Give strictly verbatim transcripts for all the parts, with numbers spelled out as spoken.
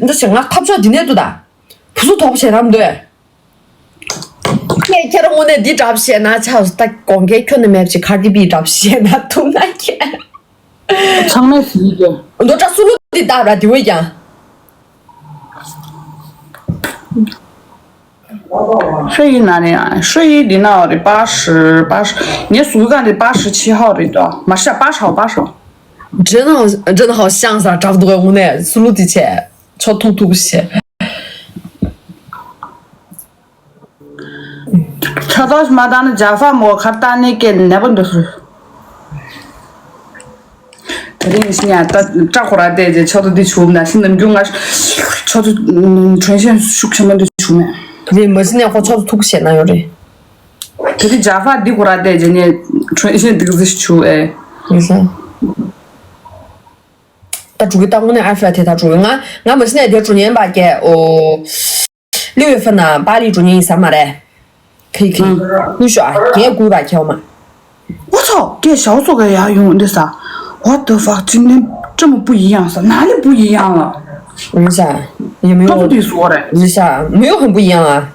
འདི་ཞིག་ང་ཐབས་ཆོག་འདི་ནས་འདུག་ད། བུ་སུ་ཐོག་བཤད་རམ་འདོད། ཁྱེད་ཁྱེད་རང་དངོས་གནས་འདི་འདྲ་བཤད་ན་ཆགས་སུ་ད་དགོངས་འགལ་ཁྱོན་ནས་མེད་ཅིག་ཁར་ཏི་པི་འདྲ་བཤད་ན་ཐུག་ན་ཁྱེད། ཚང་མས་ཟིན་གྱི། འདོ་ཏྲ་སུ་ལུ་འདི་ད་ར་དེ་བས་ཀྱང་། 睡衣哪里啊？睡衣你那里八十八十，你数看的八十七号的多，没事，八十号八十号。真的好，真的好像是啊，差不多我呢，思路的钱，超突突些。 ཁྱོད་ཚོ་མ་བཏང་ན་ཇ་ཧྥ་མོ་ཁར་བཏང་ནས་སྐད་ནད་པོ་འདི་སུ། དེ་རིང་ཤི་ཉ་ད་སྐྲ་ཁོ་ར་བལྟས་རྗེས་ཆོག་ཏུ་འདི་བྱུག་ན་ཤི་ནམ་རྒྱུན་ང་ཆོག་ཏུ་དྲན་ཤེས་ཤུགས་ཆེན་པོ་འདི་བྱུག་མེད། དེ་མ་ཤི་ནས་ཁོ་ཆོག་ཏུ་ཐུག་བྱས་ན་ཡོད་རེད། དེ་རིང་ཇ་ཧྥ་འདི་ཁོ་ར་བལྟས་རྗེས་ནས་དྲན་ཤེས་འདི་ག་ཟི་ཞིག་བྱུག་ཨེ། ཡིན་ས། ད་འགྲོ་གི་ད་དངོས་གནས་ཨ་ཧྥ་དེ་ད་འགྲོ་གི་ང་ང་མ་ཤི་ནས་དེ་འགྲོ་ཉན་པ་སྐད་ཨོ། 六月份呢，巴黎周年 ཡིན་ས་མ་རེད། ཁི་ཁི། ཀུ་ཤོ་ཨ། རྒྱལ་དགོས་པ་ཁྱེད་མ། 我操，给小组给呀用的啥？What the fuck，今天这么不一样是哪里不一样了？你啥？有没有？这不得说嘞。你啥？没有很不一样啊。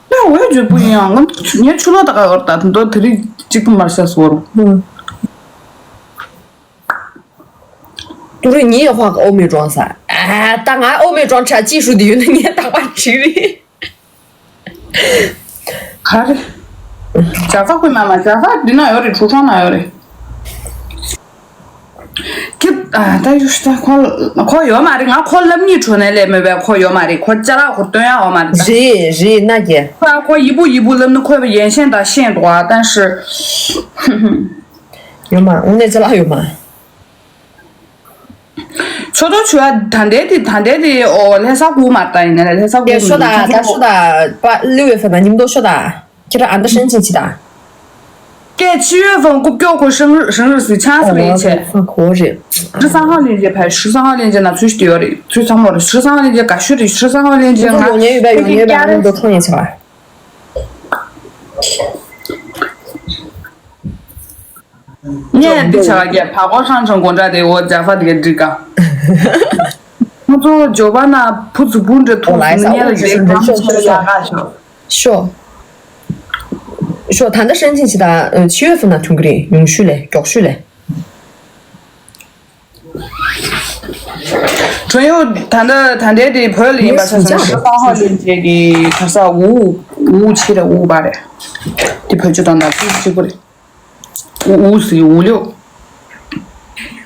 对啊，我也觉得不一样。我年初了大概我打很多特地这个嘛下说了。嗯。 ཏུ་རེ་ཉིད་ཧོ་ཨོ་མི་ཀྲོན་ས། ཨ་ད་ང་ཨོ་མི་ཀྲོན་ཆ་ཅི་ཧྲུ་དི་ཡོད་ན་ངས་ད་པ་ཅི་རེད། ག་རེ། ཇ་ཧྥ་ཁོས་མ་མ་ཇ་ཧྥ་འདི་ན་ཡོད་རེད། ཁྲུ་ཁྲོང་ན་ཡོད་རེད། ཁྱེད་ཨ་ད་ཡུ་ཤི་ད་ཁོ་ཁོ་ཡོད་མ་རེད། ང་ཁོ་ལབ་ཉིད་ཁྲོ་ནས་ལས་མེད་པས་ཁོ་ཡོད་མ་རེད། ཁོ་ཅ་ལག་ཁོ་སྟོན་ཡ་འོ་མ་རེད་ད། རེད་རེད་ན་གྱི། ཁོ་ཁོ་ཡི་བུ་ཡི་བུ་ལབ་ན་ཁོས་ཡན་ཤན་དང་ཤན་འགྲོ་བ་ད་ཤི། ཡོད་མ་འོ་ནས་ཅ་ལག་ཡོད་མ། ཆོ་ཏོ་ཆུ་ཨ་ད་འདས་དེ་ད་འདས་དེ་ཨོ་ལྷ་ས་གུ་མ་ད་ཡིན་ན་ལྷ་ས་གུ་མ་ད་ཤོ་ད་ད་ཤོ་ད་པ་ལུ་ཝེ་ཧྥ་ན་ཉིམ་ཏོ་ཤོ་ད་ཁྱེད་ར་ཨ་ད་ཧྲན་ཅིན་ཆི་ད། ཀེ་ཆི་ཡོད་ཧྥང་ཀུབ་ཀྱོ་ཁོ་ཧྲང་ཧྲང་རི་སི་ཆང་སི་རེད་ཆེ། ཧྥང་ཁོ་རེད། 十三号链接拍，十三号链接那出去丢的，最上面的十三号链接，感谢的十三号链接，我有年预备，有年预备，俺们都创业去了。 ངས་འདི་བྱ་བ་བརྒྱབ་བ་གོ་ཧྲང་ཧྲང་དགོང་དྲ་དེ་འོ་ཇ་ཧྥ་དེ་ག་འགྲིག་ག་ང་ཚོ་ཇོ་བ་ན་བུ་ཚུ་བུ་འདྲ་ཐུག་སོང་ངས་ལ་དེ་གང་བྱས་ལ་ཡག་ག་ཤོག་ཤོ། ཤོ་ད་ལྟ་ཧྲན་ཅིན་ཆི་ད་ཆི་ཡོད་ཧྥུ་ན་ཐུང་གི་རེད། ཉུང་ཤུ་ལས་མགྱོགས་ཤུ་ལས། ཁྲོན་ཡོད་ད་ལྟ་ད་ལྟའི་དེ་བོད་ལ་ཡིན་པ་ཆ་ཚང་ཧྲི་ཧྥང་ཧོ་ལིན་ཅེ་གི་ག་ས་ཝུ་ཝུ་ཆི་རེད་ཝུ་བ་རེད། དེ་བོད་ཆུ་དང་ད་ཅི་གཅིག་པོ་རེད། 五五十五六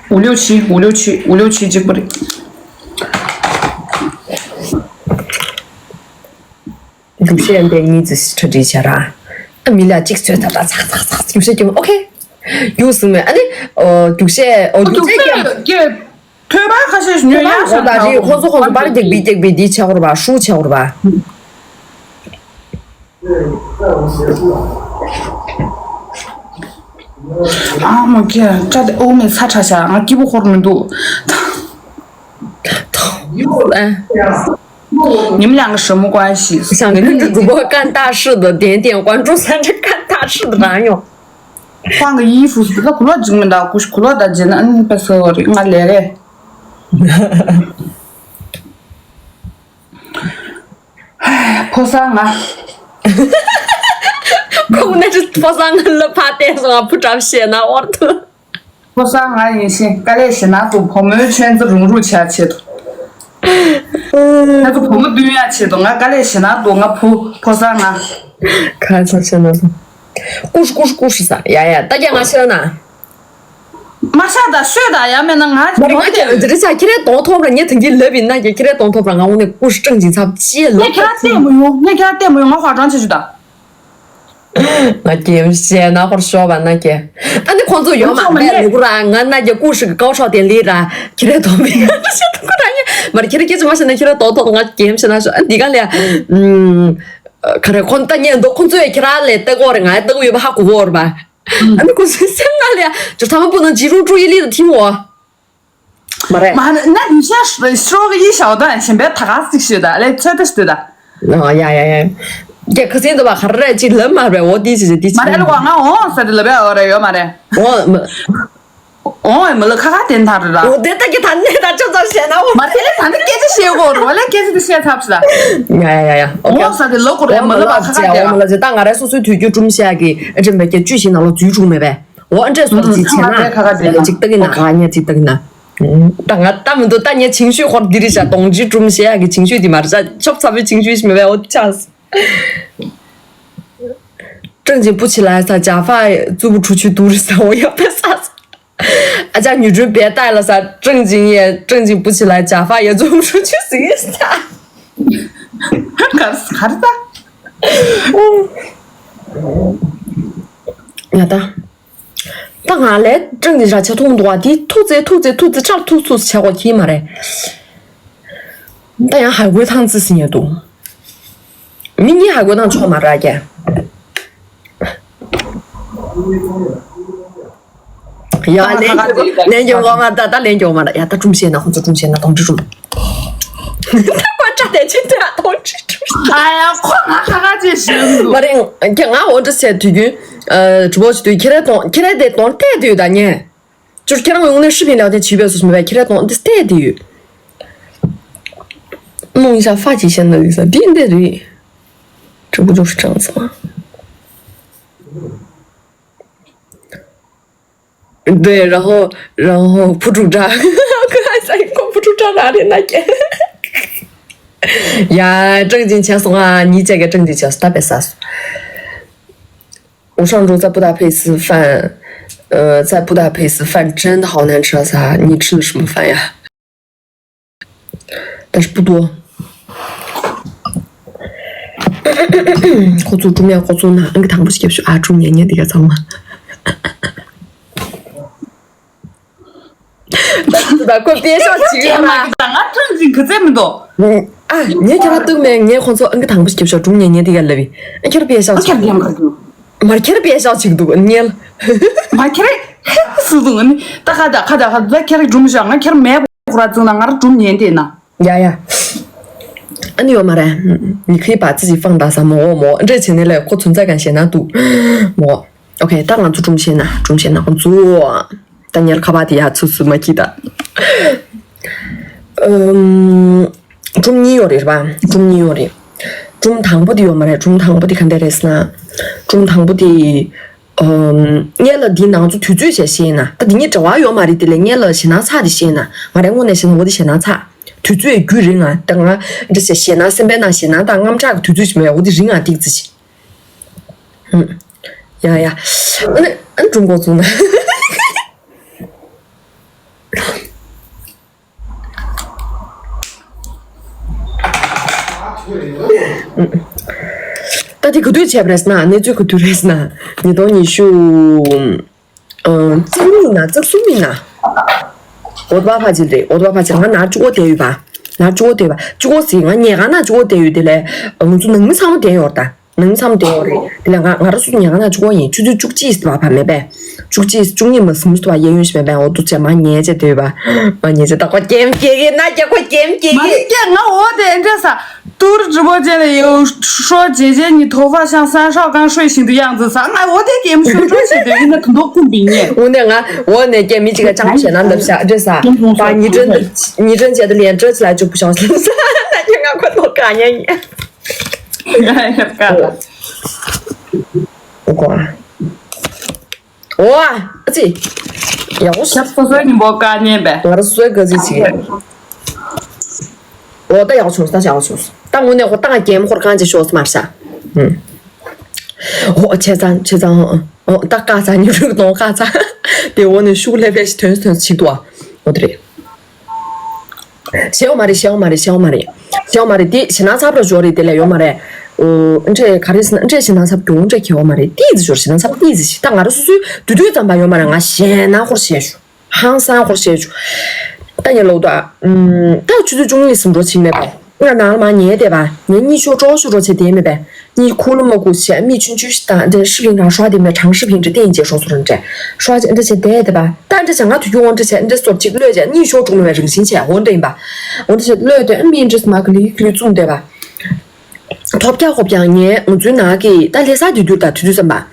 五六七五六七五六七这个的。 འདུག་བཤད་འདི་གཉིས་ཙི་ཁྲ་ཁྲི་བྱ་ར། ཨ་མི་ལ་གཅིག་ཚོད་ད་ད་ཚག་ཚག་ཚག་འདུག་བཤད་ཀྱང་ཨོ་ཁེ། རྒྱུགས་སུ་མེད་ཨ་ནི། འདུག་བཤད་ཨོ་འདུག་བཤད་ཀྱང་། ཐོས་པ་ཁ་ཤས་ཉོ་ཡ་ཁོ་ད་རེད་ཁོ་ཚོ་ཁོ་ཚོ་པར་རྒྱག་པི་རྒྱག་པི་འདི་བྱ་བར་བ་ཧྲུ་བྱ་བར་བ། ཨ་མ་ཁྱེད་སྐྲ་དེ་ཨོ་མའི་ཚ་ཁྲ་ཤ་ང་སྐྱིད་པོ་ཧོར་མི་འདུག་ཉིམ་ལང་གི་ཧྲི་མོ་ཀོན་ཤི། 像跟着主播干大事的点点关注，三只干大事的男友。 换个衣服是不是？ ཁུ་ལོ་འཇིགས་མི་འདུག་ཁུ་ལོ་ད་འཇིགས་ན་ཨ་ནི་པ་སོ་རི་ང་ལས་རེད། ཕོ་གསར་ང་། ཁོང་ནི་ཕོ་གསར་ང་ལ་ཕ་བལྟས་སོང་ང་བུ་གྲབས་བཤད་ན་ཨོར་དུ། ཕོ་གསར་ང་ཡིན་ཤིང་དཀའ་ལས་ཞེ་ན་དུ་བུ་མོའི་ཆོས་འཛིན་རུང་རུ་བྱ་ཆེད་དུ། ང་ཚོ་བུ་མོ་བསྟུན་ཡ་ཆེད་དུ་ང་དཀའ་ལས་ཞེ་ན་དུ་ང་བུ་ཕོ་གསར་ང་། ཁ་ཚ་ཆེ་ན་དུ། ཀུ་ཤུ་ཀུ་ཤུ་ཀུ་ཤུ་ས་ཡ་ཡ་ད་རྒྱ་ང་ཤི་ན། མ་ཤ་ད་ཤོད་ད་ཡ་མེད་ན་ང་མ་རེད་ང་ཀྱང་འདི་རེད་ས་ཁྱེད་རའི་གདོང་ཐོབ་ར་ངས་ཐང་གི་ལབ་ཡིན་ན་ཀྱང་ཁྱེད་རའི་གདོང་ཐོབ་ར་ང་འོ་ནས་ཀུ་ཤུ་ཀྲང་ཅིང་ཚབ་ཅི་ཡ་ལོ་ངས་ཁྱེད་ར་བལྟས་མི་ཡོང་ངས་ཁྱེད་ར་བལྟས་མི་ཡོང་ང་ཧ་ཅང་ཆེ་ཆུ་ད། ང་ཀྱེམ་བཤད་ན་ཧོར་ཤོག་པ་ན་ཀྱེ། ཨ་ནི་ཁོང་ཚོ་ཡོད་མ་མེད་ལུག་ར་ང་ན་ཀྱེ་ཀུ་ཤུ་གི་ཀའོ་ཤོག་དེ་ལི་ར་ཁྱེད་རའི་གདོང་མི་ཡ་ཤེས་ཐུག་ག་ར་ཉེ་མ་རེད་ཁྱེད་ར་སྐད་ཆ་མ་བཤད་ན་ཁྱེད་ར་གདོང་ཐོབ་ང་ཀྱེམ་བཤད་ན་ཤོག་ཨ་འདི་ག་ལ་ཡ། ག་རེ་ཁོང་ལྟ་ཉན་འདུག་ཁོང་ཚོས་ཁྱེད་ར་ལས་ལྟ་གོ་རེད་ང་ལྟ་གོ་ཡོད་པ་ཧ་གོ་གོ་རེད་པ། ཨ་ནི་ཁོང་ཚོའི་སེམས་ནང་ལ་ཡ་ཇོ་ཐ་མ་པོ་ནང་ཇི་རུང་ཀྲུ་ཡི་ལི་ལ་ཐིམ་འོ། མ་རེད། མ་ན་ན་ཡི་ཤ་ཤྲོ་གི་ཡི་ཤའོ་ད་ཞིམ་པའི་ད་ག་ཟིག་ཤོད་ད་ལས་ཚོད་ད་ཤོད་ད། ཨ་ཡ་ཡ་ཡ། རྒྱ་ཁ་སེང་འདུག་པ་ག་རེ་ཅིག་ལབ་མ་རེད་འོ་དེ་ཅི་ཅི་དེ་ཅི། མ་རེད་ལ་གོ་ང་འོ་ས་དེ་ལབ་ཡ་འོ་རེད་ཡོད་མ་རེད། འོ་མ། ཨོ་ཨེ་མི་ལ་ཁ་ཁ་དེ་མཐར་ར། འོ་དེ་ལྟ་གི་ད་ནས་ད་ཅོ་ཙམ་བཤད་ན་འོ། མ་རེད་ད་ནི་སྐད་ཆ་བཤད་གོ་རོ་ལ་སྐད་ཆ་དེ་བཤད་ཐབས་ཤིག་ལ། ཡ་ཡ་ཡ་ཡ། ཨོ་ཁེ། ས་དེ་ལོ་གོ་རེ་མི་ལ་ཁ་ཁ་དེ་ར། ད་ང་ར་སོ་སོའི་དུས་རྒྱུན་སྒྲུང་བཤད་ཀྱི་ཨ་ཅེ་མེ་སྐད་བཅུ་ཞིག་ནང་ལ་འཛུལ་བཅུག་མེད་པས། འོ་ཨ་འདྲས་སོ་ཅིག་བྱས་ན་ཁ་ཁ་དེ་ཁ་ཁ་དེ་ཅིག་ལྟ་གི་ན་ག་ཉེ་ཅིག་ལྟ་གི་ན། ད་ང་ལྟ་མི་འདུག་ད་ངའི་ཆིང་ཤུས་ཧོར་འདི་རེད་ཤག་གདོང་ཅི་སྒྲུང་བཤད་ཡག་གི་ཆིང་ཤུས་དེ་མ་རེད་ཤག་ཆོབ་ཚ་པོའི་ཆིང་ཤུས་ཤིག་མེད་པས་འོ་ཆགས། 正经不起来ས་假发做不出去读的啥我要被杀死。啊，家女生别戴了啥，正经也正经不起来，假发也做不出去，谁啥？ གར་གར་ད། ཡ་ད། ད་ང་ལས་ཀྲང་གི་ར་ཆ་ཐུང་འདུག་བ་དེ་ཐུག་ཙེ་ཐུག་ཙེ་ཐུག་ཙེ་ཆར་ཐུག་ཐུག་ཆ་གོ་ཁྱི་མ་རེད། ད་ཡང་ཧ་གོའི་ཐང་ཙི་སི་ཉེ་འདུག་མི་གཉིས་ཧ་གོ་ཐང་ཆོག་མ་ར་རྒྱ། ཡ་ལན་ལན་གྱོང་གོ་མ་ད་ད་ལན་གྱོང་མ་ད་ཡ་ད་ཀྲུམ་ཤེས་ན་ཁོ་ཚོ་ཀྲུམ་ཤེས་ན་གདོང་ཁྲི་ཀྲུམ། ད་ཁོ་ཅག་དེ་ཆེ་དེ་གདོང་ཁྲི་ཀྲུམ། ཨ་ཡ་ཁོ་ང་ཁ་ཁ་ཅེས་ཞུ་འདུག་མ་རེད་ཁྱེད་ང་འོ་འདྲ་བྱས་དུས་རྒྱུན་གྲུ་བོ་ཞུ་དུས་ཁྱེད་རའི་གདོང་ཁྱེད་རའི་དེ་གདོང་བལྟས་དུས་ད་ཉེ། ཅུར་ཁྱེད་རང་ངོས་ནས་ཧྲི་ཕིན་ལག་དེ་བྱིས་པའི་སོ་སོ་མེད་པས་ཁྱེད་རའི་གདོང་འདི་བལྟས་དུས། རྨོངས་ཤ་ཧྥ་ཅིག་བཤད་ན་ལུས་ས་འདི་འདི་རེད། གྲུ་བོ་ཅུར་སྤྲང་སོང་། 对，然后然后不住渣，可还在一个不住渣哪里那个？呀，正经钱送啊，你这个正经钱是特别啥？我上周在布达佩斯饭，呃，在布达佩斯饭真的好难吃啊！啥？你吃的什么饭呀？ 但是不多。ཁོ་ཚོ་ཀྲུང་ཡ་ཁོ་ཚོ་ན་ཨང་ཀི་དང་པོ་ཞིག་སྐྱབས་ཞུ་ཨ་ཀྲུང་ཉན་ཉན་དེ་ག་ཚང་མ། ད་ཁོ་པེ་ཤག་ཅིག་ཡོད་མ། ང་ཀྲུང་ཅིག་གི་རྩེ་མི་འདུག་ཨ་ངས་ཁྱེད་ལ་གཏུག་མེད་ངས་ཁོ་ཚོ་ཨང་ཀི་དང་པོ་ཞིག་སྐྱབས་ཞུ་ཀྲུང་ཉན་ཉན་དེ་ག་ལབ་ཡིན་ཨ་ཁྱེད་པེ་ཤག་ཅིག་མ་ཁྱེད་པེ་ཤག་ཅིག་འདུག་ཉན། མ་ཁྱེད་སུ་འདུག་ནི་ད་ཁ་ད་ཁ་ད་ཁ་ད་ཁྱེད་ཀྲུང་ཤག་ང་ཁྱེད་མེད། ཁོ་ར་བཙུགས་ན་ང་ར་སྒྲུང་ཉན་དེ་ན། ཡ་ཡ། ཨ་ནི་ཡོད་མ་རེད། ཉི་ཁའི་བ་ཙི་ཅི་ཧྥང་ད་ས་མོ་འོ་མོ་འདྲེ་བྱེད་ནས་ལས་ཁོ་ཚོན་ཚ་གང་བཤད་ན་འདུག་མོ། ཨོ་ཁེ་ད་ང་ཚོ་སྒྲུང་བཤད་ན་སྒྲུང་བཤད་ན་ཁོ་ཚོ། ད་ཉལ་ཁ་བ་དེ་ཡ་ཚུ་ཚུ་མ་ཁྱི་ད། ཨུམ། སྒྲུང་གཉིས་ཡོད་རེད་པ། སྒྲུང་གཉིས་ཡོད་རེད། སྒྲུང་དང་པོ་དེ་ཡོད་མ་རེད། སྒྲུང་དང་པོ་དེ་ག་འདྲ་རེད་ཟེར་ན། སྒྲུང་དང་པོ་དེ། ཨམ། ངས་ལ་འདི་ནང་ཚོ་དུས་ཚོད་བྱས་ཤེས་ན་ད་འདི་གཉིས་འབྲེལ་བ་ཡོད་མ་རེད། དེ་ལས་ངས་ལ་ཞེད་སྣང་ཚ་དེ་ཤེས་ན་ང་རའི་ངོ་ནས་ཤེས་ན་འོ་དེ་ཞེད་སྣང་ཚ། དུས་ཚོད་རྒྱུན་རིང་ང་ད་ང་འདྲ་ཞེ་ཞེད་སྣང་སེམས་པའི་ནང་ཞེད་སྣང་དང་དངངས་སྐྲག་གི་དུས་ཚོད་ཞིག་མེད་འོ་དེ་རིང་ང་ཏིག་ཙི་ཞིག་ཧུམ། ཡ་ཡ། ཨ་ནི་ཨ་ནི་སྒྲུང་འགོ་བཙུགས་ན། ད་དེ་ག་དུས་བྱས་པ་རེད་ཟེར་ན་གནས་ཚུལ་ག་དུས་རེད་ཟེར་ན་ཉིས་སྟོང་ཉི་ཤུ། ཨ། བཅུ་གཉིས་ཡིན་ན་བཅུ་གསུམ་ཡིན་ན། འོ་ཏོ་བ་ཕ་ཅིལ་རེད། འོ་ཏོ་བ་ཕ་ཅིལ་ང་ནར་བཅུ་གོ་བསྡད་ཡོད་པ། ནར་བཅུ་གོ་བསྡད་པ་བཅུ་གོ་ཟིག་ང་ཉལ་ཁང་ནང་བཅུ་གོ་བསྡད་ཡོད་དེ་ལས་ང་ཚོ་ནང་མི་ཚང་མ་བསྡད་ཡོད་རེད་ད། ནང་མི་ཚང་མ་བསྡད་ཡོད་རེད་དེ་ལས་ང་ང་རང་སུ་ཉལ་ཁང་ནང་བཅུ་གོ་ཡིན་ཆུ་ཚོད་བཅུ་གཅིག་ཟེར་བ་ཕ་མེད་པས། བཅུ་གཅིག་བཅུ་གཉིས་མ་སུམ་ཟེར་བ་གཡས་གཡོན་ཞིག་མེད་པས། འོ་ཏོ་ཅེ་མ་ཉལ་ཅེ་བསྡད་ཡོད་པ། མ་ཉལ་ཅེ་ད་ཁོ་ཀེམ་སྐྱེ་གི་ན་ཀྱ་ཁོ་ཀེམ་སྐྱེ་མ་གི་ནི་ཀྱ་ང་འོ་དེ་འདྲ་ས། 都是直播间里有说姐姐你头发像三少刚睡醒的样子啥，哎，我得给你们说说起的，那很多共鸣耶。 འོ་ནས་ང་འོ་ནས་ཀྱེ་མི་གཅིག་ག་ཅང་བྱས་ན་འདབ་ཤག་འདྲེ་ས། ད་ཉི་སྒྲོན་ཉི་སྒྲོན་བྱས་ཏེ་ལན་སྤྲོད་ཅི་ལ་བཅུག་པ་ཤོག་ཟེར་ས་ན་ཀྱེ་ང་ཁོ་ཐོག་ག་ཉན་ཉན། ཡ་ཡ་ཀ་ལ། འོ་གོ་ཨ། འོ་ཨ་ཙི། ཡག་པོ་ཤག་སོ་སོའི་ཉིན་པོ་བཀའ་ཉན་པས། ང་རང་སོའི་དགའ་ཚིག་ཅིག་འོ་ད་ཡག་པོ་བྱུང་སོང་། ད་ཡག་པོ་བྱུང་སོང་། ད་དངོས་གནས་ཁོ་ཏང་རྒྱལ་མོ་ཁོར་གང་ཅིག་ཤོག་སི་མར་ཤག་འོ་ཆེ་ཚང་ཆེ་ཚང་འོ་ད་ཀ་ཚང་ཉི་རུག་གདོང་ཀ་ཚང་། དེ་འོ་ནས་ཤུགས་ལས་པས་ཤི་ཐོན་སི་ཐོན་སི་ཆིག་ཏུ་ཨ། འོ་དེ་རེད། ཤེའོ་མ་རེད་ཤེའོ་མ་རེད་ཤེའོ་མ་རེད། ཤེའོ་མ་རེད་དེ་ཞེད་སྣང་ཚ་པོ་འཇོག་རེད་དེ་ལས་ཡོད་མ་རེད། འོ་འདྲས་ག་རེ་ཟེར་ན་འདྲས་ཞེད་སྣང་ཚ་པོ་གྱོང་འདྲས་ཁེ་བ་མ་རེད་ཏིས་ཟེར་ཞོར་ཞེད་སྣང་ཚ་པོ་ཏིས་ཟེར་ཞིག་ད་ང་རང་སོ་སོའི་དུས་དུས་ཙམ་པ་ཡོད་མ་རེད། ང་ཞེད་སྣང་ཁོར་བཤད་ཞུ། ཧང་སང་ཁོར་བཤད་ཞུ། ད་ཉལ་ལོག་ད། ད་ཆུ་ཚོད་བཅུ་གཉིས་ཟིན་འགྲོ་ཕྱིན་མེད་པས། ང་ནང་ལ་མ་ཉལ་བསྡད་པ། ངས་གཉིད་ཤོར་ཀྲོག་ཤོར་ཀྲོག་བྱས་བསྡད་མེད་པས། གཉིད་ཁུག་ལོ་མ་ཁུག་བྱས་མིག་ཆུང་ཆུང་ཞིག་དང་འདྲ་ཧྲི་ཕིང་རང་ཧྲ་དེ་མེད་གྲང་ཧྲི་ཕིང་འདྲ་བསྟན་བྱས་ཧྲོག་སོ་ར་འདྲ། ཧྲ་ཅེ་འདྲ་བྱས་བསྡད་བསྡད་པ། ད་འདྲ་བྱས་ང་དུས་རྒྱུན་འོང་འདྲ་བྱས་འདྲ་སོར་གཅིག་གློད་བྱས་གཉིད་ཤོར་འགྲོ་མེད་པའི་རང་བཞིན་བྱས་འོང་འདྲ་ཡིན་པ། འོང་འདྲ་བྱས་གློད་དེ་ཨ་མིག་འདྲ་སོ་མ་ག་ལི་ག་ལི་བཙུམ་བསྡད་པ། ཐོབ་རྒྱག་ཧོབ་ཀྱང་ངས་ང་ཚོའི་ནང་གི་ད་ལྷ་ས་དུས་དུས་ད་དུས་དུས་བསམ་པ།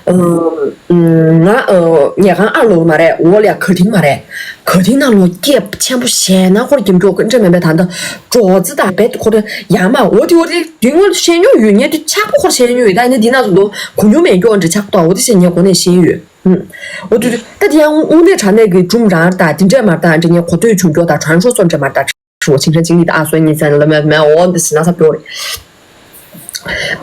ཨ། ང་ཨ་ཉལ་ཁང་ཨ་ལོ་མ་རེད། འོག་ལ་ཡ་ག་ཏིང་མ་རེད། ག་ཏིང་ནང་ལོ་སྐད་ཆེན་པོ་བཤད་ན་ཁོར་རྒྱབ་སྐྱོར་གི་འདྲ་མེད་པས། ད་ལྟ་སྒྲོག་ཙེ་དང་བེད་ཁོ་རེ་ཡ་མ་འོ་དེ་འོ་དེ་དུས་ངོ་བཤད་མྱོང་ཡོད། ངས་དེ་ཆག་པོ་ཁོར་བཤད་མྱོང་ཡོད། ད་ཡིན་ན་འདི་ན་ཚོ་འདུག་གོ་མྱོང་མེད་སྐྱོ་འདྲ་ཆག་པོ་འོ་དེ་བཤད་ངས་གོ་ནས་བཤད་ཡོད། ཨུམ། འོ་དེ་ད་དེ་ཡང་དངོས་གནས་དྲང་གནས་ཀྱི་སྒྲུང་རང་ད་དེ་འདྲས་མ་ད་འདྲ་ངས་གོ་ཐོས་བྱུང་སྐྱོ་ད་དྲང་ཤོ་སོ་འདྲ་མ་ད། ཁྲུ་ཆིང་ཁྲ་ཆིང་ལི་ད་ཨ་སོ་ཉི་ཚན་ལ་མེ་མེ་འོ་འདི་སི་ན་ས་ཀྱོ་རེད།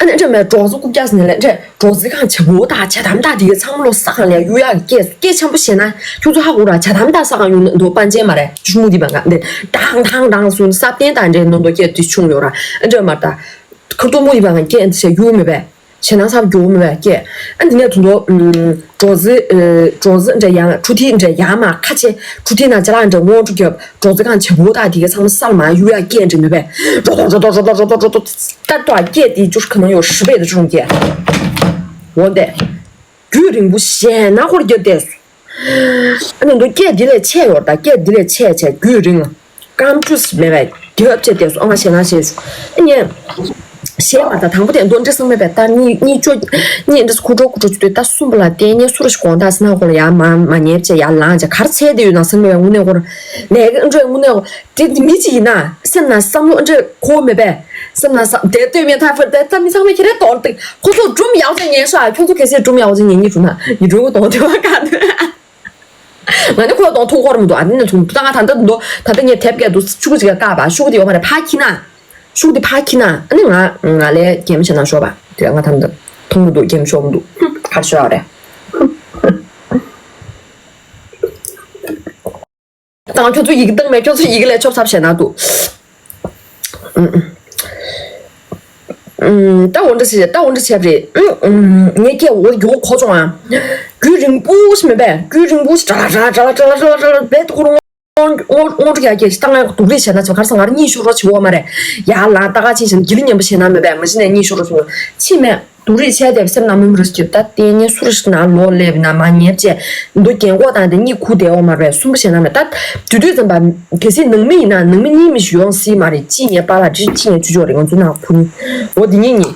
ཨ་ནི་འདྲ་མེད་སྒྲོག་ཙེ་རྐུབ་བཀྱག་ཟིན་ལས་འདྲ་སྒྲོག་ཙེ་གང་བྱེད་པོ་ད་བྱ་དམ་ད་དེ་གི་ཚང་མ་ལོ་ས་གང་ལས་གཡུག་ཡག་གི་སྐད་སྐད་ཆེན་པོ་བཤད་ན་ཁྱོད་ཚོ་ཧ་གོ་ར། བྱ་དམ་ད་ས་གང་གཡུག་ན་འདོ་པན་ཅན་མ་རེད། ཅུ་མུ་དི་བ་ང་འདི་ཌང་ཌང་ཌང་སུན་ས་བརྟན་ད་འདྲའི་ནོ་འདོ་སྐད་དེ་ཆུང་ཡོད་ར། ཨ་འདྲ་མ་ད་ཁ་ཏོ་མུ་དི་བ་ང་སྐད་འདི་བཤད་གཡུག་མེད་པས། ཞེ་ན་སར་འགྱོ་མི་བས་སྐད། ཨ་འདི་ནས་དུ་མདོ་ཨུམ། སྒྲོག་ཙེ་ཨེ། སྒྲོག་ཙེ་འདྲ་ཡང་ཁྲུ་ཐིག་འདྲ་ཡང་མ་ཁ་ཆེ། ཁྲུ་ཐིག་ན་ཅ་ལག་འདྲ་སྔོན་འགྲོ་རྒྱབ། སྒྲོག་ཙེ་གང་བྱེད་པོ་ད་དེ་ག་ཚང་མ་སལ་མ་གཡུག་ཡ་སྐད་འདྲ་མི་བས། རོ་ཏོ་རོ་ཏོ་རོ་ཏོ་རོ་ཏོ་རོ་ཏོ། ད་ཏོ་སྐད་དེ་ཅུར་ག་ནང་ཡོད་ཧྲི་བས་དེ་ཅུར་སྐད། འོ་འདས། རྒྱུད་རིང་པོ་ཞེ་ན་ཁོར་རྒྱབ་བསྡད་སོང་། ཨ་ནི་འདུག་སྐད་འདི་ལས་ཆེ་ཡོད་ད། སྐད་འདི་ལས་ཆེ་ཆེ་རྒྱུད་རིང་། རྐང་ཆུས་མེད་པས་རྒྱབ་ཆེ་བསྡད་སོང་། ཨ་མ་ཞེ་ན་ཞེས་སོང་། ཨ་ནི་ཞེས་པ་ད་དང་པོ་དེ་འདོན་འདྲེ་སང་མེད་པས་ད་གཉིས་གཉིས་ཅོ་གཉིས་འདྲེ་ཁུ་ཀྲོ་ཁུ་ཀྲོ་ཅུ་དུས་ད་གསུམ་པ་ལ་བརྟེན་ཉེ་སུ་ར་ཞིག་གོང་ད་སི་ན་ཧོ་ལ་ཡ་མ་མ་ཉེབ་ཆེ་ཡ་ལང་ཆེ་གར་ཆེ་དེ་ཡོད་ན་སང་མེད་པས་དངོས་གནས་ཁོ་ར་ལས་ཀ་འདྲ་དངོས་གནས་ཁོ། དེ་མི་གཅིག་ཡིན་ན་སེམས་ན་བསམ་བློ་འདྲ་འཁོར་མེད་པས། སེམས་ན་བསམ་དེ་ལྟོས་མེད་ཐ་ཕར་དེ་ལྟ་མི་ཚང་མས་ཁྱེད་རེ་དོར་ཏེ་ཁོ་ཚོ་སྒྲུང་ཡག་ཅིག་ཉན་ཤག་ཁྱོད་ཚོ་གལ་སྲིད་སྒྲུང་ཡག་ཅིག་ཉན་གྱི་འདུག་ན་ཡི་སྒྲུང་གི་དོང་དེ་བ་ག་ང་ནི་ཁོ་དོང་ཐུག་ཁོར་མི་འདུག་ཨ་ནི་ནས་ཐུག་ད་ང་ད་ལྟ་འདུག་ད་ལྟ་ངས་དེབ་སྐད་འདུག་ཤུགས་ཅིག་ག་བཀག་པ་ཤུགས་དེ་ཡོད་མ་རེད། ཕ་ཁྱི་ན་ཤུགས་དེ་ཕ་ཁྱི་ན་ཨ་ནི་ང་ང་ལས་རྒྱན་མི་བྱེད་ན་ཤོག་པ་དེ་ང་ད་ལྟ་མཐོང་གི་འདུག་རྒྱན་མི་ཤོག་མི་འདུག་གར་ཤོག་ཨ་རེད། དང་ཁྱོད་ཚོ་ཡི་གེ་བཏང་མེད། ཁྱོད་ཚོ་ཡི་གེ་ལས་ཆོབ་ཚབ་བྱས་ན་འདུག་ཨུམ། ཨུམ། ད་འོ་འདྲ་ཞིག་ད་འོ་འདྲ་བྱས་པ་རེད། ཨུམ། ངས་སྐད་འོ་འགྱོ་གོ་བྱུང་ཨ། རྒྱུད་རིང་པོ་ཞིག་མེད་པས། རྒྱུད་རིང་པོ་ཞིག་ཌ་ལ་ཌ་ལ་ཌ་ལ་ཌ་ལ་ཌ་ལ་རྦད་དེ་ཁོ་རང་དངོས་དངོས་དངོས་འབྲུ་ཡར་རྒྱས་ཤིག་བཏང་ཡག་སྡུག་རེས་བྱས་ན་ཆོག་ག་རེ་ཟེར་ང་རང་གཉིད་ཤོར་རོགས་བྱེད་འོ་མ་རེད། ཡར་ལངས་ལྟ་ག་ཕྱིན་བྱས་ན་གྱི་ལི་ཉན་པོ་བྱས་ན་མེད་པས། མ་གཞི་ནས་གཉིད་ཤོར་རོགས་བྱུང་ཕྱིན་མེད། སྡུག་རུས་བྱས་ཏེ་སེམས་ནང་མུན་པ་རེ་སྐྱིད་ད་ལྟས་ངན་སུ་རེ་ཞིག་ནང་ལོག་སླེབས་ན་མ་ཉེས་བྱས་འདུག་རྒན་གོག་དང་དེ་གཉིད་ཁུག་བསྡད་འོ་མ་རེད། སུན་པོ་བྱས་ན་མེད་ད། དུས་དུས་ཙམ་པ་གལ་སྲིད་ནང་མི་ཡིན་ན་ནང་མི་གཉིས་མི་ཞིག་ཡོང་སྲིད་མ་རེད། གཅིག་ངའི་པཱ་ལགས་གཅིག་ངའི་ཅོ་ཅོ་རེད། ང་ཚོའི་ནང་ཁུ་ནི་འོ་དེ་གཉིས་གཉིས་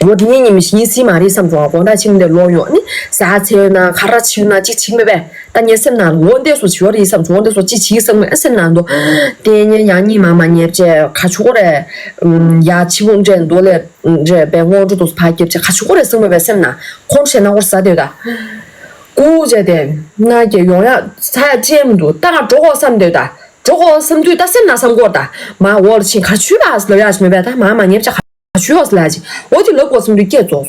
འོ་དེ་གཉིས་གཉིས་མི་ཞིག་ཡིན་སྲིད་མ་རེད་བསམ་བྱུང་། ཨ་དགོང་དག་ཕྱིན་འདིར་ལོག་ཡོང་ནི་ཟ་ཚེ་ཡོད་ན་ཁ་ར་ཕྱིན་ན་གཅིག་བྱིང་མེད་པས། ད་ངའི་སེམས་ནང་འོ་འདས་སུ་ཞོར་ཡིན་བསམ་བྱུང་། འོ་འདས་སུ་གཅིག་བྱིང་བསམ་ངའི་སེམས་ནང་དུ་ལྟས་ངན་ཡང་གཉིད་མ་མ་ཉེས་བྱས་ག་ཆུ་གོ་རེད། ཡ་ཆི་བོ་འདྲས་འདོ་ལས། རེད་པས། སྔོན་འགྲོ་དུ་ཕ་སྐྱིབ་ཆེ་ཁ་ཆུ་ཁོ་རེ་སེང་མེད་པའི་སེམས་ན་ཁོང་ཁྲེ་ན་ཁོར་ས་དེ་ད། ཀུ་ཅེ་དེ་ན་གེ་ཡོང་ཡ་ཚ་ཡ་ཅེ་མི་འདུག་ད་ང་འགྲོ་གོ་བསམ་དེ་ད། འགྲོ་གོ་བསམ་དུས་ད་སེམས་ན་བསམ་གོ་ད། མ་འོར་ཕྱིན་ཁ་ཆུ་ལ་ལབ་ཡ་ཞིག་མེད་པས། ད་མ་མ་ཉེབ་ཆ་ཁ་ཆུ་ཡོག་ལ་ཅི་འོ་དེ་ལབ་གོ་བསམ་དུས་སྐད་རྫོགས་སོ།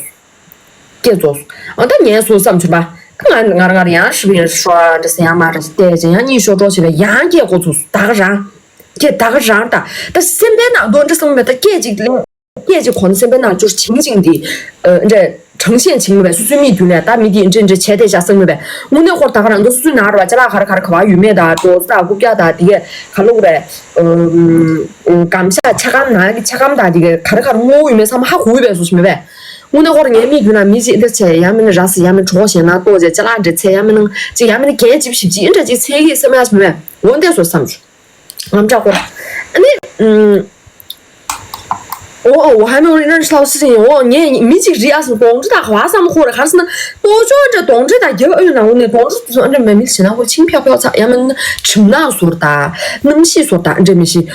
སྐད་རྫོགས་སོ། ཨ་ད་ངས་སོ་བསམ་ཆུ་པ། ད་ང་ང་རང་ང་རང་ཡང་ཧྲི་བི་ཧྲ་འདྲ་ཟེར་ཡང་མ་རེད་བལྟས་ཅེ་ཡང་གཉིད་ཤོར་འགྲོ་བྱེད་པས། ཡང་སྐད་གོ་ཚུགས་སོ། ད་ག་རང་སྐད་ད་ག་རང་ད། ད་སེམས་པའི་ནང་དོན་འདྲ་བསམ་མེད་ད་སྐད་ཅིག་ལ། སྐད་ཅིག་གོ་ན་སེམས་པའི་ནང་ཅོར་བྱིང་བྱིང་དེ། ཨ་འདྲ་དྲང་ཤེས་བྱིང་མེད་པས། སོ་སོའི་མིག་རྒྱུད་ནས་ད་མི་དེ་འདྲ་འདྲ་བྱས་ཏེ་བཞག་བསམ་མེད་པས། དངོས་གནས་ཁོར་ད་ག་རང་འདུག་སོ་སོའི་ནང་ར་བ་ཅ་ལག་ག་རེ་ག་རེ་ག་བ་ཡོད་མེད་ད། སྒྲོག་ཙེ་རྐུབ་བཀྱག་ད་དེ་གས་ག་ལོག་རེད། ཨམ། གམ་ཤ་ཆ་སྒམ་ནང་གི་ཆ་སྒམ་ད་དེ་གས་ག་རེ་ག་རེ་དངོས་པོ་ཡོད་མེད་ཚང་མ་ཧ་གོ་གི་བས་སོ་སོ་མེད་པས། དངོས་གནས་ཁོ་རང་ངའི་མིག་རྒྱུད་ན་མི་གཅིག་འདིར་ཆས་ཡང་མིན་ན་ར་སི་ཡང་མིན་གྲོགས་གཞན་ན་ལྟོ་བྱས་ཅ་ལག་འདྲ་ཚད་ཡང་མིན་ན་ཅིག་ཡང་མིན་ན་རྒྱན་ཅིབ་ཞིབ་ཅིག་ཨིན་འདྲ་ཅིག་ཚད་ཀྱི་སེམས་ཡག་མེད་འོ་འདས་སོ་བསམ་བྱུང་། ངམ་ཅག་ཁོ་ཨ་ནི་ཨོ་ཨོ་ཧ་མི་རི་ནན་ཤ་ལ་སི་ཡིན། ཨོ་ངས་མི་གཅིག་རི་ཨ་སི་གདོང་འདྲེ་དང་ག་བ་བསམ་ཁོ་རེ་གར་སི་ན་ལྟོ་ཅོ་འདྲ་གདོང་འདྲེ་དང་རྒྱབ་ཨ་ཡོད་ན་འོ་ནས་གདོང་འདྲེ་དུ་འདྲ་མེད་མི་ཞེ་ན་ཁོ་ཆིང་ཕྱག་ཕྱོགས་ཚ་ཡང་མིན་ན་གྲིམ་ནག་ཟོར་དང་གནམ་གཤིས་ཟོར་དང་འདྲ་མི་ཤེས།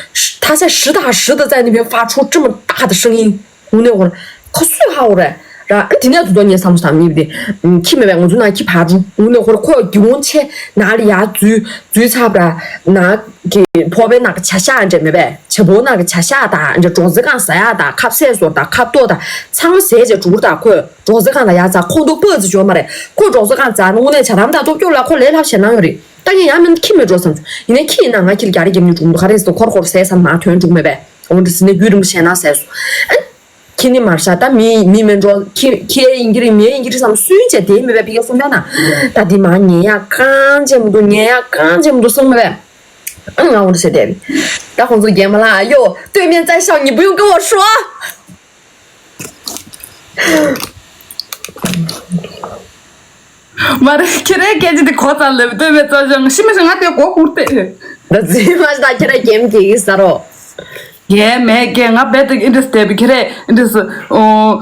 ཐ་ཆ་ཧྲི་དང་ཧྲི་དང་བཙལ་ནི་བའི་ཧྥ་ཁྲོ་ཀྲི་མ་ཏག་དང་ཧྲི་ཡིན། དངོས་གནས་ཁོ་རང་ཁོ་སུས་ཧ་གོ་རེད་ར། ཨ་དེ་ནས་དུ་དོ་ངས་བསམ་བློ་བཏང་མི་དེ་ཁྱི་མེད་པས། ང་ཚོ་ནང་ཁྱི་ཕར་འགྲོ། དངོས་གནས་ཁོ་རང་ཁོ་སྒེའུ་ཁུང་ཕྱེ་ནང་ལ་ཡར་འཛུལ་འཛུལ་ཚར་བ་ར། ནང་གི་ཕོར་པའི་ནང་གི་བྱ་ཤ་འདྲ་མེད་པས། བྱ་ཕོར་ནང་གི་བྱ་ཤ་དང་འདྲ་སྒྲོག་ཙེ་སྒང་ཟ་ཡག་དང་ཁ་ཟས་ཟོར་དང་ཁ་ལྟོ་དང་ཚང་མ་ཟས་བྱས་འགྲོ་གི་རེད། ད་ཁོས་སྒྲོག་ཙེ་སྒང་ལ་ཡར་འཛེགས་ཁོང་ཁྲོ་སྤུ་ཙམ་ཡོད་མ་རེད། ཁོས་སྒྲོག་ཙེ་སྒང་འཛེགས་ན་དངོས་གནས་བྱ་དམ་དང་སྟོབས་སྐྱོ་ལ་ཁོ་ལས་སླ་བྱེད་ན་ཡོད་རེད། ད་ངས་ཡང་མིན་ཁྱི་མེད་འགྲོ་བསམ་བྱུང་། ཡིན་ནའི་ཁྱི་ཡིན་ན་ང་ཁྱི་ལ་རྒྱ་རེ་རྒྱབ་ནས་འགྲོ་གི་འདུག་ག་རེ་ཟེར་ཁོར་ཁོར་ཟས་ཟ་མ་ཐོན་འགྲོ་གི་མེད་པས། འོ་འདི་ཟིན་ནས་རྒྱུད་རིང་པོ་བྱས་ན་ཟས་སོ། ཨ། ཁྱེད་ནི་མར་ཤ་ད་མི་མི་མིན་འགྲོ་ཁྱེད་ཁྱེད་ཡིན་གྱི་རེད་མི་ཡིན་གྱི་རེད་བསམ་སུན་བྱས་དེ་མེད་པའི་ཕི་ཀ་སུན་པས་ན། ད་འདི་མ་ཉན་ཡ་གང་བྱེད་མི་འདུག་ཉན་ཡ་གང་བྱེད་མི་འདུག་སོང་མེད་པས། ཨ་ང་འོ་འདྲ་བྱས་བསྡད་པས། ད་ཁོང་ཚོ་རྒན་མ་ལགས་ཡོ་对面在笑你不用跟我说。 མ་རེད་ཁྱེད་རའི་སྐད་ཆ་དེ་གོ་ཙང་ལབ་对面在笑ཤི་མི་ཤི་ང་དེ་གོ་ཁུར་ཏེ། ད་ཙི་མ་ཤི་ད་ཁྱེད་ར་རྒན་མི་དེ་གི་ས་རོ། རྒན་མེད་རྒན་ང་རྦད་དེ་ཨིན་འདྲ་བསྡད་པས་ཁྱེད་རས་ཨིན་འདྲ་སི།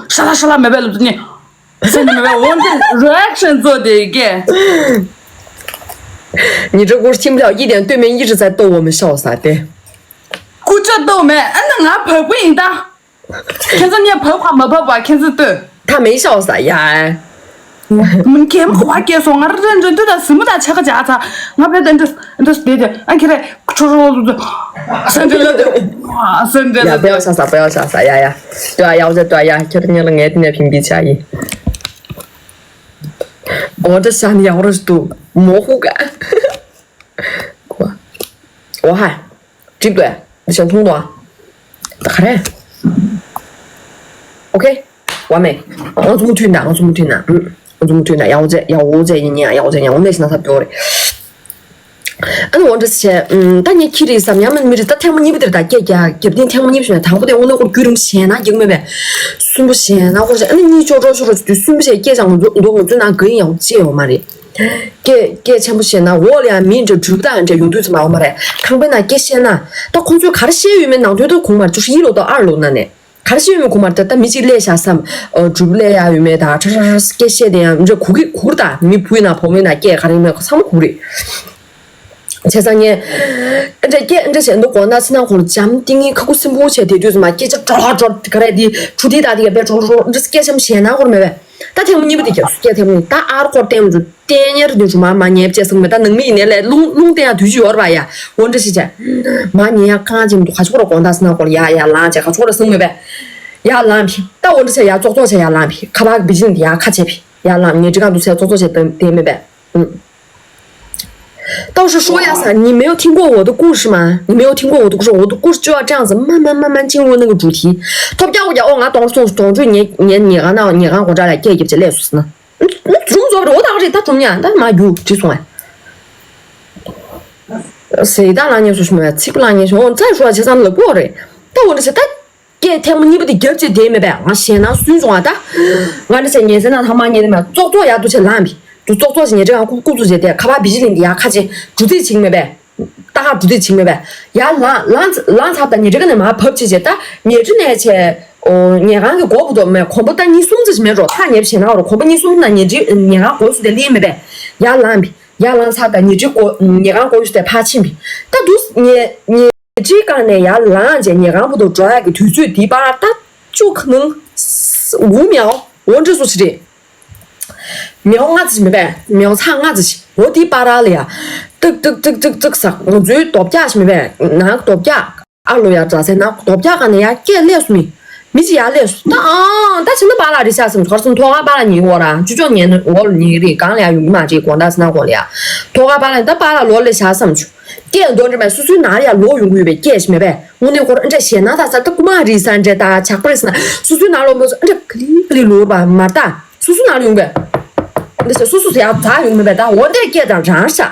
ཤ་ལ་ཤ་ལ་མེད་པས་ལབ་དུས་ནི། ཟེར་ནས་མེད་པ་འོ་འདི་རི་ཨེག་ཤན་བཟོ་དེ་གས། 你这故事听不了一点对面一直在逗我们笑啥的。 ཀུ་ཅོ་ལྟོགས་མེད་ཨ་ནི་ང་བབ་པ་ཡིན་ད། ཁྱེད་ཚོ་ངས་བབ་ག་མ་བབ་པ་ཁྱེད་ཚོ་ལྟོས། 他没笑啥呀。 མི་གད་མོ་བ་སྐྱེས་སོང་ང་རེ་འདྲ་འདུག་ད་གཟིགས་མོ་དང་ཆ་ག་བྱ་ཚ་ང་བས་ད་འདྲ་འདྲ་བསྡད་དེ་ཨ་ཁྱེད་རེ་ཁྲོ་ཁྲོ་ལོ་ལོ་སེ་འདྲ་ལ་སེ་འདྲ་ལ་不要笑啥，不要笑啥，呀呀，对啊，呀，我这对啊，呀，就是你了，我的那平比差异。我这想你，我这是都模糊感。我，我还。 འགྲིག་འདུག་ཨེ། འདི་བྱས་མཐོང་འདུག་ཨ། ད་ག་རེ། ཨོ་ཁེ། བ་མེ། ང་ཚོ་མུ་མཐུད་ན་ང་ཚོ་མུ་མཐུད་ན་ཨུ། ང་ཚོ་མུ་མཐུད་ན་ཡག་པོ་བྱས་ཡག་པོ་བྱས་ཡིན་ཡང་ཡག་པོ་བྱས་ཡག་པོ་གནས་ཤིག་ན་ས་ཕྱོགས་རེད། ཨ་ནི་འོ་འདྲ་བྱས་ཨུམ་ད་ངས་ཁྱི་རེད་བསམ་ཡང་མིན་མི་རེད་ད་ཐེངས་མ་གཉིས་པ་དེར་ད་སྐད་རྒྱག་རྒྱབ་རྟེན་ཐེངས་མ་གཉིས་པ་བྱས་ན་དང་པོ་དེ་དངོས་གནས་ཁོར་རྒྱུན་རིང་ཞེད་སྣང་རྒྱག་མེད་པས། གསུམ་པ་ཞེད་སྣང་ཁོར་བྱས་ཨ་ནི་གཉིས་ཅོག་ཅོག་ཤོར་རོ་བྱས་དུས་གསུམ་པ་བྱས་སྐད་ཆ་ང་ཚོ་ང་ཚོ་ནང་གི་ཡང་བཅད་ཡོད་མ་རེད། སྐད་སྐད་ཆེན་པོ་བཤད་ན་འོག་ལ་ཡང་མི་འདྲ་འགྲུལ་པ་དང་འདྲ་ཡོང་དུས་ཙམ་པ་འོ་མ་རེད། ཁང་པའི་ནང་སྐད་བཤད་ན་ད་ཁོང་ཚོས་ག་རེ་བཤད་ཡོད་མེད་ནང་དོན་ད་གོང་མར་བཅུ་ཡི་ལོ་དང་ཨར་ལོ་ན་ནས་ག་རེ་བཤད་ཡོད་མེད་གོང་མར་ད་ད་མི་གཅིག་སླེབས་བཞག་བསམ། འགྲུལ་པ་སླེབས་ཡག་ཡོད་མེད་ད་ཁྲ་ཁྲ་ཁྲ་སྐད་བཤད་དེ་ཡང་འདྲ་གུ་གི་གུར་ད་མི་བུ་ཡིན་ན་བུ་མོ་ཡིན་ན་སྐད་ག་རེ་ཡོད་མེད་ཚང་མ་གུ་རེད། བྱས་ཙང་ངས་འདྲ་སྐད་འདྲ་བཤད་འདུག་དགོང་དག་ཕྱི་ནང་ཁོང་འཇམ་ཏིང་ངེ་ཁ་ཁུ་སིམ་པོ་བྱས་དེ་དུས་ཙམ་པ་སྐད་ཆ་འགྲོ་ལ་འགྲོ་ག་རེ་དེ་ཁྲུ་དེ་ད་དེ་ག་པས་འགྲོ་འགྲོ་འདྲ་སྐད་ཆ་མ་བཤད་ན་ཁོར་མེད་པས། ད་ཐེངས་མ་གཉིས་པ་དེ་རྒྱབ་སུ་སྐད་ཐེངས་མ་གཉིས་ད་ཨར་ཁོར་བསྟན་མ་འཇུ་བསྟན་ཉེར་འདི་འཇུ་མ་མ་ཉེས་བྱས་སོང་མེད་ད་ནང་མི་ཡིན་ནའི་ལས་རླུང་རླུང་བསྟན་ཡག་དུས་ཅི་ཡོད་ར་བ་ཡ། འོ་འདྲ་ཞིག་བྱས། མ་ཉེས་ཡག་གང་ཅིག་མི་འདུག་ཁ་ཆུ་ཁོ་ར་དགོང་དག་སི་ན་ཁོར་ཡ་ཡ་ལངས་བྱས་ཁ་ཆུ་ཁོ་ར་སོང་མེད་པས། ཡ་ལངས་བི་ད་འོ་འདྲ་བྱས་ཡ་ཙོག་ཙོག་བྱས་ཡ་ལངས་བི་ཁ་པར་བི་ཇི་ནི་ཡ་ཁ་བྱས་བི་ཡ་ལངས་ཉེ་འབྲི་གང་འདུག་བྱས་ཙོག་ཙོག་བྱས་བསྟན་མེད་པས།到时说呀啥，你没有听过我的故事吗？你没有听过我的故事，我的故事就要这样子慢慢慢慢进入那个主题。 ཐོབ་རྒྱག་འོ་རྒྱག་འོ་ང་གདོང་སོང་གདོང་བཅུ་ཉེ་ཉེ་ཉེ་གང་ན་ཉེ་གང་སྒོ་འགྲམ་ལ་སྐད་རྒྱབ་ཅེས་སླེབས་སོང་ན། སྒྲུང་བཟོ་བར་འོ་ད་རེད་ད་སྒྲུང་ཉག་ད་མ་རྒྱུ་བྲིས་སོང་ཨ། ཟེར་ད་ལང་ཉེ་སུ་ཞིག་མ་ཚིག་ལང་ཉེ་སོང་འོ་ཚ་ཞུ་བ་བྱེད་ཙམ་ལབ་གོ་རེད། ད་འོ་ན་ཟེར་ད། སྐད་ཐེངས་མ་གཉིས་པ་དེ་རྒྱབ་ཅེས་དེ་མེད་པས་ང་ཞེད་སྣང་སུན་བྱུང་བ་ད། ང་འདྲ་བྱས་ཉལ་སའི་ནང་ཐང་མ་ཉལ་དེ་མེད་ཙོག་ཙོག་ཡག་ཏུ་བྱས་ལངས་པས་དུ་ཙོག་ཙོག་ཞིག་ཉལ་ཁྲི་ཁང་ཁུག་ཁུག་ཙུག་བྱས་ཏེ་ཁ་པར་བི་ཇི་ལིན་དེ་ཡག་ཁ་ཅེ་འབྲུ་རྩིས་བྱིང་མེད་པས། ད་ཧ་འབྲུ་རྩིས་བྱིང་མེད་པས་ཡ་ལངས་ལངས་ལངས་ཚར་ད་ཉལ་ཁྲི་ཁང་ནས་མར་བབས་བྱས་བྱས་ད་ཉལ་ཁྲི་ནས་བྱས་ཉལ་ཁང་གི་སྒོ་བུ་དོ་མེད་གོམ་པ་ད་གཉིས་གསུམ་ཙམ་ཞིག་མེད་འགྲོ་ཐག་ཉལ་བྱས་ན་རོ་གོམ་པ་གཉིས་གསུམ་ན་ཉལ་ཁྲི་ཉལ་ཁང་སྒོ་སུ་དེ་ལིན་མེད་པས་ཡ་ལངས་པས་ཡ་ལངས་ཚར་ད་ཉལ་ཁྲི་སྒོ་ཉལ་ཁང་སྒོ་སུ་དེ་ཕར་ཕྱིན་པས་ད་དུ་ཉལ་ཉལ། ཁྲིའི་སྒང་ནས་ཡར་ལངས་རྗེས་ཉལ་ཁང་བར་དུ་འགྲོ་ཡག་གི་དུས་ཚོད་འདི་བར་ད་བཅུ་ག་ནང་དགུ་མི་ཡོང་འོ་འདྲ་སུ་ཞིག་རེད། མི་ཡོང་ལྔ་ཙམ་ཞིག་མིན་པས་མི་ཡོང་ཚ་ལྔ་ཙམ་ཞིག་འོ་འདི་བར་ལ་ཡ། ཏིག་ཏིག་ཏིག་ཏིག་ཏིག་ཟག་ང་ཚོའི་རྡོ་བཀྱག་ཞིག་མིན་པས་ནང་རྡོ་བཀྱག་ཨ་ལོ་ཡ་དྲ་སའི་ནང་རྡོ་བཀྱག་སྒང་ནས་ཡ་སྐད་སླེབས་སོང་མི། མི་ཅིག་ཡར་སླེབས་སོང་ད་ཨང་ད་ཕྱི་ན་པཱ་ལགས་རེད་ཤག་བསམ་གར་སོང་ཐོག་ཁར་པཱ་ལགས་ཉལ་གི་འོ་ར་ཆུ་ལྕོག་ཉལ་ནས་འོ་ལ་ཉལ་གི་རེད་གང་ལ་ཡ་ཡོང་གི་མ་རེད་དགོང་དག་ཕྱི་ན་དགོང་ལ་ཡ། ཐོག་ཁར་པཱ་ལགས་ད་པཱ་ལགས་ལོག་སླེབས་ཤག་བསམ་བྱུང་། སྐད་མདོ་འདྲ་མེད་སོ་སོའི་ནང་ལ་ཡ་ལོག་ཡོང་གི་ཡོད་པའི་སྐད་ཞིག་མེད་པས་དངོས་གནས་ཁོ་རང་འདྲ་ཞེད་སྣང་ད་ས་ད་རྐུ་མ་རེད་ས་འདྲ་ད་ཇག་པ་རེད་ས་ན་སོ་སོའི་ནང་ལོག་མོ་སོ་འདྲ་ག་ལི་ག་ལི་ལོག་པ་མ་ད་སོ་སོའི་ནང་ལ་ཡོང་པས། འདི་ཚོ་སོ་སོ་ཟེར་ཡག་རྩ་ཡོང་མེད་པས་ད་འོ་འདྲའི་སྐད་དང་རང་ཤག་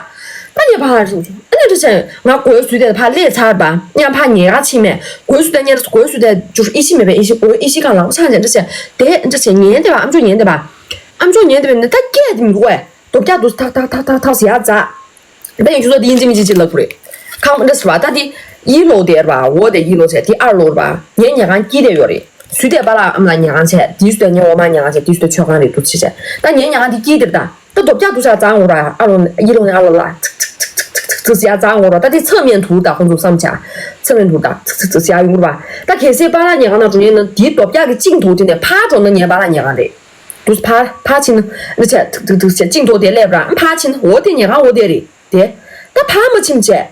ད་ངས་ཕར་རིང་ཐིང་ཨ་ནི་འདྲ་བྱས་ང་སྒོའི་ཟུར་དེ་ཕར་སླེབས་ཚར་བ་ཡང་ཕར་ཉལ་ཁང་ཕྱིན་མེད་སྒོའི་ཟུར་དེ་ཉལ་སྒོའི་ཟུར་དེ་ཅུར་ཨི་ཤི་མེད་པས་ཨི་ཤི་འོ་ཨི་ཤི་གང་ལངས་ཆགས་ཉལ་འདྲ་བྱས་དེ་འདྲ་བྱས་ཉལ་འདི་བ་ཨམ་ཅོག་ཉལ་འདི་བ་ཨམ་ཅོག་ཉལ་འདི་བས་ནི་ད་སྐད་དེ་མི་འདུག་གས་རྡོ་བཀྱག་འདུག་ཐག་ཐག་ཐག་ཐག་ཐག་ཟེར་ཡག་རྩ། ད་ཡིན་ཁྱོད་ཚོ་དེ་ཡིན་གཅིག་མིན་གཅིག་ཅིག་ལབ་དགོས་རེད། ཁམ་འདྲ་ཟེར་བ་ད་དེ་ཡི་ལོ་དེ་ར་བ་འོ་དེ་ཡི་ལོ་ཟེར་དེ་ཨར་ལོ་ར་བ་ངའི་ཉལ་ཁང་དཀྱིལ་དེ་ཡོད་རེད། སུས་དེ་པཱ་ལགས་ཨ་མ་ལགས་ཉལ་ཁང་བྱས་དེའི་སུ་དེ་ངའི་འོག་མ་ཉལ་ཁང་བྱས་དེའི་སུ་དེ་མཆོད་ཁང་རེད་འདུག་ཅེས་བྱས་ད་ངའི་ཉལ་ཁང་དེ་དཀྱིལ་དེར་ད་ད་རྡོ་བཀྱག་འདུག་ས་རྩ་འོ་ར་ཨ་ལོ་ཡི་ལོ་ནས་ཨ་ལོ་ལ་ཚིག་ཚིག་ཚིག་ཚིག་ཚིག་ཟེར་ཡག་རྩ་འོ་ར་ད་དེ་ཚང་མེད་འདུག་ད་ཁོང་ཚོ་བསམ་བྱས་ཚང་མེད་འདུག་ད་ཚིག་ཚིག་ཚིག་ཟེར་ཡག་ཡོང་གི་རེད་བ། ད་གལ་སྲིད་པཱ་ལགས་ཉལ་ཁང་ནང་འགྲོ་ཉན་ན་དེའི་རྡོ་བཀྱག་གི་གཅིག་འདུག་དེ་ནས་ཕར་འགྲོ་ན་ངའི་པཱ་ལགས་ཉལ་ཁང་རེད། དུས་ཕར་ཕར་ཕྱིན་ན་འདི་བྱས་ཐུག་ཐུག་ཐུག་བྱས་གཅིག་ཐོག་དེ་སླེབས་ར་ཕར་ཕྱིན་ན་འོ་དེ་ཉལ་ཁང་འོ་དེ་རེད་དེ། ད་ཕར་མ་ཕྱིན་བྱས།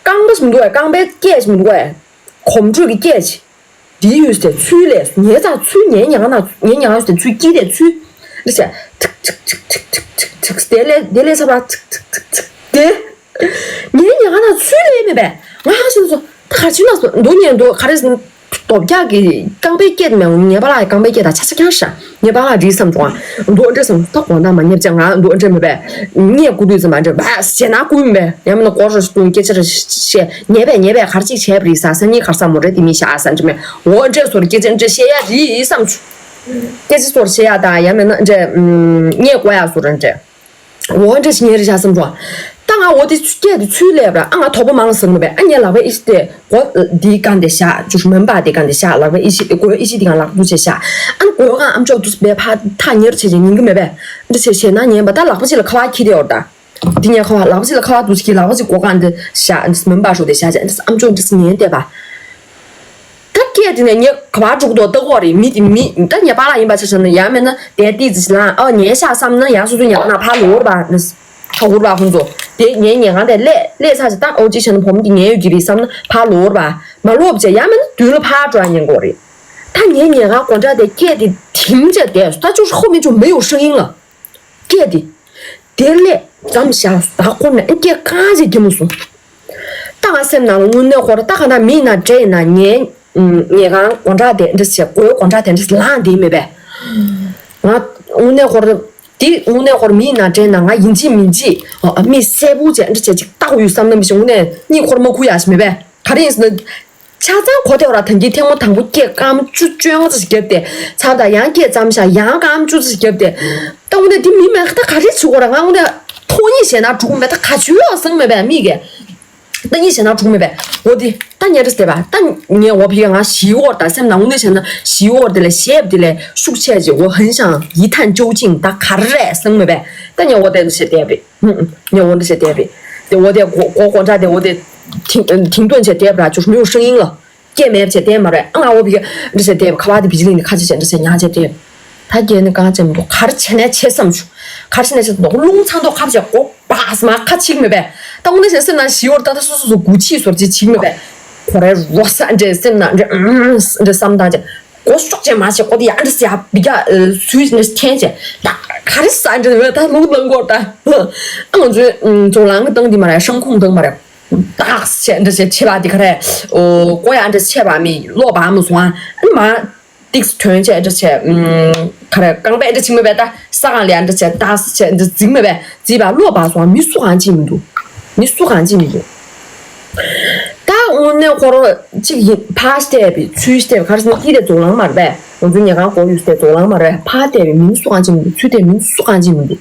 རྐང་པ་ཞིག་མི་འདུག་བས་རྐང་པའི་སྐད་ཞིག་མི་འདུག་བས། གོམ་བགྲོད་ཀྱི་སྐད་ཞིག་འདིའི་ཡུལ་དེ་ཚུལ་ལས་ཉལ་ཚགས་ཚུལ་ཉལ་ཉལ་ན་ཉལ་ཉལ་དེ་ཚུལ་སྐྱིད་དེ་ཚུལ། འདི་བྱས་ཐུག་ཐུག་ཐུག་ཐུག་ཐུག་ཐུག་དེ་ལས་དེ་ལས་ས་པ་ཐུག་ཐུག་ཐུག་ཐུག་དེ། ངའི་ཉལ་ཁང་ནང་ཚུལ་ལས་མེད་པས། ང་ཧ་ཤི་སོ། ད་ག་ཕྱིན་ན་སོ་འདུག་ཉལ་འདུག་ག་རེ་ཟིན། རྡོ་བཀྱག་གི་རྐང་པའི་སྐད་མེད་འོང་ངའི་པཱ་ལགས་རྐང་པའི་སྐད་དང་ཆ་ཆ་ཁྱང་ཤ། ངའི་པཱ་ལགས་འདྲིས་བསམ་བྱུང་ཨ། འདུག་འདྲེ་བསམ་ད་དགོང་དག་མ་ཉལ་བྱས་ང་འདུག་འདྲེ་མེད་པས། ངས་སྐུ་དུས་ཙམ་པ་འདྲེ་བ་ཞེ་ན་སྐུ་ཡིན་པས་ཡང་མིན་ན་སྐོར་ར་ཞིག་བཏུང་སྐད་ཆ་ར་བཤད་ཉལ་པས་ཉལ་པས་ག་རེ་ཅིག་བྱས་པ་རེད་ས་སང་ཉིན་ག་རེ་ས་མོ་རེད་དེ་མི་ཤ་ས་འདྲེ་མེད་འོ་འདྲེ་སོར་སྐད་ཆ་འདྲེ་བཤད་ཡ་རེད་བསམ་བྱུང་། སྐད་ཆ་སོར་བཤད་ཡ་དང་ཡང་མིན་ན་འདྲེ་ངས་གོ་ཡ་སོར་འདྲེ། འོ་འདྲ་ཞིག་ཉེ་རེ་བཞག་བསམ་བྱུང་ ད་ང་འོ་དེ་སྐད་དེ་ཚུར་སླེབས་ར། ཨ་ང་དོག་པོ་མང་སོང་མ་པས། ཨ་ངས་ལག་པའི་ཨི་ཤི་དེ་སྒོ་འདིའི་སྒང་དེ་བཞག་ཅུ་མོན་པ་དེ་སྒང་དེ་བཞག་ལག་པའི་ཨི་ཤི་སྒོའི་ཨི་ཤི་དེ་སྒང་ལག་པ་འདུག་བྱས་བཞག་ཨ་ནི་སྒོའི་སྒང་ཨམ་ཅོག་འདུག་སྦས་ཕར་ཐག་ཉེར་བྱས་བྱས་ཉན་གི་མ་པས། འདི་བྱས་བྱས་ན་ཉན་པ། ད་ལག་པ་གཅིག་ལ་ཁ་བ་ཁྱེར་དེ་ཡོད་ད། འདི་ཉལ་ཁ་བ་ལག་པ་གཅིག་ལ་ཁ་བ་འདུག་ཁྱེར། ལག་པ་གཅིག་སྒོ་སྒང་འདི་བཞག་འདི་མོན་པ་ཞོག་དེ་བཞག་བྱས་འདི་ཨམ་ཅོག་འདི་ཉན་བསྡད་པ། ད་སྐད་དེ་ནས་ངས་ག་པར་འགྲོ་གི་འདུག་ལྟ་གི་ཡོད་རེད། མི་དེ་མི་ད་ངའི་པཱ་ལགས་ཡིན་པ་ཆ་བཞག་ན། ཡང་མིན་ན་དེ་ཏིག་ཙི་ལངས་ཨ་ཉལ་ཤག་བསམ་ན་ཡང་སོ་སོའི་ཉལ་ཁང་ནང་ཕར་ལོག་རེད་པ། ཕར་འུར་བ་ཁོང་ཚོ་དེ་ངའི་ཉལ་ཁང་དེ་སླེབས་སླེབས་ཚར་ཅིག་ད་ཨོ་ཅི་བྱས་ན་བུ་མོ་འདི་ཉལ་ཡོད་ཀྱི་རེད་བསམ་ན་ཕར་ལོག་རེད་པ། མ་ལོག་བྱས་ཡང་མིན་ན་མདུན་ལ་ཕར་འགྲོ་ཡ་ཉན་གི་ཡོད་རེད། ད་ངའི་ཉལ་ཁང་སྒོ་འགྲམ་དེ་སྐད་དེ་དིང་བྱས་བསྡད་སོང་། ད་ཅུང་ཧོ་མི་ཅུང་མི་ཡོང་ཧྲང་ཡིན་ལ། སྐད་དེ། དེ་ལས་མཚམས་བཞག་ད་ཁོ་ནས་སྐད་གང་ཞིག་རྒྱག་མ་སོང་། ད་ང་སེམས་ནང་ལ་དངོས་གནས་ཁོ་ར་ད་ག་ན་མི་ཡིན་ན་འདྲེ་ཡིན་ན་ངའི་ཉལ་ཁང་སྒོ་འགྲམ་དེ་འདྲ་བྱས་སྒོའི་སྒོ་འགྲམ་དེ་འདྲ་ལངས་བསྡད་མེད་པས། ང་དངོས་གནས་ཁོ་ར་དེ་དངོས་གནས་ཁོ་ར་མི་ཡིན་ན་འདྲེ་ཡིན་ན་ང་ཡིན་གཅིག་མིན་གཅིག་མི་གསལ་པོ་བྱས་འདྲ་བྱས་ཅིག་ལྟ་དགོས་ཡོད་བསམ་ན་མི་ཤེས། དངོས་གནས་གཉིད་ཁོ་ར་མ་ཁུག་ཡག་ཞིག་མེད་པས། ག་རེ་ཡིན་ཟེར་ན། ཆ་ཚང་གོ་ཐལ་བ་ར། ཐང་གི་ཐེངས་མ་དང་པོ་སྐད་སྐར་མ་བཅུ་བཅོ་ལྔ་ཙམ་ཞིག་བརྒྱབ་སྟེ་ཚར་དང་ཡང་སྐད་ཙམ་བཞག་ཡང་སྐར་མ་བཅུ་ཙམ་ཞིག་བརྒྱབ་སྟེ། ད་དངོས་གནས་འདི་མི་མེད་ད་ག་རེ་བྱེད་དགོས་ར། ང་དངོས་གནས་ཐོག་གཉིད་བྱས་ན་འགྲོ་གི་མེད་ད། ག་བྱེད་ཡོད་སང་མེད་པས་མིག་གིས། ད་གཉིད་བྱས་ན་འགྲོ་གི་མེད་པས། འོ་དེ་ད་ཉལ་ཁྲི་བསྡད་པ་ད་ངས་འོ་ཕི་ང་ཞི་འོར་ད་སེམས་ནང་དངོས་གནས་བྱས་ན་ཞི་འོར་དེ་ལས་ཞེབ་དེ་ལས་ཤུགས་ཆེ་ཅིག་འོ་ཧན་ཤང་ཡི་ཐན་ཅོ་ཅིང་ད་ག་རེ་སང་མེད་པས། ད་ངས་འོ་དེ་ཚོ་བྱས་བསྡད་པས། ངས་འོ་འདྲ་བྱས་བསྡད་པས། དེ་འོ་དེ་སྒོ་སྒོ་སྒོ་འདྲ་དེ་འོ་དེ་དིང་དིང་དོན་བྱས་བསྡད་པ་ར། ཅུང་མི་ཡོང་ཧྲིང་ཡིན་ལ། སྐད་མེད་བྱས་བསྡད་མ་རེད། ཨ་ང་འོ་བི་འདྲ་བྱས་བསྡད་པ། ཁ་བ་དེ་བི་ཇི་ལིང་དེ་ཁ་ཆེ་བྱས་འདྲ་བྱས་ཉག་བྱས་བསྡད་པ། ད་རྒྱལ་ནི་གང་བྱས་མི་འདུག་ག་རེ་བྱས་ནས་བྱས་བསམ་བྱུང་། ག་རེ་བྱས་ནས་བྱས་འདུག་རླུང་ཚ་མདོག་ཁ་བྱས་སྒོ་སྦག་སེ་མར་ཁ་ཕྱིས་མེད་པས། ད་འོ་འདྲ་བྱས་སེམས་ནང་ཞི་བོར་ད་ད་སོ་སོ་སོ་སྒུག་ཕྱིས་སོར་ཅིག་ཕྱིས་མེད་པས། ཁོ་རའི་རོ་ས་འདྲ་སེམས་ནང་འདྲ་འདྲ་བསམ་བཏང་བྱས། སྒོ་ཤོག་ཅེས་མ་བྱས་སྒོ་དེ་ཡང་འདྲ་ཟེར་ཡ་བི་ཀ་སུས་འདྲ་འཐེན་བྱས་ད་ག་རེ་ཟ་འདྲ་བས། ད་ལུག་ནང་སྐོར་ད་ཨ་ང་ཚོའི་ཨུམ་ཚོང་ལང་གི་སྟངས་འདི་མ་རེད། ཤང་ཁུང་སྟངས་མ་རེད། ཏག་བྱས་འདྲ་བྱས་ཆེ་བ་འདི་ག་རེ་ཨོ་སྒོ་ཡང་འདྲ་ཆེ་བ་མི་ལོག་པ་མ་སོང་ཨ། ཨ་ནི་མ་ཏིག་ཐོན་བྱས་འདྲ་བྱས་ཨུམ་ག་རེ་རྐང་པས་འདྲ་བྱིང་མ་བས། ད་ས་གང་ལ་ཡང་འདྲ་བྱས་ཏག་བྱས་འདྲ་འཛིང་མ་བས་འཛིང་བ་ལོག་པ་སོང་ཨ། མི་སུ་གང་ཅི་མི་འདུག་མི་སུ་གང་ཅི་མི་འདུག་ད་དངོས་གནས་ཁོ་རང་གཅིག་ཡིན་ཕར་བལྟས་པའི་ཚུར་བལྟས་པའི་ག་རེ་ཟེར་ན་ཡིད་དེ་རྫོགས་ལང་མ་རེད་པས། ང་ཚོའི་ཉལ་ཁང་སྒོ་ཡོད་སའི་རྫོགས་ལང་མ་རེད། ཕར་བལྟས་པའི་མི་སུ་གང་ཅི་མི་འདུག་ཚུར་བལྟས་མི་སུ་གང་ཅི་མི་འདུག་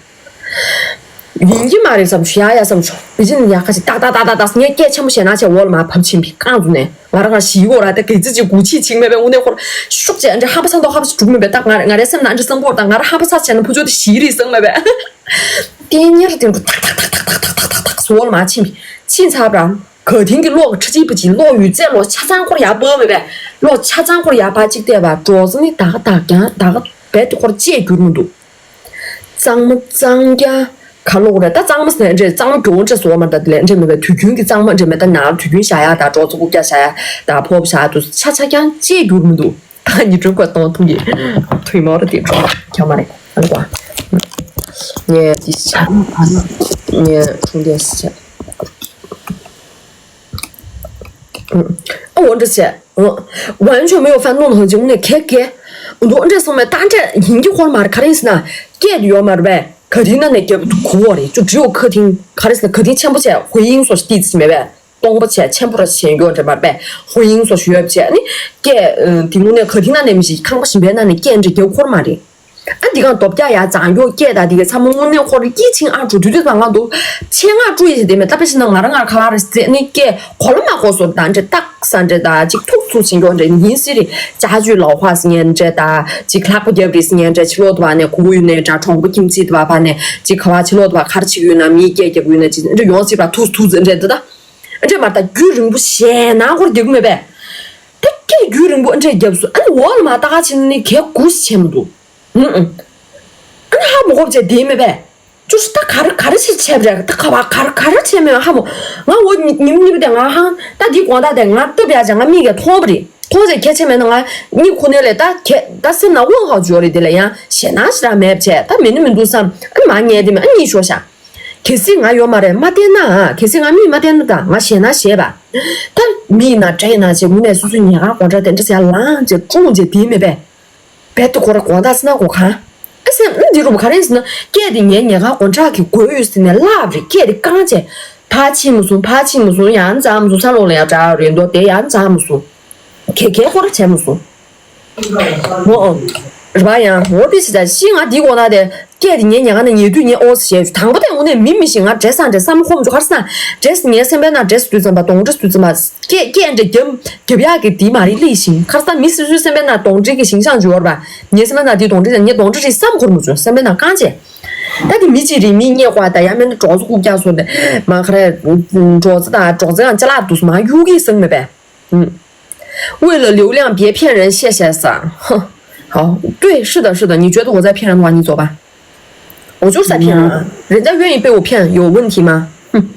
ཡིན་གྱི་མ་རེད་བསམ་བྱུང་། ཡ་ཡ་བསམ་བྱུང་། བི་ཇི་ནི་ཡག་ག་ཞིག་ཏག་ཏག་ཏག་ཏག་ཏག་ངས་སྐད་ཆེན་པོ་བཤད་ན་བྱས་འོག་ལ་མར་བབས་ཕྱིན་པའི་རྐང་བཙུགས་ནས་ང་རང་ང་ཞིག་ཡོད་ར། ད་གེགས་ཅི་ཅིག་སྒུག་ཕྱིས་ཅིག་མེད་པས། དངོས་གནས་ཁོ་ར་ཤུགས་ཆེ་འདྲ་ཧམ་པ་ཚ་མདོག་ཧམ་པ་ཞིག་འགྲོ་གི་མེད་པས། ད་ང་ང་རའི་སེམས་ནང་འདྲ་བསམ་གོ་ར། ད་ང་ར་ཧམ་པ་ཚ་བྱས་ན་བུ་ཚོ་དེ་ཞིག་རེད་བསམ་མེད་པས། ཏན་ཉེར་དེ་འགྲོ་ཏག་ཏག་ཏག་ཏག་འོག་ལ་མར་ཕྱིན་པའི་ཕྱིན་ཚར་བ་ར། ག་དེང་གི་གློག་གི་ཁྲི་ཆིབས་པ་ཅིག་གློག་ཡོད་ཚད་གློག་ཆ་ཚང་ཁོར་ཡར་སྤར་མེད་པས། གློག་ཆ་ཚང་ཁོར་ཡར་སྤར་གཅིག་བལྟས་པ་འགྲོ་ཙང་ནི་ད་ག་ད་རྒྱང་ད་ག་རྦད་དེ་ཁོར་བཅད་འགྱུར་མི་འདུག་གཙང་མ་གཙང་རྐྱང་ག་ལོག་རེད། ད་གཙང་མ་ཟེར་འདྲེ་གཙང་མ་གྱོང་འདྲེ་བཟོ་བ་མ་ད་དེ་ལས་འདྲེ་མེད་པའི་དུས་རྒྱུན་གྱི་གཙང་མ་འདྲེ་མེད་ད་ནང་དུས་རྒྱུན་བཞག་ཡག་ད་གྲོགས་ཚོ་རྐུབ་བཀྱག་བཞག་ཡག་ད་ཕོབ་བཞག་ཡག་དུ་ཆ་ཆ་རྐྱང་བཅད་འགྱུར་མི་འདུག་ད་ཉི་སྒྲོན་ཁོས་གཏོང་ཐུང་གི་ཐུའི་མོ་ར་དེ་གྲོགས་ཁྱོད་མ་རེད། ཨ་ནི་ཀོ་ངས་དེ་ཆ་ངས་འཁྲུངས་ལྡན་ཆ་ཨ་འོ་འདྲ་བྱས། 完全没有翻动的痕迹。 དངོས་གནས་ཁེག་ཁེག་འདུག་འདྲ་སོང་མེད་ད་འདྲ་ཡིན་གྱི་ཁོར་མ་རེད། ག་རེ་ཡིན་ཟེར་ན་སྐད་དུ་ཡོད་མ་རེད་པས། ག་དེ་ན་ནས་རྒྱབ་ཏུ་གོ་བ་རེད། ཅུ་འབྲི་འོ་ཁ་ཐིང་ག་རེ་ཟེར་ན་ག་དེ་ཆེན་པོ་བྱས་ཧོ་ཡིང་སོ་ཏི་ཙི་མེད་པས། སྟོང་པ་བྱས་ཆེན་པོ་ར་བྱས་ཡོད་འདྲ་མ་རེད་པས། ཧོ་ཡིང་སོ་ཞུ་ཡོད་བྱས་ནི་སྐད་དེ་དངོས་གནས་ག་དེ་ན་ནས་མི་ཞིག་ཁང་པ་ཞིམ་པའི་ན་ནས་སྐད་འདྲ་རྒྱབ་ཁོར་མ་རེད། ཨ་འདི་གང་སྟོབས་རྒྱག་ཡ་བྱང་ཡོ་སྐད་དང་འདི་གའི་ཚང་མ་དངོས་གནས་ཁོ་ར་སྐྱིད་ཆིང་ཨ་འགྲོ་དུས་དུས་ཙང་ང་འདུག་ཆེད་མངགས་སྤྲོ་ཡི་ཟེར་དེ་མེད་ད་པེ་ཕྱི་ན་ང་རང་ང་ར་ཁ་ལག་རེ་ཟེར་ནི་སྐད་གོ་ལ་མ་གོ་སོར་དང་འདྲེ་སྟག་ས་འདྲེ་ད་ཅིག་ཐུག་ཚུགས་ཆིང་གོ་འདྲེ་ཉིན་སི་རི་ཅ་ཇུ་ལོ་ཧ་སི་ཉན་འདྲེ་ད་ཅིག་ལྷག་པ་རྒྱབ་རི་སི་ཉན་འདྲེ་ཕྱི་ལོག་ཏུ་བ་ནས་གུ་གུ་ཡུ་ནས་འདྲ་གྲོང་པ་ཁྱིམ་ཚིག་ཏུ་བ་བ་ནས་ཅིག་ཁ་བ་ཕྱི་ལོག་ཏུ་བ་ཁར་ཆིག་ཡུ་ན་མིའི་སྐད་རྒྱབ་ཡུ་ན་ཅིག་འདྲེ་ཡོང་སྲིད་པ་ཐུག་ཚུགས་འདྲེ་འདི་ད་འདྲེ་མ་ད་རྒྱུན་རིང་པོ་ཞེ་ན་ཁོར་རྒྱག་མེད་པས། ད་སྐད་རྒྱུན་རིང་པོ་འདྲེ་རྒྱབ་སུ་ཨ་ནི་འོག་ལ་མ་ད་ག་ཕྱི་ནི་གས་གུ་སི་ཆེན་མོ་འདུག་ཨུ་ཨུ། ཨ་ནི་ཧ་མོ་གོ་བྱས་དེ་མེད་པས། ཅུ་ཤི་ད་ག་རེ་ག་རེ་ཞིག་བྱས་པ་རེད། ད་ག་བ་ག་རེ་ག་རེ་བྱས་མེད་ཧ་མོ། ང་འོ་ཉི་ཉིམ་ཉིམ་དེ་ང་ཧང་ད་འདི་དགོང་དག་དེ་ང་སྟབས་ཡག་ཅག་ང་མིག་གིས་མཐོང་བ་རེད། མཐོང་ཅག་ཁྱད་ཆེ་མེད་ན་ང་གཉིད་ཁུག་ནས་ལས་ད་ཁྱད་ད་སེམས་ནང་དབང་ཧ་འཇོག་རེད། དེ་ལ་ཡང་ཞེད་སྣང་ཞེ་དྲག་མེད་བྱས་ད་མེད་ནི་མི་འདུག་བསམ། ཨ་ནི་མ་ཉལ་དེ་མེད་ཨ་གཉིད་ཤོར་ཤག་གལ་སྲིད་ང་ཡོད་མ་རེད་མ་བསྟན་ན་ཨ་གལ་སྲིད་ང་མིག་མ་བསྟན་ན་ད་ང་ཞེད་སྣང་ཞེད་པ། ད་མི་ཡིན་ན་འདྲ་ཡིན་ན་ཞེས་ངུ་ནས་སོ་སོའི་ཉལ་ཁང་སྒོ་འགྲམ་དེ་འདྲ་ཟེར་ཡ་ལངས་བྱས་ཀྲུང་བྱས་དེ་མེད་པས། རྦད་དེ་ཁོ་ར་དགོང་དག་སེ་ན་སྒོ་ཁང་། ཨ་སེམས་ཨ་འདི་རུ་ག་རེ་ཟེར་ན་སྐད་དེ་ངའི་ཉལ་ཁང་སྒོ་འགྲམ་གྱི་སྒོ་ཡོད་ཟེར་ནས་ལབ་རེད། སྐད་དེ་བཀང་བྱས་ཕར་ཕྱིན་མ་སོང་ཕར་ཕྱིན་མ་སོང་ཡང་འཛག་མ་སོང་ས་ལོག་ལ་ཡང་འདྲ་རེད་འདུག་དེ་ཡང་འཛག་མ་སོང་། གེ་གེ་ཁོ་ར་བྱས་མ་སོང་། འོ་ཨོ། རེད་པ། ཡང་འོ་དེ་ཞིག་ད་ཤི་ང་འདི་གོ་ན་དེ་སྐད་དེ་ངའི་ཉལ་ཁ་ནས་ཉལ་དུས་ངས་ཨོ་ཟེར་བྱས། དང་པོ་དེ་དངོས་གནས་མི་མི་ཞིག་ང་འདྲེ་སང་འདྲེ་བསམ་ཁོམ་ཆུ་ཁར་སང་འདྲེ་ངའི་སེམས་པའི་ནང་འདྲེ་སུ་དུས་ཙམ་པ་གདོང་འདྲེ་སུ་དུས་ཙམ་པ་སྐད་སྐད་འདྲེ་རྒྱབ་རྒྱབ་ཡག་གི་དེ་མ་རེད་ལི་ཞིང་ཁར་སང་མི་སུ་སུའི་སེམས་པའི་ནང་གདོང་འདྲེ་གི་ཞིང་ཤང་འཇུ་བར་པ། ངའི་སེམས་པའི་ནང་དེ་གདོང་འདྲེ་ངའི་གདོང་འདྲེ་རེད་བསམ་ཁོར་མུ་ཆུ་སེམས་པའི་ནང་རྐང་རྗེས། ད་དེ་མི་གཅིག་རེད། མི་རྙེད་ཀ་ད་ཡང་མིན་ན་གྲོགས་ཚོ་ཀུག་རྒྱག་སོང་དེ་མ་ཁ་རེད། གྲོགས་ཚོ་དང་གྲོགས་ཚོ་ཡང་ཅ་ལག་འདུག་མ་གཡུག་གི་སང་མེད་པས། 为了流量别骗人，谢谢 ས།好，对，是的，是的，你觉得我在骗人的话，你走吧。我就是在骗人啊，人家愿意被我骗，有问题吗？哼。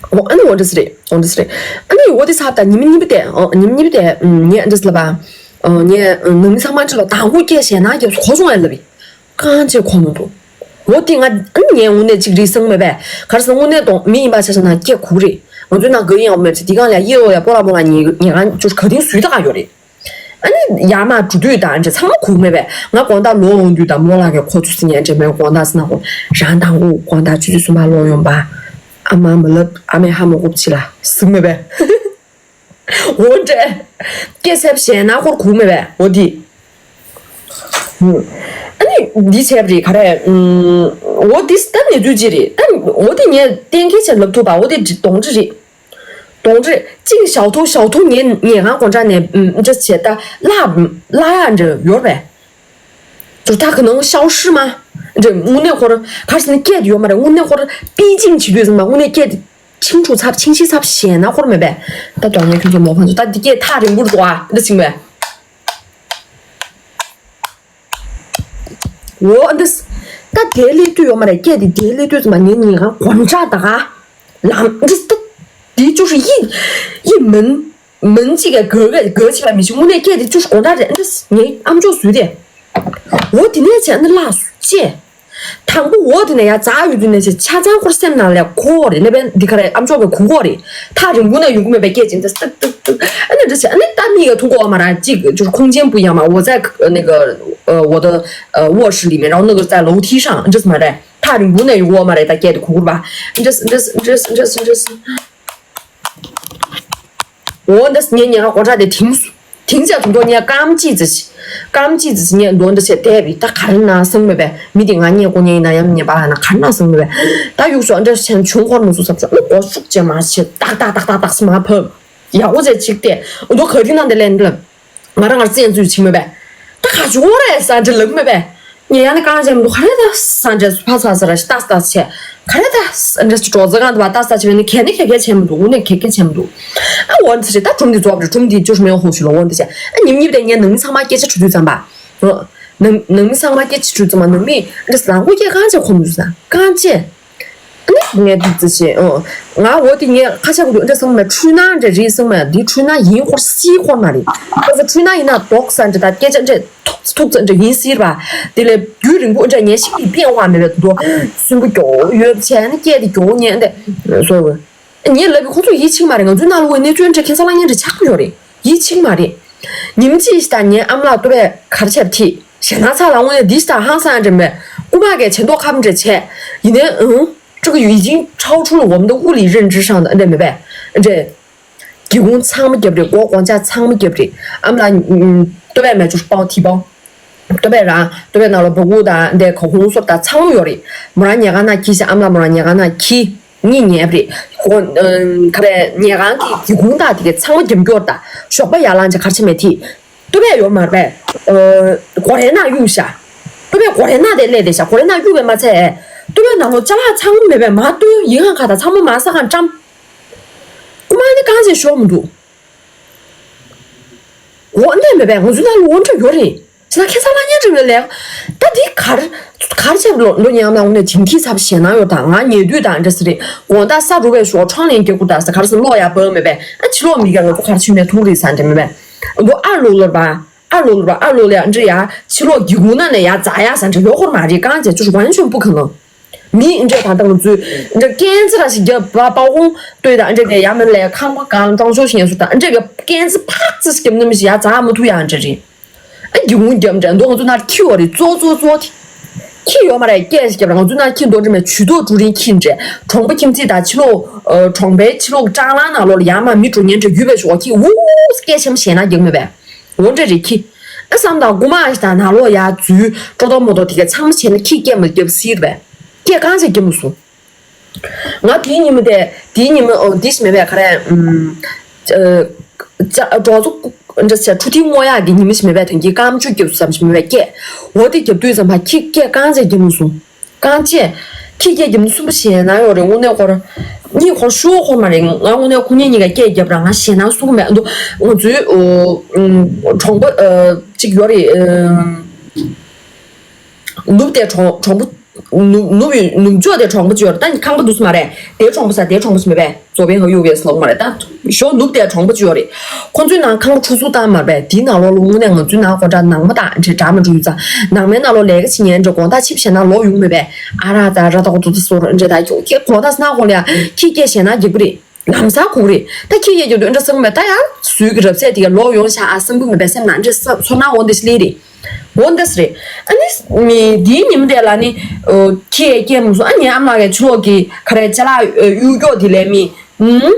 我，ཨ་ནི་འོ་འདྲ་ཟེར་རེད། འོ་འདྲ་ཟེར་རེད། ཨ་ནི་འོ་དེ་ཚབ་ད་ཉི་མ་གཉིས་པ་དེ། ཨོ་ཉི་མ་གཉིས་པ་དེ། ངས་འདྲ་ཟེར་ལབ་པ། ངས་ནང་མི་ཚང་མ་འདྲ་ལ་དང་པོ་སྐད་བཤད་ན་སྐད་གོ་སོང་ཨེ་ལབ་པས། རྐང་རྗེས་གོ་མི་འདུག་འོ་དེ་ང་ཨ་ནི་ངས་དངོས་གནས་གཅིག་རེད་སང་མེད་པས། ག་རེ་ཟེར་དངོས་གནས་དང་མི་ཡིན་པ་ཆ་བཞག་ན་སྐད་གོ་གི་རེད། ང་ཚོའི་ནང་ག་ཡིན་ཡང་མེད་ཚེ་འདི་གང་ལ་ཡེ་ལོ་ཡ་པོ་ལ་མོ་ལ་ཉེ་ཉེ་གང་ཅོར་ག་དེང་སུས་ད་ག་ཡོད་རེད། ཨ་ནི་ཡར་མར་འགྲོ་དུས་དང་འདྲ་ཚང་མ་གོ་མེད་པས། ང་དགོང་དག་ལོག་ཡོང་དུས་དང་མོ་ལ་གི་ཁོ་ཚོ་སི་ཉན་འདྲེ་མོའི་དགོང་དག་སི་ན་ཧོ་རང་དང་པོ་དགོང་དག་ཆུ་ཚོད་གསུམ་པ་ལོག་ཡོང་པ། ཨ་མ་མ་ལབ་ཨ་མའི་ཧ་མ་གོ་ཕྱི་ལ་སི་མེད་པས། འོ་འདྲས། སྐད་ཆ་བཤད་ན་ཁོར་གུག་མེད་པས་འོ་འདི། ཨ་ནི་འདི་བྱས་པ་རེད་ག་རེ། འོ་འདི་ད་ནི་དུས་ཅི་རེད་ད། འོ་འདི་ངས་གཏན་འཁེལ་བྱས་ལབ་ཐུབ་པ་འོ་འདི་གདོང་འདྲེ་རེད། གདོང་འདྲེ་གཅིག་ཞའོ་ཐུ་ཞའོ་ཐུ་ངས་ངས་གང་གོ་འདྲ་ནས་འདྲ་བྱས་ད་བརླག་བརླག་ཡག་འདྲ་ཡོད་པས། 就是他可能消失吗？འདྲ་དངོས་གནས་ཁོར་ག་རེ་ཟེར་ན་སྐད་དེ་ཡོད་མ་རེད། དངོས་གནས་ཁོར་པེ་ཅིང་བྱེད་དུས་ཟེར་མ་དངོས་གནས་སྐད་དེ། 清楚 ཚབ་清晰 ཚབ་ཞེ་ན་ཁོར་མེད་པས། ད་དོན་ངས་ཁྱོད་ཚོ་མོ་ཕན་ཚོ་ད་འདི་སྐད་ཐག་རིང་པོར་འགྲོ་ཨ་འདི་ཚིག་མེད། འོ་འདི། ད་དེ་ལས་དུས་ཡོད་མ་རེད། སྐད་དེ་དེ་ལས་དུས་ཙམ་པ་ངའི་ཉིན་གང་གོམ་ཆག་ད་ག་ལམ་འདི་ད་འདི་བཅུ་ཧྲི་ཡི་ཡི་མིན་མིན་གཅིག་ག་གོ་ག་གོ་ཆེ་བ་མི་ཤི་དངོས་གནས་སྐད་དེ་བཅུ་ཧྲི་གོམ་ཆག་རེད། འདི་ངའི་ཨམ་ཅོག་བཟོས་ཏེ། འོ་དེ་ནས་བྱས་ནི་ལགས་སོ་ཅེས། དང་པོ་འོ་དེ་ནས་ཡ་ཛ་ཡོད་དུས་ནས་ཆེ་ཆ་ཚང་ཁོར་སེམས་ནང་ལ་ཁོ་རེ་ནས་བན་འདི་ག་རེ་ཨམ་ཅོག་གི་གུ་གོ་རེ་ཐག་རིང་པོ་ནས་ཡོང་གི་མེད་པའི་སྐད་ཅིག་འདི་སྟག་སྟག་སྟག་ཨ་ནི་འདྲ་ཆེ་ཨ་ནི་ད་མིག་ག་ཐུག་གོ་བ་མ་ར་གཅིག་就是空间不一样嘛，我在那个呃我的呃卧室里面，然后那个在楼梯上，你知道吗？ཐག་རིང་པོ་ནས་ཡོང་གོ་བ་མ་རེད། ད་སྐད་དེ་གུ་གུར་བ་འདི་འདི་འདི་འདི་འདི། འོ་འདི་ངའི་ཉེན་ཁ་སྒོ་ཁྲ་དེ་དིང་སུ་དིང་ཚད་དུ་འགྲོ་ཉེ་སྐམ་ཅི་ཙི་ཅི་སྐམ་ཅི་ཙི་ཅི་ཉེ་འདོན་འདི་བྱས་བསྡད་པའི་ད་ག་རེ་ན་སང་མེད་པས། མི་དེ་ང་ཉེ་ཀོ་ཉེ་ཡིན་ན་ཡང་ཉེ་པ་ལ་ན་ག་རེ་ན་སང་མེད་པས། ད་ཡུག་སོ་འདྲ་ཆེན་ཆུང་འཁོར་མི་སུ་ཚབ་ཚོ་ཨ་ནི་སྒོ་ཤུགས་ཅན་མ་བྱས་ཏག་ཏག་ཏག་ཏག་ཏག་སི་མ་ཕབ་ཡག་པོ་བྱས་ཅིག་བལྟས་འོ་འདོ་ག་རི་ན་འདི་ལན་འདི་ལ་ང་རང་ང་རྩེན་ཚུལ་ཆིག་མེད་པས། ད་ག་ཅི་འོ་རེད་ས་འདྲ་ལབ་མེད་པས། ངས་ཡང་ནས་གང་བྱས་མི་འདུག་ག་རེ་ད་ས་འདྲ་ཕ་ས་ས་ར་ཞི་ཏག་ཏག་བྱས། ག་རེ་ད་ས་འདྲ་ཞི་གྲོགས་ཚ་གང་དུ་བ་ཏག་ས་བྱས་ནས་གལ་ནི་གལ་གལ་བྱས་མི་འདུག་འུ་ནས་གལ་གལ་བྱས་མི་འདུག་ཨ་འོ་འདི་ཞེ་ད་གྲུམ་འདི་རྫོགས་རེད། གྲུམ་འདི་ཅོ་ཤི་མེ་ཧོ་ཞུ་ལ་འོ་འདི་བྱས་ཨ་ཉིམ་ཉིམ་དེ་ངས་ནང་མི་ཚང་མ་སྐད་ཆ་དྲི་དུས་ཙམ་པ། ནང་ནང་མི་ཚང་མ་སྐད་ཆ་དྲི་དུས་ཙམ་པ་ནང་མི་འདྲ་ལང་ཁུ་སྐད་གང་བྱས་ཁོམ་དུས་ཙམ་གང་བྱས། ངས་འདུག་ཙི་ཆེ་ཨོ། ང་འོ་དེ་ངས་ཁ་ཆག་གི་འདུག་འདྲ་སོང་མ་འཁྲུལ་སྣང་འདྲ་རེད་སོང་མ་འདི་འཁྲུལ་སྣང་ཡིན་ཁོར་སི་ཁོར་མ་རེད། ཁ་ས་འཁྲུལ་སྣང་ཡིན་ན་དོག་ས་འདྲ་ད་སྐད་ཆ་འདྲ་ཐུག་ཐུག་ཙི་འདྲ་ཡིན་སྲིད་པ། དེ་ལས་རྒྱུན་རིང་པོ་འདྲ་ངས་ཤིག་གི་པེན་ཧྭ་མེད་པའི་དུ་སུན་པོ་མགྱོགས་ཡོད་བྱས་ནས་སྐད་དེ་མགྱོགས་ཉན་དེ་སོ། ངས་ལབ་པའི་ཁོ་ཚོ་ཡིད་ཆེས་མ་རེད། ང་ཚོའི་ནང་ལོགས་གནས་ཚུལ་འདྲ་ཁེ་ས་ལ་ཉན་འདྲ་ཆགས་ཡོད་རེད། ཡིད་ཆེས་མ་རེད། ཉིན་གཅིག་ཞིག་ད་ངའི་ཨ་མ་ལགས་ཏུ་བས་གར་ཆེབ་ཐིག་ཞེ་ན་ཚ་ལ་དངོས་གནས་འདི་ཞིག་ད་ཧང་སང་འདྲ་མེད་སྐུ་མ་གས་བྱེ་མདོག་ཁམ་འདྲ་བྱས། ཡིན་ནའི་ཨང་། 这个已经超出了我们的物理认知上的འདྲ་མེད་པས། འདྲ། སྒེའུ་ཁུང་ཚང་མ་བརྒྱབ་རེད། སྒོ་སྒོ་ལྕགས་ཚང་མ་བརྒྱབ་རེད། ཨ་མ་ལགས་ཏུ་བས་མེད་ཅུར་པའོ་ཐི་པའོ། ཏུ་བས་རང་ཏུ་བས་ནང་ལ་བ་གུ་དང་འདྲ་ག་ཧུང་སོར་དང་ཚང་མ་ཡོད་རེད། མོ་རང་ཉལ་ཁང་ནང་འཁྱེར་ཤག་ཨ་མ་ལགས་མོ་རང་ཉལ་ཁང་ནང་འཁྱེར། གཉིད་ཉལ་བ་རེད། ཁོ་ཨ་ག་རེ་ཉལ་ཁང་གི་སྒེའུ་ཁུང་དག་དེ་གའི་ཚང་མ་རྒྱབ་སྐྱོར་དང་ཞོགས་པ་ཡར་ལངས་བྱས་གར་ཆེ་མེད་དེ། ཏུ་བས་ཡོད་མ་རེད། ཨ་སྒོ་རའི་ནང་གཡུགས་ཤག་ཏུ་བས་སྒོ་རའི་ནང་དེ་སླེབས་བསྡད་ཤག་སྒོ་རའི་ནང་གཡུགས་པས་མ་ཚད། ཏུ་བས་ནང་ལོགས་ཅ་ལག་ཚང་མ་མེད་པས་མ་ཏུ་ཡིན་ཧང་ཁ་དང་ཚང་མ་མ་ས་ཁང་བཀྲམ། རྐུ་མ་ནི་གང་བྱས་ཞོག་མི་འདུག་འོ་གནས་མེད་པས་ང་ཚོའི་ནང་ལོགས་འདྲ་ཡོད་རེད། ཅི་ན་ཁེ་ས་ལ་ཉན་འདྲ་མེད་ལས། ད་འདི་གར་གར་ཆེ་ལོ་ལོ་ཉལ་ན་འོ་ནས་དེང་གི་ཚབ་ཞེ་ན་ཡོད་ད་ང་ཉལ་དུས་ད་འདྲ་ས་རེད། དགོང་དག་ས་རུ་བའི་ཞོགས་ཁྲང་ལེན་རྒྱག་གུ་ད་ས་གར་ས་ལོག་ཡ་བབ་མེད་པས་ཨ་ཕྱི་ལོགས་མི་ག་ང་ཚོ་གར་ཆེ་མེད་ཐུག་རེད་ས་འདྲ་མེད་པས། འདུག་ཨར་ལོ་ལོར་བ། ཨ་ལོ་ལོ་ཨ་ལོ་ལ་ཡ་འདྲི་ཡ་ཕྱི་ལོགས་སྒེའུ་ཁུང་ནང་ནས་ཡ་འཛག་ཡ་ཟ་འདྲ་ཡོད་ཁོར་མ་རེད། གང་བྱས་ཅུ་ཞུ་完全不可能། མི་འདྲ་ད་ལྟ་ང་ཚོས་འདྲ་ཀན་ཙི་ར་ཞིག་རྒྱབ་པ་པའོ་ཧོང་ལྟོས་དང་འདྲ་ག་ཡ་མིན་ལས་ཁང་པ་གང་ཀྲང་ཤོ་ཞིག་ཡང་སུ་དང་འདྲ་ག་ཀན་ཙི་ཕག་ཙི་ཞིག་རྒྱབ་ནི་མི་ཞིག་ཡ་འཛག་མ་ཐུབ་ཡ་འདྲ་རེད། ཨ་སྒེའུ་ཁུང་རྒྱབ་འདྲ་མདོ་ང་ཚོ་ནར་ཁྱི་ཡོད་རེད། ཙོ་ཙོ་ཙོ་དེ་ཁྱི་ཡོད་མ་རེད། སྐད་ཞིག་རྒྱབ་ར་ང་ཚོ་ནར་ཁྱི་མདོ་འདྲ་མེད་ཇུས་གཏོགས་ཀྲུའུ་རིན་ཁྱི་འདྲ་གྲོང་པ་ཁྱིམ་མཚེས་དང་ཕྱི་ལོགས་གྲོང་པའི་ཕྱི་ལོགས་ཀྲང་ལང་ནང་ལོགས་ལ་ཡ་མ་མི་འགྲོ་ཉན་འདྲ་རྒྱུས་པའི་ཞོགས་ཁྱི་འུ་སྐད་ཆེན་པོ་ཞེ་ན་རྒྱག་མེད་པས། འོ་འདྲ་རེད་ཁྱི། ཨ་བསམ་དང་རྐུ་མ་ཞིག་དང་ནང་ལོགས་ཡར་འཛུལ་སྤྲོ་ཏོ་མོ་ཏོ་དེ་ག་ཚང་མ་བྱས་ན་ཁྱི་སྐད་མ་རྒྱབ་སྲིད་པས། སྐད་རྐང་ཚད་རྒྱབ་མ་སོང་། ང་དེའི་ཉི་མ་དེ་དེའི་ཉི་མ་ཨོ་འདི་ཞིག་མེད་པས་ག་རེ། ཨུམ། ཅ་ཅ་གྲོགས་ཚོ་འདྲ་ཆ་ཆུ་ཐིག་སྔོ་ཡག་གི་ཉི་མ་ཞིག་མེད་པས་དོན་གྱི་རྐང་མཆུ་རྒྱབ་སུ་ཙམ་ཞིག་མེད་པས་སྐད། འོ་དེ་རྒྱབ་དུས་ཙམ་པ་ཁྱི་སྐད་རྐང་ཚད་རྒྱབ་མ་སོང་། རྐང་ཆེ། ཁྱི་སྐད་རྒྱབ་ནི་གསུམ་པོ་ཞེད་སྣང་ཡོད་རེད་དངོས་གནས་ཁོར། གཉིས་ཁོར་ཤུ་ཁོར་མ་རེད། ང་དངོས་གནས་ཁོ་གཉིས་གཉིས་ཀ་སྐད་རྒྱབ་ར་ང་ཞེད་སྣང་གསུམ་མེད་འདུག་ང་ཚོའི་ཨོ། ཨུམ། གྲོང་པ་ཨ། གཅིག་ཡོད་རེད་ཨ། ནུབ་དེ་གྲོང་གྲོང་པ། ནུབ་ནུབ་ཡོད་ནུབ་ཕྱོགས་དེ་གྲོང་པ་གཅིག་ཡོད་རེད་ད་ཁང་པ་འདུག་སེ་མ་རེད་དེ་གྲོང་པ་ས་དེ་གྲོང་པ་ཞིག་མེད་པས། ཙོ་བན་ཧོ་ཡུ་བེ་སི་ལོག་མ་རེད་ད། ཞོ་ནུབ་དེ་གྲོང་པ་ཅིག་ཡོད་རེད། ཁོ་ཚོའི་ནང་ཁང་པ་ཁྲུ་ཚུར་བཏང་མ་རེད་པས་དེའི་ནང་ལོགས་ལ་དངོས་གནས་ང་ཚོའི་ནང་ཁོ་འདྲ་ནང་མ་དང་འདྲེ་འདྲ་མ་འགྲོ་ཡོད་ཙང་ནང་མའི་ནང་ལོགས་ལས་ཀ་བྱེད་ཉན་འདྲ་དགོང་དག་ཆིབས་བྱས་ན་ལོག་ཡོང་མེད་པས་ཨ་ར་ཙ་ར་ད་གོ་ཏོ་ཏོ་སོ་ར་འདྲེ་ད་ཁྱོད་ཁྱེད་དགོང་དག་སྣ་ཁོང་ལ་ཡ་ཁྱི་སྐད་བཤད་ན་རྒྱག་གི་རེད། ལམ་སང་གོ་གི་རེད་ད་ཁྱི་སྐད་རྒྱབ་དུས་འདྲ་སང་མེད་ད་ཡང་ཟུར་གི་རབ་ཚད་དེ་ག་ལོག་ཡོང་ཤག་ཨ་སང་གི་མེད་པས་སེམས་ནང་འདྲེ་ཚོར་སྣང་འོང་དེ་ཤི་ལེ་རེད། འོ་འདི་སི་རེད། ཨ་ནི། མི་འདིའི་ཉིན་མོ་དེ་ལ་ནི། ཁྱི་ཡས་སྐད་མ་སོང་ཨ་ཉི་ཨ་མ་གི་ཕྱི་ལོགས་ཀྱི་ཁ་རས་ཅ་ལག་གཡུག་ཀྱོག་དེ་ལས་མི། ཨུམ།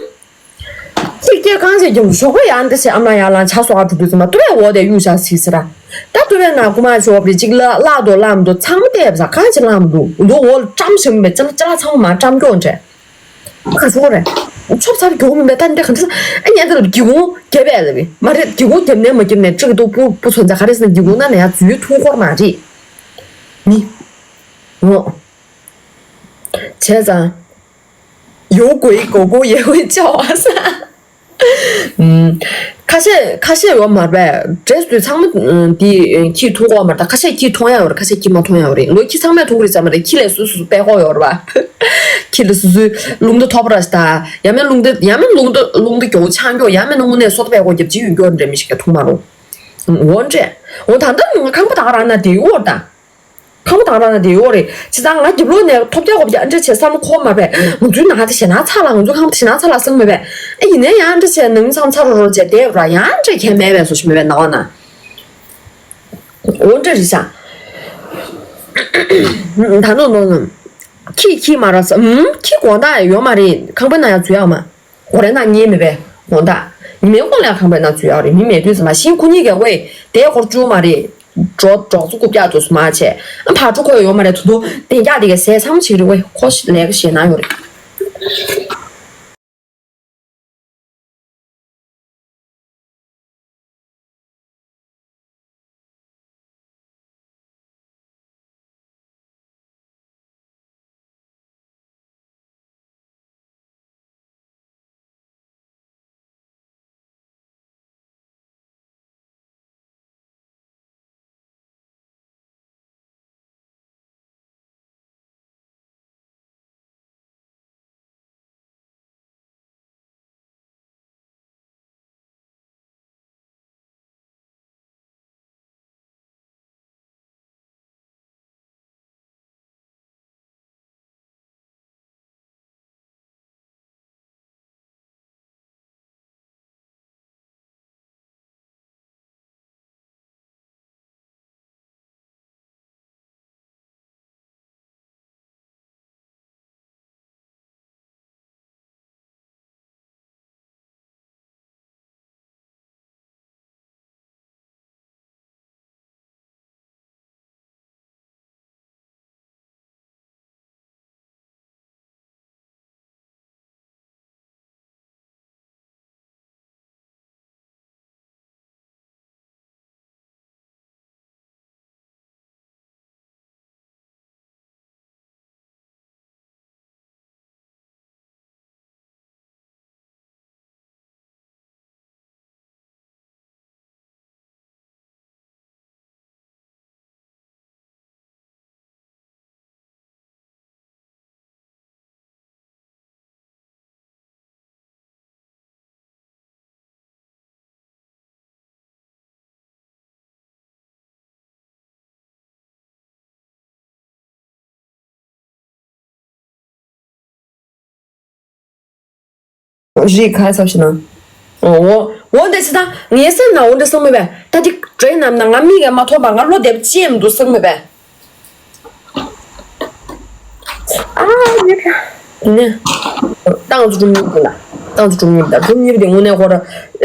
ཅིག་སྐད་གང་ཟེར་གྱི་ཞོགས་པ་ཡང་འདི་སི་ཨ་མ་ཡར་ལངས་ཇ་བཟོ་ག་འགྲོ་དུས་ཙམ་པ་ཏུ་བས་འོག་དེ་གཡུག་བཞག་ཟིག་ཟེར་ར། ད་ཏུ་བས་ན་རྐུ་མ་ཞོགས་པ་རེད་ཅིག་ལ་བརླག་འདུག་བརླག་མི་འདུག་ཚང་མ་བལྟས་བཞག་གང་ཅི་བརླག་མི་འདུག་འདུག་འོག་ལ་བཀྲམ་ཞིམ་པའི་ཅ་ལག་ཅ་ལག་ཚང་མ་མར་བཀྲམ་ཀྱོག་འདྲས། ཁ་ཤོར་རེད། ཆོབ་ཚར་མགྱོགས་མིན་པས་ད་འདི་ག་འདྲ་ཨ་ཉན་ད་ལ་སྒེའུ་ཁུང་བརྒྱབ་པས་ལབ་པས་མ་རེད་སྒེའུ་ཁུང་བརྒྱབ་ནས་མ་བརྒྱབ་ནས་ཅིག་ཏུ་པུ་པུ་ཚོ་འཛའ་ག་རེ་ཟེར་ན་སྒེའུ་ཁུང་ནང་ནས་ཡང་འཛུལ་ཐུབ་ཁོར་མ་རེད། མི། ངོ་། བྱས་ཙང་། ཡོ་གོའི་གོ་གོ་ཡེ་གོའི་ཅོ་བ་ས། ཁ་ཤས་ཁ་ཤས་ཡོད་མ་རེད་པས་འདྲེས་དུས་ཚང་མ་འདི་ཁྱི་མཐོང་གོ་མ་རེད་ད་ཁ་ཤས་ཁྱི་མཐོང་ཡ་ཡོད་རེད་ཁ་ཤས་ཁྱི་མ་མཐོང་ཡ་ཡོད་རེད་ལོ་ཁྱི་ཚང་མས་མཐོང་གི་རེད་ཙམ་མ་རེད་ཁྱི་ལས་སུ་སུ་པད་ཀོ་ཡོད་རེད་པ། ཁྱི་ལ་སུ་སུའི་རླུང་རྟ་ཐོབ་ར་ཞིག་ད། ཡང་མིན་རླུང་རྟ་ཡང་མིན་རླུང་རྟ་རླུང་རྟ་མགྱོགས་ཆང་མགྱོགས་ཡང་མིན་དངོས་གནས་སོ་ཏ་པད་ཀོ་རྒྱབ་ཅིག་ཡོད་མགྱོགས་འདྲ་མི་ཞིག་ག་ཐུག་མ་རུང་། འོ་འདྲས། འོ་ད་ལྟ་ང་ཁང་པ་དག་རང་ན་དེ་ཡོད་ད། ཁང་པ་དག་རང་ན་དེ་ཡོད་རེད་བྱས་ཙང་ང་རྒྱབ་ལོགས་ནས་ཐོབ་རྒྱག་གོ་རྒྱག་འདྲ་བྱས་བསམ་བློ་འཁོར་མ་རེད་ང་ཚོའི་ནང་དེ་ཞེ་ན་ཚ་ལ་ང་ཚོའི་ཁང་པ་དེ་ཞེ་ན་ཚ་ལ་བསམ་མེད་པས་ཨ་ཡིན་ནའི་ཡང་འདྲ་བྱས་ནང་མི་ཚང་ཚ་རོ་རོ་བྱས་བསྡད་ར་ཡང་འདྲ་གས་མེད་པས་བཟོ་ཞིག་མེད་པས་ནང་བ་ན། འོ་འདྲ་རེད་ཤག་ད་ནོ་ནོ་ནོ། ཁྱི་ཁྱི་མ་ར་ས་ཨུམ་ཁྱི་དགོང་དག་ཡོད་མ་རེད་ཁང་པའི་ནང་ཡང་འཛུལ་ཡག་མ། སྒོ་རའི་ནང་ཉལ་མེད་པས་དགོང་དག་ཉི་མའི་གུང་ལ་ཁང་པའི་ནང་འཛུལ་ཡག་རེད་མི་མེད་དུས་ཙམ་མ་ཤིང་ཁོ་གཉིས་ཀས་ཝེ་དེ་སྐོར་བཅུག་མ་རེད། འགྲོ་འགྲོགས་ཚོ་རྐུབ་བཀྱག་དུས་སུ་མ་བྱས་ཨ་ཕར་འགྲོ་ཁོ་ཡོད་མ་རེད་དུ་དུ་བདེ་འཇགས་དེ་གས་ཟས་ཚང་མ་བྱེད་ཀྱི་རེད་ཝེ་ཁོ་ལས་ཀ་ཞེད་སྣང་ཡོད་རེད། རིག་ཁ་ཚབ་ཤི་ན། འོ་འོ་འདི་སི་ད་ངའི་སེམས་ན་འོ་འདི་སང་མེད་པས་ད་ཅིག་དྲན་ནམ་ན་ང་མིག་གིས་མ་མཐོང་པ་ང་བློ་བདེ་པོ་ཅི་ཡང་མི་འདུག་སང་མེད་པས། ཨ་ཡེ་ཁ། ནས། ཏང་ཙུ་སྒྲུང་གཉིས་པ་ལ། ཏང་ཙུ་སྒྲུང་གཉིས་པ་དང་སྒྲུང་གཉིས་པ་དེ་དངོས་གནས་ཁོ་ར།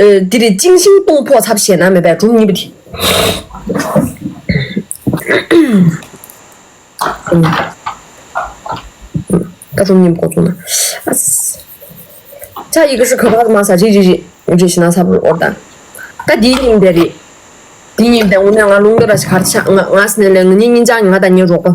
ཨེ་འདི་རེད། ཅིང་ཤིང་ཏུང་ཕོ་ཚབ་ཞེ་ན་མེད་པའི་སྒྲུང་གཉིས་པ་དེ། ད་སྒྲུང་གཉིས་པ་འགོ་བཙུགས་ན། ཨ། ཆ་ཡི་གེ་是可怕的吗ས་རི་རི་རི་རི་ཞེ་ན་ས་བུར་འོར་དང་། ད་འདིའི་ཉིན་དེ་རེད། འདིའི་ཉིན་དེ་དངོས་གནས་ང་རླུང་རྟ་ར་ཞིག་གར་ཆག་ང་ང་སི་ནས་ལས་ང་གཉིས་གཉིས་ཆག་ང་དང་ངའི་རོགས་པ།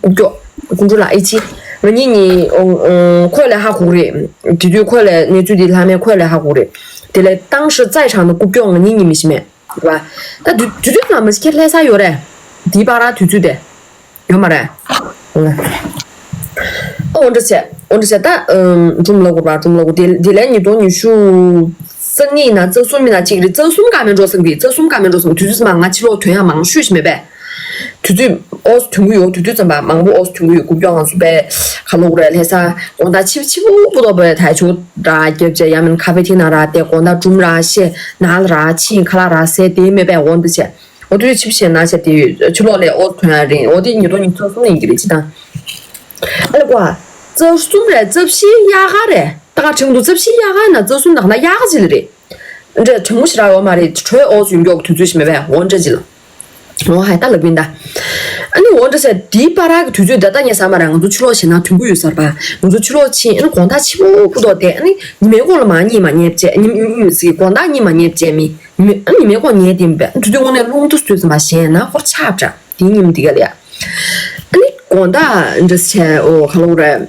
རྐུབ་ཀྱོག་ཀུན་འགྲོ་ལགས། ཨེ་ཅི། ང་གཉིས་གཉིས་ཨོ་ཨོ་ཁོས་ལས་ཧ་གོ་གི་རེད། དེ་དུས་ཁོས་ལས་གནས་ཚུལ་འདི་ལྷ་མས་ཁོས་ལས་ཧ་གོ་གི་རེད། དེ་ལས་ཏང་ཧྲི་ཙའི་ཧྲང་ནི་རྐུབ་ཀྱོག་ང་གཉིས་གཉིས་མི་ཤི་མེད་རེད་པ། ད་དུས་དུས་དུས་ཙམ་མ་ཤི་ཁྱེད་ལྷ་ས་ཡོད་རེད། འདིའི་བར་དུས་ཚོད་དེ་ཡོད་མ་རེད། ཨོ་འདྲ་བྱས་ཨོ་འདྲ་བྱས་ད་ཨམ་སྒྲུང་ལབ་དགོས་པ་སྒྲུང་ལབ་དགོས། དེ་དེ་ལས་ཉིས་སྟོང་ཉི་ཤུ་རྩ་གཉིས་ན་རྩ་གསུམ་མིན་ན་གཅིག་རེད། རྩ་གསུམ་ཀ་མེད་འགྲོ་སོང་གི་རྩ་གསུམ་ཀ་མེད་འགྲོ་སོང་དུས་ཚོད་ཙམ་པ་ང་ཕྱི་ལོགས་ཐོན་ཡ་མང་ཤོས་ཤིག་མེད་པས། དུས་ཚོད་ཨོ་སི་ཐོན་གི་ཡོད། དུས་ཚོད་ཙམ་པ་མང་པོ་ཨོ་སི་ཐོན་གི་ཡོད། རྐུབ་ཀྱོག་ང་ཚོ་པས་ག་ལོག་རེད་ལྷ་ས་དགོང་དག་ཕྱི་ཕྱི་པོ་པོ་ཏོ་པས་ཐལ་ཆུ་ར་རྒྱབ་བྱས་ཡ་མིན་ཁ་ཕེ་ཐིང་ན་ར་དེ་དགོང་དག་སྒྲུང་ར་བཤད་ན་ལ་ར་ཕྱིན་ཁ་ལག་ར་ཟས་དེ་མེད་པས་འོ་འདི་བྱས། འོ་དུས་ཕྱི་བཤད་ན་བྱས་དེ་ཕྱི་ལོགས་ལས་ཨོ་སི་ཐོན་ཡ་རེད། འོ་དེ་ཉིས་སྟོང་ཉི་ཤུ་རྩ་གསུམ་ཡིན་གི་རེད་ཅི་དང་། ཨ་ལ་ཀོ་ཨ། རྩ་གསུམ་རེད། རྩ་བཞི་དབྱར་ཁ་རེད། ད་ག་ཁྲིམས་འདུག་རྩ་བཞི་དབྱར་ཁ་ན་རྩ་གསུམ་ད་ག་ན་དབྱར་ཁ་ཅི་ལ་རེད། འདྲ་དྲང་མོ་ཞེ་དྲག་ཡོད་མ་རེད། དྲོད་ཨོ་ཡོད་མགྱོགས་དུས་ཚོད་ཞིག་མེད་པས་འོ་འདྲ་ཅི་ལ། འོ་ཧའི་ད་ལབ་ཡིན་ད། ཨ་ནི་འོ་འདྲ་ཟེར་དེའི་བར་གི་དུས་ཚོད་ད་ལྟ་ངས་ཟ་མ་རེད། ང་ཚོ་ཕྱི་ལོགས་ཞེ་ན་དུམ་བུ་ཡོད་ཟེར་པ། ང་ཚོ་ཕྱི་ལོགས་ཕྱིན་ཨ་ནི་དགོང་དག་ཕྱི་པོ་པོ་ཏོ་དེ་ཨ་ནི་ཉི་མའི་གོང་ལ་མ་གཉིད་མ་ཉལ་བྱས་ཉི་མ་ཉི་མ་ཟིག་དགོང་དག་གཉིད་མ་ཉལ་བྱས་མི་ཉི་མ་ཨ་ཉི་མའི་གོང་ཉལ་དེ་མི་འབད་དུས་ཚོད་དངོས་གནས་རླུང་རྟ་སུས་ཙམ་མ་ཞེ་ན་ཁོར་ཆགས་དྲ་དེའི་ཉིན་དེ་ག་ལ་ཡ། ཨ་ནི་དགོང་དག་འདྲ་ཟེར་འོ་ག་ལོག་རེད།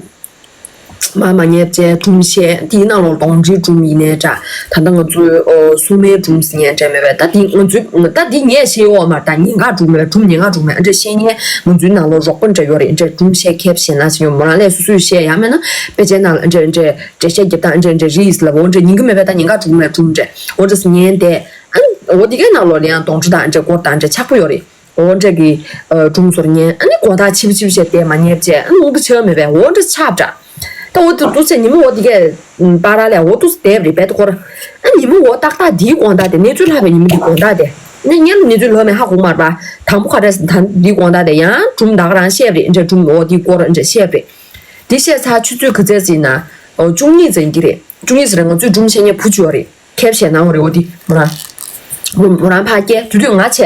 མ་མ་ཉེས་བྱས་སྒྲུང་བཤད་དེའི་ནང་ལོགས་གདོང་འདྲིའི་སྒྲུང་ཡིན་ནའི་འདྲ། ད་ལྟ་ང་ཚོའི་ཨོ་སྲུང་མའི་སྒྲུང་ཟེར་མཁན་འདྲ་མེད་པས། ད་དེ་ང་ཚོའི་ད་དེ་ངས་བཤད་ཡོད་མ་རེད། ད་ཉེན་ཁ་སྒྲུང་མེད་པས། སྒྲུང་ཉེན་ཁ་སྒྲུང་མེད་འདྲ་བཤད་མཁན་ང་ཚོའི་ནང་ལོགས་རོགས་པ་འདྲ་ཡོད་རེད། འདྲ་སྒྲུང་བཤད་མཁས་བཤད་ན་ཟེར་ཡོད་མོ་རང་ལས་སོ་སོས་བཤད་ཡ་མེད་ན་དཔེ་ཆའི་ནང་ལ་འདྲ་འདྲ་འགྲེལ་བཤད་རྒྱབ་སྟངས་འདྲ་འདྲ་རེད་ལབ་འོ་འདྲ་ཉེན་གི་མེད་པས། ད་ཉེན་ཁ་སྒྲུང་མེད་སྒྲུང་འདྲ་འོ་འདྲ་ཟེར་མཁན་དེ་ཨ་འོ་དེ་གའི་ནང་ལོགས་ལ་ཡང་གདོང་འདྲི་དང་འདྲ་སྐོར་དང་འདྲ་ཆགས་པོ་ཡོད་རེད། འོ་འདྲ་གི་སྒྲུང་ཟེར་མཁན་ཨ་ནི་དགོང་དག་ཆིབ་ཆིབ་བྱས་བསྡད་མ་ཉེས་བྱས་ཨ་ནི་དབུགས་ཆད་མེད་པས་འོ་འདྲ་ཆགས་འདྲ། ད་འོ་དུ་དུ་ཚེ་ཉི་མ་འོ་དེ་གས་པ་ར་ལས་འོ་དུ་བསྡད་རེད་པས། ད་ཁོ་ར་ཨ་ཉི་མ་འོ་ཏག་ཏག་འདིའི་དགོང་དག་དེ་གནས་ཚུལ་ལྷག་པའི་ཉི་མ་འདི་དགོང་དག་དེ་ནི་ངས་ལ་གནས་ཚུལ་ལྷག་མེད་ཧ་གོ་མ་རེད་པ། དང་པོ་ག་རེ་ད་འདིའི་དགོང་དག་དེ་ཡང་སྒྲུང་ད་ག་རང་བཤད་རེད། འདྲ་སྒྲུང་འོ་དེའི་སྐོར་འདྲ་བཤད་རེད། འདི་བཤད་ཚར་ཆུ་ཚོད་ག་ཚད་ཟིན་ན་འོ་བཅུ་གཉིས་ཙམ་གྱི་རེད། བཅུ་གཉིས་ཟེར་ང་ཚོའི་སྒྲུང་བཤད་མཁན་བུ་བཅུ་ཡོད་རེད། ཁེབས་བཤད་གནང་བ་རེད། འོ་དེ་མོ་རང་མོ་རང་ཕ་སྐྱེ་དུས་དུས་ང་བྱས།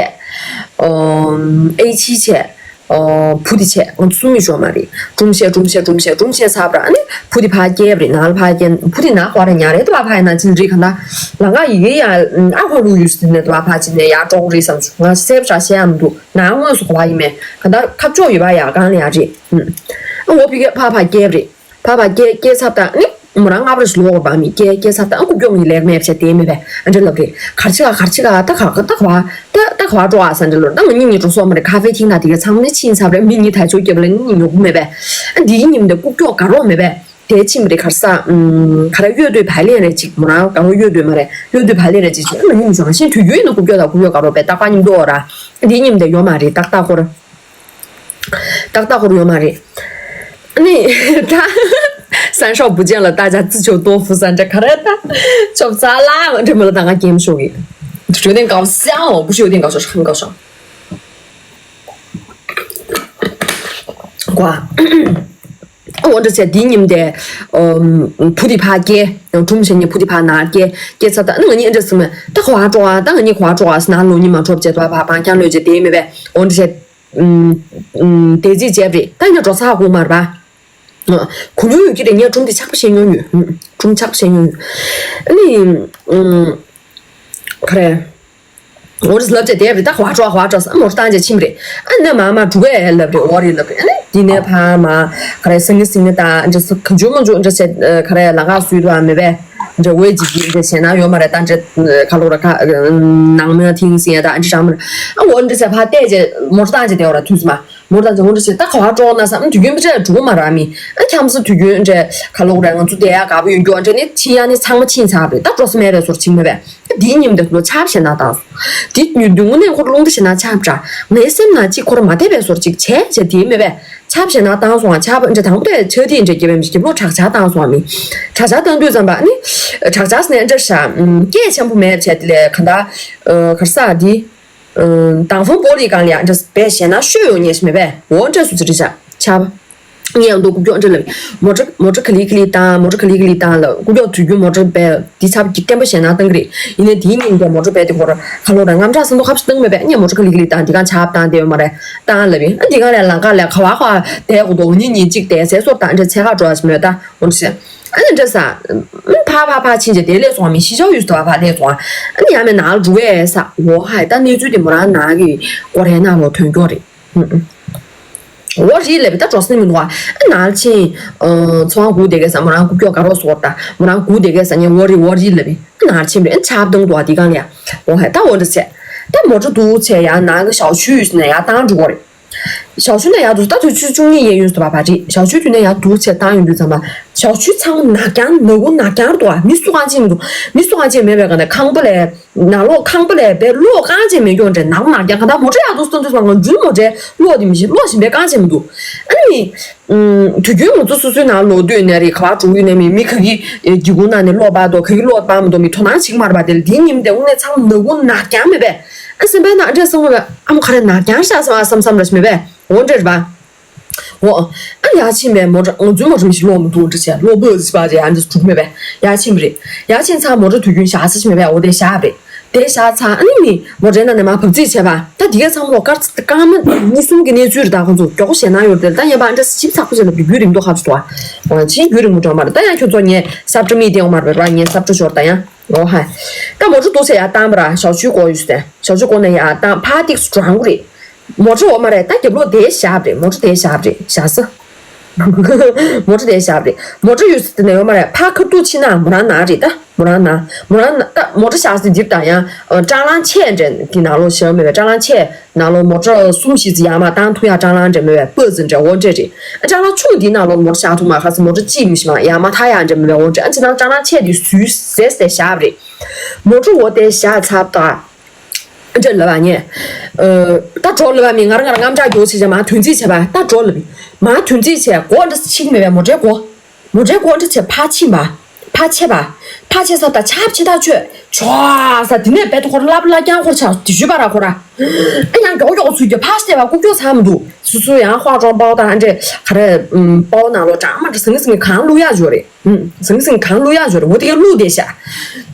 ཨེ་ཆི་བྱས། བུ་དེ་བྱས་ང་ཚོ་གསུམ་ཡོད་ཤོག་མ་རེད། སྒྲུང་བཤད་སྒྲུང་བཤད་སྒྲུང་བཤད་སྒྲུང་བཤད་ཚར་བ་ར་ཨ་ནི་བུ་དེ་ཕ་སྐྱེ་བ་རེད། ནང་ལ་ཕ་སྐྱེ་བུ་དེ་ནག་པ་རེད། ཉ་རེད་དུ་བ་ཕ་ཡིན་ན་ཅི་རེད་ག་ད་ལ་ང་ཡི་གེ་ཡ་ཨ་ཁོ་ལུ་ཡུ་སི་ནས་དུ་བ་ཕ་ཅི་ནས་ཡ་ཀྲོག་རེད་བསམ་སོང་། ང་སེབ་ཤ་བཤད་ཡ་མི་འདུག་ནང་དངོས་སུ་ག་བ་ཡིན་མེད་ག་ད་ཁ་ཕྱོགས་ཡོད་པ་ཡ་གང་ལ་ཡ་རེད། ཨ་འོ་ཕི་གེ་ཕ་ཕ་སྐྱེ་བ་རེད། ཕ་ཕ་སྐྱེ་སྐྱེ་ཚབ་དང་ནི་མོ་རང་སྔ་པར་ཞིག་ལོག་པ་མི་སྐྱེ་སྐྱེ་ཚབ་དང་ཨ་ཁུ་སྐྱོང་གི་ལེགས་མེད་བྱས་དེ་མེད་པས་ཨ་འདྲ་ལབ་རེད། གར་ཆི་ག་གར་ཆི་ག་ད་ག་ད་ག་བ་ད་ད་ག་བ་འགྲོ་ཨ་ས་འདྲ་ལོ། ད་ང་གཉིས་གཉིས་འགྲོ་སོང་མ་རེད། ཁ་ཕའི་ཐིང་ན་དེ་ག་ཚང་མ་ནི་ཕྱིན་ཚར་རེད། མི་གཉིས་ཐལ་ཆོག་རྒྱབ་ལ་གཉིས་ཉོ་གི་མེད་པས། ཨ་འདིའི་ཉིན་དེ་ཀུག་ཀྱོག་དགའ་རོགས་མེད་པས་དེ་ཕྱིན་པ་རེད། གར་ས་ཨུམ་ག་རེ་གཡོ་སྡོད་བལ་ལེན་རེད་ཅིག་མོ་རང་དགའ་རོགས་གཡོ་སྡོད་མ་རེད། གཡོ་སྡོད་བལ་ལེན་རེད་ཅིག་ཨ་ང་གཉིས་ཉོ་སོང་མ་ཤེས་དུས་རྒྱུན་ཡིན་ན་ཀུག་ཀྱོག་དང་ཀུག་ཀྱོག་དགའ་རོགས་པས་རྟག་པར་མཉམ་དུ་འོ་ར། ཨ་འདིའི་ཉིན་དེ་ཡོད་མ་རེད། ཏག་ཏག་ཁོ་ར། ཏག་ཏག་ཁོ་ར་ཡོད་མ་རེད། ཨ་ནི་ད་三少不见了，大家自求多福三这卡拉达，就咋啦？这没了，大家game show给。有点搞笑，不是有点搞笑，是很搞笑。ཀོ། འོ་འདྲ་བྱས་དེའི་ཉིན་དེ། ཨམ། བུ་དེ་ཕ་སྐྱེ། ཡང་སྒྲུང་བཤད་མཁན་བུ་དེ་ཕ་ནར་སྐྱེ། སྐྱེ་ཚར་ད་ཨ་ནི་ང་གཉིས་ཨ་འདྲ་སེ་མ། ད་ག་བ་འགྲོ་ཨ། ད་ང་གཉིས་ག་བ་འགྲོ་ཨ་ཟེར་ན་ལོ་གཉིས་མ་འགྲོ་བྱས་ད་བ་བ་བང་ཀྱང་ལོས་བྱས་དེ་མེད་པས། འོ་འདྲ་བྱས། ཨུམ། ཨུམ། དེ་རྩིས་བྱས་པ་རེད། ད་ཡིན་ན་འགྲོ་ས་ཧ་གོ་མ་རེད་པ། གོ་མྱོང་ཡོད་ཀྱི་རེད། ངས་སྒྲུང་དེ་ཆགས་པ་བཤད་མྱོང་ཡོད། ཨུམ། སྒྲུང་ཆགས་པ་བཤད་མྱོང་ཡོད། ཨ་ནི། ཨུམ། ག་རེ། འོ་རེ་ལབ་བྱས་བསྡད་པ་རེད། ད་ག་བ་འགྲོ་ག་བ་འགྲོ་ཟེར་ཨ་མོ་བཏང་བྱས་ཕྱིན་པ་རེད། ཨ་ནི་མ་མ་འགྲོ་གས་ལབ་རེད། འོ་རེ་ལབ་རེད། ཨ་ནི་འདི་ནས་ཕ་མ་ག་རེ་སང་ཉིན་སང་ཉིན་ད་འདྲ་སུ་ག་འཇུ་མ་འཇུ་འདྲ་བྱས་ག་རེ་ལ་ག་སུས་དུ་བ་མེད་པས། འདྲ་འོས་ཇི་ཇི་འདྲ་བྱས་ན་ཡོད་མ་རེད། ད་འདྲ་ག་ལོ་ར་ག་ནང་མ་ཐིང་སི་ཡ་ད་འདྲ་བྱ་མ་རེད། ཨ་འོ་འདྲ་བྱས་ཕ་བལྟས་བྱས་མོ་བཏང་བྱས་བསྡད་པ་ར་དུས་སུ་མ། མོར་དང་ཅང་འདྲ་ཞིག་ད་ག་བ་འགྲོ་ན་བསམ་དུས་རྒྱུན་པ་འདྲ་འགྲོ་གི་མ་ར་མི། ཨ་འཁྱམ་ས་དུས་རྒྱུན་འདྲ་ག་ལོག་རེད། ང་ཚོ་བསྡད་ཡ་དགའ་པོ་ཡོད་རྒྱུ་འདྲ་ནི་ཕྱིན་ཡ་ནི་ཚང་མ་ཕྱིན་ཚར་བ་རེད། ད་འགྲོ་ས་མེད་པའི་བཟོ་འདྲ་ཅིག་མེད་པས། ཨ་དེའི་ཉིན་དེ་ཚོ་ཆར་པ་ཞེ་ན་བཏང་སོང་། དེ་དུས་དངོས་གནས་ཁོ་རླུང་འདྲ་ཞེ་ན་ཆར་པ་འདྲ། ངའི་སེམས་ནང་ཅིག་ཁོ་ར་མ་བསྡད་པའི་བཟོ་འདྲ་ཅིག་བྱས་བྱས་དེའི་མེད་པས། ཆར་པ་ཞེ་ན་བཏང་སོང་ཨ། ཆར་པ་འདྲ་དང་པོ་དེ་ཆར་དེ་འདྲ་རྒྱབ་པའི་མི་རྒྱབ་ལོག་དྲག་ཆར་བཏང་སོང་ཨ་མི། དྲག་ཆར་བཏང་དུས་ཙམ་པ་ནི། དྲག་ཆར་ཟེར་ནས་འདྲ་ཤ། སྐད་ཆེན་པོ་མེད་བྱས་དེ་ལས་ག་འདྲ། གར་ས་དེ། དང་ཕུང་པོ་རི་སྒང་ལ་ཡང་འདྲ་བས་ཞེ་ན་ཤོད་ཡོང་ཉེས་ཤིག་མེད་པས། འོ་འདྲ་སུ་ཅི་རི་ཤ་ཆ་བ། ངས་ཡང་འདུག་རྐུབ་ཀྱོག་འདྲ་ལབ། མོ་ཊ་མོ་ཊ་ག་ལི་ག་ལི་བཏང་། མོ་ཊ་ག་ལི་ག་ལི་བཏང་ལབ། རྐུབ་ཀྱོག་དུས་རྒྱུན་མོ་ཊ་བས་འདི་ཚབ་ཀྱི་བརྟན་པོ་ཞེད་སྣང་བཏང་གི་རེད། ཡིན་ནའི་དེའི་ཉིན་དེ་མོ་ཊ་བས་དེ་ཁོར་ཁ་ལོ་ར་རྔམ་སྐྲག་ས་འདུག་ཁ་ཤས་བཏང་མེད་པས། ངས་མོ་ཊ་ག་ལི་ག་ལི་བཏང་། འདི་གང་ཆག་བཏང་དེ་ཡོད་མ་རེད། བཏང་ལབ་ཡིན། ཨ་འདི་གང་ལས་ལང་ཀ་ལས་ག་བ་ཁ་བ་དེ་གོ་དོ་ཉིན་ཉིན་གཅིག་དེ་ཟས་སོར་བཏང་འདྲ་ཚད་ཁ་འགྲོ་ཡ་ཞིག་མོད་ད་འོ་ཟེར། ཨ་ནི་འདྲ་ས། ཕ་ཕ་ཕ་ཕྱིན་ཆད་དེ་ལས་སོང་མི་ཤི་ཆའོ་ཡུས་ཏོ་ཕ་ཕ་ལས་སོང་། ཨ་ནི་ཡང་མེད་ནང་ལ་འགྲོ་བས་ས། འོ་ཧའི་ད་གནས་ཚུལ་དེ་མོ་རང་ནང་གི་སྒོ་རའི་ནང་ལོ་ཐོན་ཀྱོག་རེད། འོ་རི་ལབ་པའི་ད་འགྲོ་ས་ནི་མི་འདུག་ཨ་ནང་ལ་ཕྱིན། ཚོང་སྒུག་བསྡད་གས་ས། མོ་རང་སྒུག་ཀྱོག་དགའ་རོགས་སོགས་ད་མོ་རང་སྒུག་བསྡད་གས་ས་ངས་འོ་རི་འོ་རི་ལབ་པའི་ཨ་ནང་ལ་ཕྱིན་པས་ཨ་ཆབ་དང་འདུག་ཨ་དེ་གང་ལ་ཡ། འོ་ཧའི་ད་འོ་འདྲ་བྱས། ད་མོ་ཊ་འདུག་བྱས་ཡ་ནང་གི་ཞའོ་ཆུའི་ཡུལ་ནས་ཡ་བཏང་འགྲོ་གོ་རེད། ཞའོ་ཆུ་ནས་ཡར་འདུག་ད་དུས་ཚོད་བཅུ་གཉིས་ཡས་ཡུན་སུ་བ་བ་རེད། ཞའོ་ཆུ་དུས་ནས་ཡར་འདུག་བྱས་བཏང་ཡོང་དུས་ཙམ་པ་ཞའོ་ཆུ་ཚང་མ་ནག་རྐྱང་ནག་གུ་ནག་རྐྱང་རེད་འདུག་ཨ་མི་སུ་གང་ཅིག་མི་འདུག་མི་སུ་གང་ཅིག་མེད་པའི་སྒང་ནས་ཁང་པ་ལས་ནང་ལོགས་ཁང་པ་ལས་པའི་གློག་གང་ཅིག་མེད་ཀྱོག་འདྲ་ནག་གུ་ནག་རྐྱང་གང་ལྟར་མོ་ཊ་ཡར་འདུག་སྟོན་དུས་ཙམ་པ་ང་ཚོའི་མོ་ཊའི་གློག་དེ་མི་ཤེས་གློག་བཞིན་པའི་གང་ཅིག་མི་འདུག་ཨ་ནི་དུས་རྒྱུན་ང་ཚོ་སོ་སོའི་ནང་ལོག་དུས་ནས་རེད་ག་བ་འགྲོ་གི་ནས་མི་མི་ག་གི་སྒེའུ་ཁུང་ནང་ནས་གློག་སྤར་འདུག་ག་གི་གློག་སྤར་མི་འདུག་མི་དོ་སྣང་བྱེད་ཀྱི་མ་རེད་པ། དེ་ལ་དེའི་ཉིན་དེ་དངོས་གནས་ཚང་མ་ནག་གུ་ནག་རྐྱང་མེད་པས། ཨ་སེམས་པའི་ནང་འདྲས་བསམ་བློ་བས་ཨ་མ་ག་རེ་ནག་རྐྱང་ཤག་བསམ་བསམ་བསམ་ར་ཞིག་མེད་པས། འོ་འདྲས་རེད་པ། འོ། ཨ་ཡར་ཕྱིན་པས་མོ་ཊ་ང་ཚོའི་མོ་ཊ་མི་ཞིག་ལོག་མི་འདུག་འདྲ་བྱས་ལོག་པོ་ཟི་པ་རེད། ཨ་འདྲས་འགྲོ་གི་མེད་པས་ཡར་ཕྱིན་པ་རེད། ཡར་ཕྱིན་ཚར་མོ་ཊ་དུས་རྒྱུན་བཞག་ས་ཞིག་མེད་པས་འོ་དེ་བཞག་པ་རེད། དེ་བཞག་ཚར་ཨ་ནི་ནི་མོ་ཊའི་ནང་ནས་མར་བབས་རྩིས་བྱས་པ་ད་དེ་གས་ཚང་མ་ལོག་དཀར་སྐར་མ་གཉིས་གསུམ་གྱི་གནས་ཚུལ་རེད། ད་ཁོང་ཚོ་མགྱོགས་པོ་ཞེད་སྣང་ཡོད་རེད། ད་ངས་པ་ཨ་འདྲས་ཞིབ་ཚགས་པོ་བྱས་ན་རྒྱུན་རིང་མདོག་ཁ་ཚོ་འདུག་ཨ། ཅིའི་རྒྱུན་རིང་མོ་འགྲོ་མ་རེད། ད་ཡང་ཁྱོད་ཚོ་ངས་ས་ཁྲ་མིག་བསྟན་འོང་མ་རེད་པ། ངས་ས་ཁྲ་ཞོར་ད་ཡང་། འོ་ཧ། ད་མོ་ཊ་འདུག་སེ་ཡར་བཏང་པ་ར་ཞའོ་ཆུའི་སྒོ་ཡོད་སེ་ཞའོ་ཆུའི་སྒོ་ནས་ཡར་བཏང་ཕར་ཏིག་སུ་འགྲོ་གི་རེད། མོ་ཊ་འོ་མ་རེད། ད་རྒྱབ་ལོགས་དེ་བཞག་པ་རེད། མོ་ཊ་དེ་བཞག་པ་རེད། བཞག་ས། མོ་ཊ་དེ་བཞག་པ་རེད། མོ་ཊ་ཡོད་སེ་དེ་ནས་འོ་མ་རེད། ཕར་ཁ་ཐུག་ཕྱིན་ན་མོ་རང་ནང་རེད། ད་མོ་རང་ནང་མོ་རང་ནང་ད་མོ་ཊ་བཞག་སེ་འདིར་དང་ཡང་སྲང་ལམ་ཆེ་འདྲ་གི་ནང་ལོགས་བཞག་མེད་པའི་སྲང་ལམ་ཆེ་ནང་ལོགས་མོ་ཊ་གསུམ་བཞི་ཙམ་ཡར་མར་བཏང་ཐུབ་ཡ་སྲང་ལམ་འདྲ་མེད་པའི་པ་ཙི་འདྲ་འོ་འདྲ་རེད། སྲང་ལམ་ཆུང་འདིའི་ནང་ལོགས་མོ་ཊ་བཞག་ཐུབ་མ་ཁ་སང་མོ་ཊ་གཅིག་མི་ཤི་མ་ཡར་མར་ཐར་ཡ་འདྲ་མེད་པའི་འོ་འདྲ། ཨ་ཅེ་ནང་སྲང་ལམ་ཆེ་འདི་སུས་ཟས་ཟས་བཞག་པ་རེད། མོ་ཊ་འོ་དེ་བཞག་ཚར་ད། འདྲ་ལབ་པ་ངས། ཨ། ད་འགྲོ་ལབ་པ་མི་ང་རང་ང་རང་རྔམ་སྐྲག་མགྱོགས་བྱས་བྱས་མར་དོན་རྩིས་བྱས་པ་ད་འགྲོ་ལབ་པ། མར་དོན་རྩིས་བྱས་སྒོ་འདྲ་ཕྱིས་མེད་པའི་མོ་ཊའི་སྒོ། མོ་ཊའི་སྒོ་འདྲ་བྱས་ཕར་ཕྱིན་པ། ཕར་ཆས་པ། ཕར་ཆས་ས་ད་ཆབ་ཆེ་ཐག་ཆོད་ཆོག་ས་དེ་ནས་བེད་ཁོ་ར་ལབ་ལ་རྐྱང་ཁོ་ར་ཆགས་དེ་ཞུས་པ་ར་ཁོ་ར། ཨ་ཡང་མགྱོགས་མགྱོགས་ཚུར་རྒྱབ་ཕར་བལྟས་པ་རྐུབ་ཀྱོག་ཚང་མི་འདུག་སོ་སོ་ཡང་ཧྭ་ཀྲོང་པའོ་ཏ་ཨ་འདྲས་ག་རེ་པའོ་ནང་ལོགས་གྲང་མ་འདྲ་ཟང་ངེ་ཟིང་ངེ་གང་བླུག་ཡག་ཡོད་རེད། ཟང་ངེ་ཟིང་ངེ་གང་བླུག་ཡག་ཡོད་རེད། འོ་དེ་ག་བླུག་བསྡད་ཤག་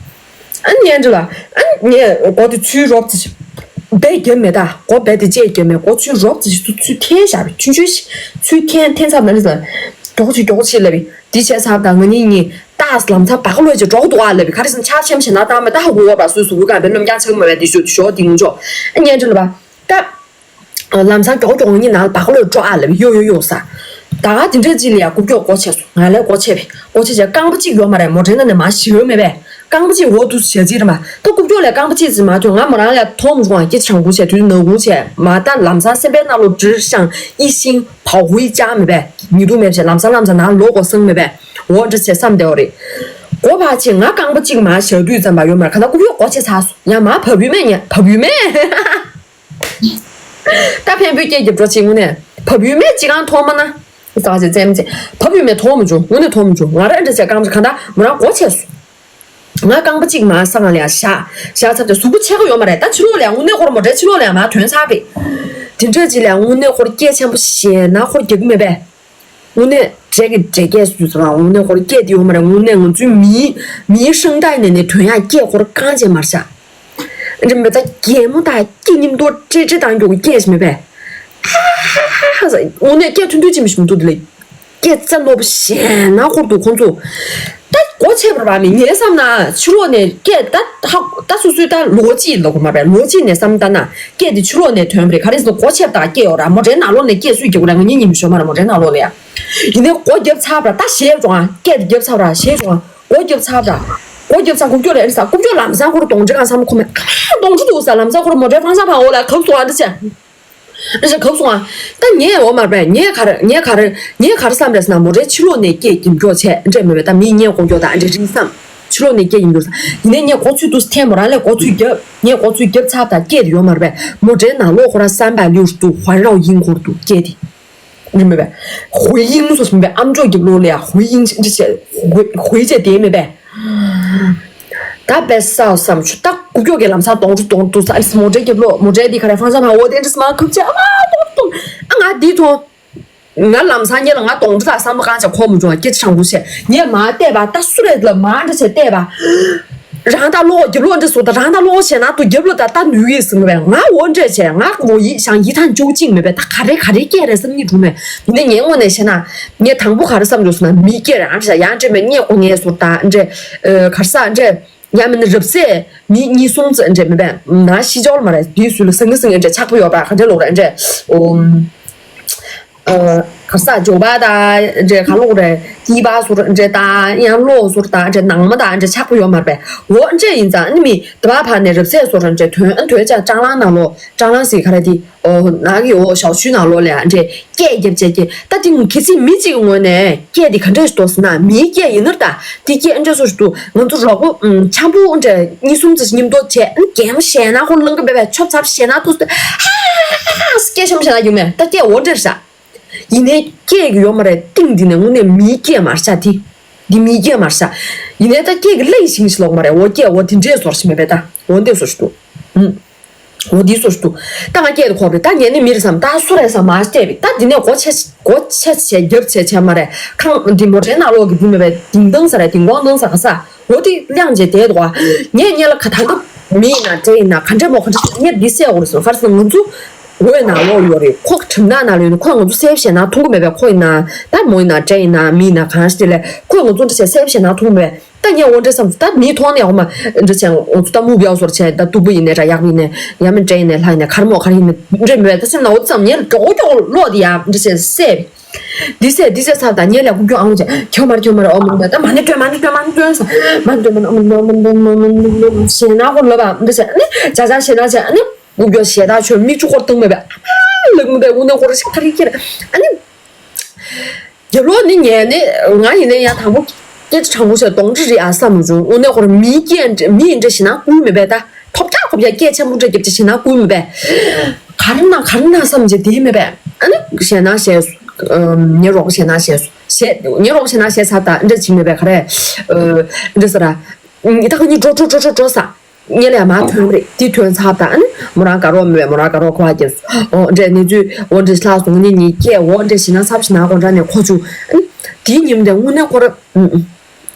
ཨ་ནི་ངས་འདྲི་ལ། ཨ་ནི་ངས་སྒོ་དེ་ཚུར་རོབ་ཙམ་རྦད་རྒྱབ་མེད་ད། སྒོ་རྦད་དེ་བཅད་རྒྱབ་མེད། སྒོ་ཚུར་རོབ་ཙམ་ཞིག་ཚུར་ཚུར་འཐེན་བཞག་པའི་ཆུང་ཆུང་ཞིག་ཚུར་འཐེན་འཐེན་ཚར་ན་ནི་ཟ། མགྱོགས་ཆེ་མགྱོགས་ཆེ་ལབ་པའི་འདི་བྱས་ཚར་ད་ང་གཉིས་གཉིས་ཏག་ལམ་སང་བག་ལོས་ཅིག་འགྲོ་འདུག་ཨ་ལབ་པའི་ག་རེ་ཟེར་ན་ཆག་ཆེམ་ཞེ་ན་བཏང་མེད་ད་ཧ་གོ་བ་སུ་སུ་གུ་ག་བའི་སྣུམ་རྐྱང་ཆག་མ་བས་འདི་ཞོ་འདི་ཞོ་འདི་ངུ་ཆོག་ཨ་ངས་འདྲི་ལབ་པ་ད། ལམ་སང་མགྱོགས་མགྱོགས་ངེད་ནང་ལ་བག་ལོས་འགྲོ་ཨ་ལབ་ཡོ་ཡོ་ཡོ་ས། ད་ག་དེ་འདྲས་ཅིག་ལ་ཡ་རྐུབ་ཀྱོག་སྒོ་ཕྱེ་སོང་། ང་ལ་སྒོ་ཕྱེ་བས་སྒོ་ཕྱེ་བྱས་རྐང་པ་གཅིག་ཡོད་མ་རེད། མོ་ཊའི་ནང་ནས་མར་ཞི་ཡོད་མེད་པས་རྐང་པ་གཅིག་འོ་འདུག་ཞེ་ཅིག་རེད་མ་ད་རྐུབ་ཀྱོག་ལས་རྐང་པ་གཅིག་ཙམ་མ་ཐོན། ང་མོ་རང་ལ་མཐོང་མི་བྱུང་ཨ། སྐད་ཆ་དྲང་པོ་བྱས་དུས་ནག་ཁུང་བྱས་མ་ད་ལམ་སང་སེམས་པའི་ནང་ལོགས་དྲིར་ཤང་ཨི་ཤིང་བའུ་ཧུའི་ཅག་མེད་པས་ཉི་གདུགས་མེད་བྱས་ལམ་སང་ལམ་སང་ནང་ལོག་དགོས་སང་མེད་པས་འོ་འདྲ་བྱས་བསམ་བསྡད་པ་རེད། སྒོ་ཕར་ཕྱེ་ང་རྐང་པ་གཅིག་མར་བཞག་དུས་ཙམ་པ་ཡོད་མ་རེད། ག་ད་རྐུབ་ཀྱོག་སྒོ་ཕྱེ་ཚར་སོང་། ཡང་མར་བབས་ཡོད་མེད་ཉན་བབས་ཡོད་མེད། ད་ཕན་པོའི་སྐད་རྒྱབ་འགྲོ་ཅིག་དངོས་གནས་བབས་ཡོད་མེད་ཅི་གང་མཐོང་མ་ན། ཟ་ཅེ་ཙེམ་ཙེ་བབས་ཡོད་མེད་མཐོང་མ་བྱུང་། དངོས་གནས་མཐོང་མ་བྱུང་། ང་རང་འདྲ་བྱས་རྐང་པ་གང་ད་མོ་རང་སྒོ་ཕྱེ་སོང་། ང་རྐང་པ་གཅིག་མར་ས་སྒང་ལ་ཡར་བཞག་བཞག་ཚར་ཏེ་གཟུགས་པོ་ཕྱེད་ཀ་ཡོད་མ་རེད། ད་ཕྱི་ལོགས་ལ་ཡང་དངོས་གནས་ཁོ་ར་མོ་ཊའི་ཕྱི་ལོགས་ལ་ཡང་མར་ཐོན་ཚར་བས། དེ་འདྲ་ཅིག་ལ་ཡང་དངོས་གནས་ཁོ་ར་སྐད་ཆེན་པོ་བཤད་ན་ཁོ་ར་རྒྱག་གི་མེད་པས། དངོས་གནས་འདྲེ་གི་འདྲེ་སྐད་སུ་ཚང་དངོས་གནས་ཁོ་ར་སྐད་དེ་ཡོད་མ་རེད། དངོས་གནས་ང་ཚོའི་མིའི་མིའི་ཧྲང་ཏའི་ནས་ནས་ཐོན་ཡག་སྐད་ཁོ་ར་རྐང་རྗེས་མར་བཞག་འདི་མི་ད་གད་མོ་དང་སྐད་སྙིམ་མདོག་ཀྲེ་ཀྲེ་དང་མགྱོགས་སྐད་ཞིག་མེད་པས། ཨ་ཧ་ཧ་ཧ། དངོས་གནས་སྐད་ཐུང་ཐུང་ཅིག་མི་ཞིག་མི་འདུག་དེ་ལས་སྐད་རྩ་རྣོ་པོ་ཞེ་ན་ཁོར་འདུག་ཁོང་ཚོ་ད་སྒོ་ཕྱེ་བར་བ་མི་ངའི་བསམ་ན་ཕྱི་ལོགས་ནས་སྐད་ད་ཧ་ད་སོ་སོའི་ད་ལོ་གཅིག་ལ་གོ་མ་པས་ལོ་གཅིག་ནས་བསམ་ད་ན་སྐད་དེ་ཕྱི་ལོགས་ནས་ཐོན་པ་རེད། ག་རེ་ཟེར་ན་སྒོ་ཕྱེ་བར་ད་སྐད་ཡོད་ར་མོ་ཊའི་ནང་ལོགས་ནས་སྐད་སུས་རྒྱག་གོ་ར་ང་གཉིས་གཉིས་མི་ཤོར་མ་ར་མོ་ཊའི་ནང་ལོགས་ལ་ཡ་ཡིན་ནའི་སྒོ་བརྒྱབ་ཚར་བ་ར་ད་ཞེས་བྱུང་ཨ་སྐད་དེ་བརྒྱབ་ཚར་བ་ར་ཞེས་བྱུང་ཨ། སྒོ་བརྒྱབ་ཚར་ད། སྒོ་བརྒྱབ་ཚར་རྐུབ་ཀྱོག་ལས་ཨ་ནི་ས་རྐུབ་ཀྱོག་ལམ་སང་ཁོ་ར་གདོང་འདྲེ་གང་བསམ་ཁོ་མེད་ཨ་གདོང་འདྲེ་འདུག་ས་ལམ་སང་ཁོ་ར་མོ་ཊའི་ཧྥང་ཤང་ཕང་འོག་ལ་གབ་སོང་ཨ་འདི་བྱས། ཨ་ཞེ་གབ་སོང་ཨ། ད་ངས་འོ་མ་རེད་ངས་ག་རེ་ངས་ག་རེ་ངས་ག་རེ་བསམ་རེད་ཟེར་ན་མོ་ཊའི་ཕྱི་ལོགས་ནས་སྐད་རྒྱབ་ཀྱོག་བྱས་འདྲེ་མེད་པས་ད་མིས་ངས་སྒོ་ཀྱོག་ད་འདྲེ་རིང་བསམ། ཕྱི་ལོགས་ནས་སྐད་རྒྱབ་ཀྱོག་ས་ཡིན་ནའི་ངས་སྒོ་ཚུར་འདུག་ས་ཐེངས་མོ་རང་ལས་སྒོ་ཚུར་རྒྱབ་ངས་སྒོ་ཚུར་རྒྱབ་ཚར་ད་སྐད་དེ་ཡོད་མ་རེད་པས་མོ་ཊའི་ནང་ལོགས་ཁོ་ར་བསམ་པ་ལིའུ་རུ་འདུག་ཧོན་རའོ་ཡིན་ཁོ་ར་འདུག་སྐད་དེ། རིན་མེད་པས། ཧོའི་དབྱིངས་སོགས་མེད་པས་ཨམ་ཅོག་རྒྱབ་ལོགས་ལ་ཡ་ཧོའི་དབྱིངས་ཅི་བྱས་ཧོའི་ཧོའི་བྱས་དེ་མེད་པས། ད་པས་ས་བསམ་ཆུ་ད་རྐུབ་ཀྱོག་གི་ལམ་སང་གདོང་ཁྲུ་གདོང་དུ་ས་མོ་ཊའི་རྒྱབ་ལོགས་མོ་ཊའི་འདི་ག་རེ་ཧྥང་ཤང་ཕང་འོ་དེ་འདྲ་སི་མ་ཁུབ་ཆེ་ཨ་མ་གདོང་གདོང་ཨ་ང་འདི་མཐོང་། ང་ལམ་སང་ཉལ་ལ་ང་གདོང་འདྲ་དང་བསམ་བློ་གང་བྱ་འཁོར་མི་འབྱུང་བ། སྐད་ཆ་དྲང་པོ་བཤད། ངས་མ་བལྟས་པ་ད་སུ་རེད་ལ་མ་འདྲ་བྱས་བལྟས་པ། རང་ད་ལོག་རྒྱབ་ལོག་འདྲ་སོ་ད་རང་ད་ལོག་བྱས་ན་དུ་རྒྱབ་ལོག་ད་ད་ནུས་ཡིས་ཟིན་པས། ང་འོ་འདྲ་བྱས། ང་འོ་ཡིད་ཞང་ཡིད་ཐང་ཅུང་ཅིག་མེད་པས། ད་ག་རེ་ག་རེ་སྐད་རེད་བསམ་གྱི་འདུག་མེད། ཡིན་ནའི་ངའི་ངོས་ནས་བཤད་ན་ངས་དང་པོ་ག་རེ་བསམ་འདུག་ཟེར་ན། མི་སྐད་རེད་ཨ་འདྲ་ཡང་འདྲ་མེད། སྙད་གོ་ངས་ཟོར་ད་འདྲ་གར་ས་འདྲ། ཡང་མིན་ན་རབ་གསལ་མི་གཉིས་གསུམ་ཙམ་འདྲ་མེད་པས། ན་ཤི་ཅོལ་མ་རེད། དེའི་ཚུལ་ལ་སང་གི་སང་གི་འདྲ་ཆགས་པོ་ཡོད་པ་ག་འདྲ་ལོག་རེད་འདྲ། ཨོ། ག་ས་ཇོ་བ་དང་འདྲ་ག་ལོག་རེད། ཏི་བ་ཟུར་འདྲ་དང་ཡང་ལོ་ཟུར་དང་འདྲ་ནང་མ་དང་འདྲ་ཆགས་པོ་ཡོད་མ་རེད་པས། འོ་འདྲ་ཡིན་ཙང་ཨ་ནི་མི་དི་བ་ཕ་ནས་རབ་གསལ་ཟུར་འདྲ་དོན་དོན་ཅག་ཅང་ལང་ནང་ལོ་ཅང་ལང་སི་ག་རེ་དེ། ཨོ་ནག་གི་འོ་ཞའོ་ཆུའི་ནང་ལོགས་ལ་ཡང་འདྲས་སྐད་རྒྱབ་བྱས་ཀྱི། ད་དེ་གལ་སྲིད་མི་གཅིག་གི་ངོས་ནས་སྐད་དེ་ག་འདྲས་ཤིག་འདུག་ཟེར་ན། མིའི་སྐད་ཡིན་ནར་ད་དེ་སྐད་འདྲས་སོ་ཞིག་འདུག་ང་ཚོ་རོགས་པོ་འཆམ་པོ་འདྲ་གཉིས་གསུམ་ཙམ་མཉམ་དུ་བྱས་ཨ་ནི་གད་མོ་བཤད་ན་ཁོ་ལང་གི་བས་བས་ཆོབ་ཚབ་བཤད་ན་ཐུག་སྟེ་ཧ་ཧ་ཧ་སྐད་ཆམ་བཤད་ན་ཡོང་མེད། ད་སྐད་འོ་འདྲས་ཤག་ཡིན་ནའི་སྐད་ཀྱི་ཡོད་མ་རེད། གཏིང་འདི་ནས་དངོས་གནས་མིའི་སྐད་མར་ཤག་དེ། འདི་མིའི་སྐད་མར་ཤག་ཡིན་ནའི་ད་སྐད་ཀྱི་ལེགས་ཤིང་ཞིག་ལོག་མ་རེད། འོ་སྐད་འོ་དེ་འདྲས་སོར་ཞིག་མེད་པས། ད་འོ་འདྲས་སོར་ཞིག་འདུག་འོ་འདི་སོ་ཞིག་འདུག་ད་ང་སྐད་དུ་གོ་བས། ད་ངས་ནི་མི་རེད་བསམ། ད་སུ་རེད་བསམ་མ་བལྟས་པས། ད་འདི་ནས་སྒོ་ཕྱེ་སྒོ་ཕྱེ་བྱས་རྒྱབ་བྱས་བྱས་མ་རེད། ཁང་འདི་མོ་ཊའི་ནང་ལོག་གི་འདི་མེད་པས། དིང་དང་ས་རེད། དིང་དགོང་དང་ས་ག་ས། འོ་དེ་གླེང་བྱས་བསྡད་འདུག་ངས་ཉེ་ལ་ག་ད་ལྟ་མི་ཡིན་ན་འདྲེ་ཡིན་ན་ག་འདྲ་མོ་ག་འདྲ་ངས་འདི་བསད་འོ་རེད་སོང་། ག་རེ་ཟེར་ན་ང་ཚོ་འོ་ཡ་ནང་ལོག་ཡོད་རེད། ཁོ་གྲིམ་ནག་ནང་ལ་ཡོད་ནི་ཁོས་ང་ཚོ་སེབ་བྱས་ན་མཐོང་གི་མེད་པས། ཁོ་ཡིན་ན་ད་མོ་ཡིན་ན་འདྲེ་ཡིན་ན་མི་ཡིན་ན་གང་ཞིག་དེ་ལས་ཁོས་ང་ཚོ་འདྲ་བྱས་སེབ་བྱས་ན་མཐོང་གི་མེད། ད་ངས་འོ་འདྲ་བསམ་སོང་། ད་མིའི་ཐོག་ནས་འོ་མ་འདྲ་བྱས་ང་ཚོ་ད་མུ་བེའོ་སོར་བྱས་ད་སྟུག་པོ་ཡིན་ནའི་འདྲ་ཡག་པོ་ཡིན་ནའི་ཡང་མིན་འདྲེ་ཡིན་ནའི་ལྷ་ཡིན་ནའི་ག་རེ་མོ་ག་རེ་ཡིན་ནའི་འདྲ་མེད་པས། ད་སེམས་ནང་འོ་ཙམ་ངས་མགྱོགས་མགྱོགས་ལོག་དེ་ཡང་འདྲ་བྱས་སེབ། འདི་ཟེར་འདི་ཟེར་ཚར་དང་ངས་ལས་ཁུག་ཀྱོག་ཨང་ཅེ་ཁྱོད་མར་ཁྱོད་མར་ཨོ་མོ་ད་མ་ཎི་བཏོན་མ་ཎི་བཏོན་མ་ཎི་བཏོན་ས་མ་ཎི་བཏོན་མ་ཎི་ཨོ་མོ་ཞེ་ན་ཁོ་ལོ་བ་འདི་ཟེར་ཨ་ནི་ཇ་ཇ་ཞེ་ན་ཅེ་ཨ་ནི་ཁུག་ཀྱོག་ཞེ་ད་ཆོས་མིག་ཆུ་ཁོར་བཏང་མེད་པས། ཨ་ལག་མི་པས་དངོས་གནས་ཁོ་ར་ཤི་ཁ་རི་ཁྱེར་ཨ་ནི་རྒྱབ་ལོག་ནི་ངས་ནི་ང་ཡིན་ནའི་ཡང་དང་པོ་སྐད་ཆ་དྲང་པོ་བཤད་གདོང་འདྲེ་རེད་ཨ་བསམ་མི་བྱུང་། དངོས་གནས་ཁོ་ར་མིའི་སྐད་མི་ཡིན་འདྲ་ཞེ་ན་ཁུག་མེད་པས། ད་ཐོབ་རྒྱག་ཁོབ་རྒྱག་སྐད་ཆེན་པོ་འདྲ་རྒྱབ་ཅེ་ཞེ་ན་ཁུག་མེད་པས། ག་རེ་ན་ག་རེ་ན་བསམ་བྱས་དེ་མེད་པས། ཨ་ནི་ཞེ་ན་ཞེས་སོ། ཨམ། ཉེ་རོགས་ཞེ་ན་ཞེས་སོ། ཞེ་ཉེ་རོགས་ཞེ་ན་ཞེས་ཚར་ད་འདྲ་ཅིག་མེད་པས་ག་རེ། ཨ་འདྲ་ས་ར། ཨམ། ད་ག་ནི་འགྲོ་འགྲོ་འགྲོ་འགྲོ་འགྲོ་ས། ཉེ་ལས་མ་ཐོན་རེད། དེ་ཐོན་ཚར་ད་ཨ་ནི་མོ་རང་དགའ་རོགས་མེད་པས། མོ་རང་དགའ་རོགས་ཁོ་བ་རྒྱབ་སོ། ཨོ་འདྲ་གནས་ཚུལ་འོ་འདྲ་ལྷག་སོང་ནི་ཉིད་སྐད་འོ་འདྲ་ཞེ་ན་ཚབ་ཞེ་ན་དགོང་གྲངས་ནས་ཁོ་བྱུང་ཨ་ནི། དེའི་ཉིན་དེ་དངོས་གནས་ཁོ་ར། ཨམ།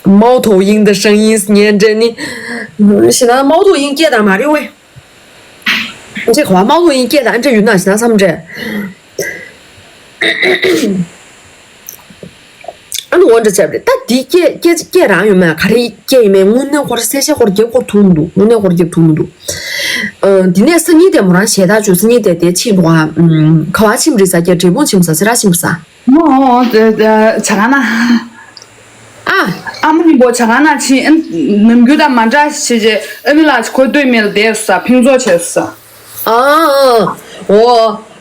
猫头鹰的声音 ཉན་འདྲ་ནི། ཞེ་ན་猫头鹰་སྐད་དང་མ་རེད་ཝེ། ཅེ་ཁོ་བ་猫头鹰་སྐད་དང་འདྲ་ཡོད་ན་ཞེ་ན་བསམ་འདྲ། ཨ་ནི་འོ་འདྲ་བྱས་པ་རེད། ད་འདི་སྐད་སྐད་སྐད་རང་ཡོད་མེད་ག་རེ་སྐད་ཡིན་མེད་དངོས་གནས་ཁོ་ར་གསལ་བཤད་ཁོ་ར་རྒྱབ་ཁོ་ར་ཐུབ་མི་འདུག་དངོས་གནས་ཁོ་ར་རྒྱབ་ཐུབ་མི་འདུག་ཨ། འདི་ནས་སང་ཉིན་དེ་མོ་རང་ཞལ་ཏ་བྱོས། སང་ཉིན་དེ་དེ་ཕྱིན་འགྲོ་ཨ། ཁ་བ་ཕྱིན་པ་རེད་ཟ། སྐྱ་འབྲས་སྤུངས་ཕྱིན་པ་ཟ། སེ་ར་ཕྱིན་པ་ཟ། མོ་ཇ་ག་ན། ཨ། ཨ་མ་ནི་བོ་ཇ་ག་ན་ཕྱིན། ནམ་རྒྱུན་དང་མ་འདྲ་ཞེས་བྱས་ཨ་ནི་ལགས་ཁོ་སྟོད་སྨད་ལ་བསྡད་སོང་། ཕིང་ཚོགས་བྱས་སོང་། ཨ། ཨ།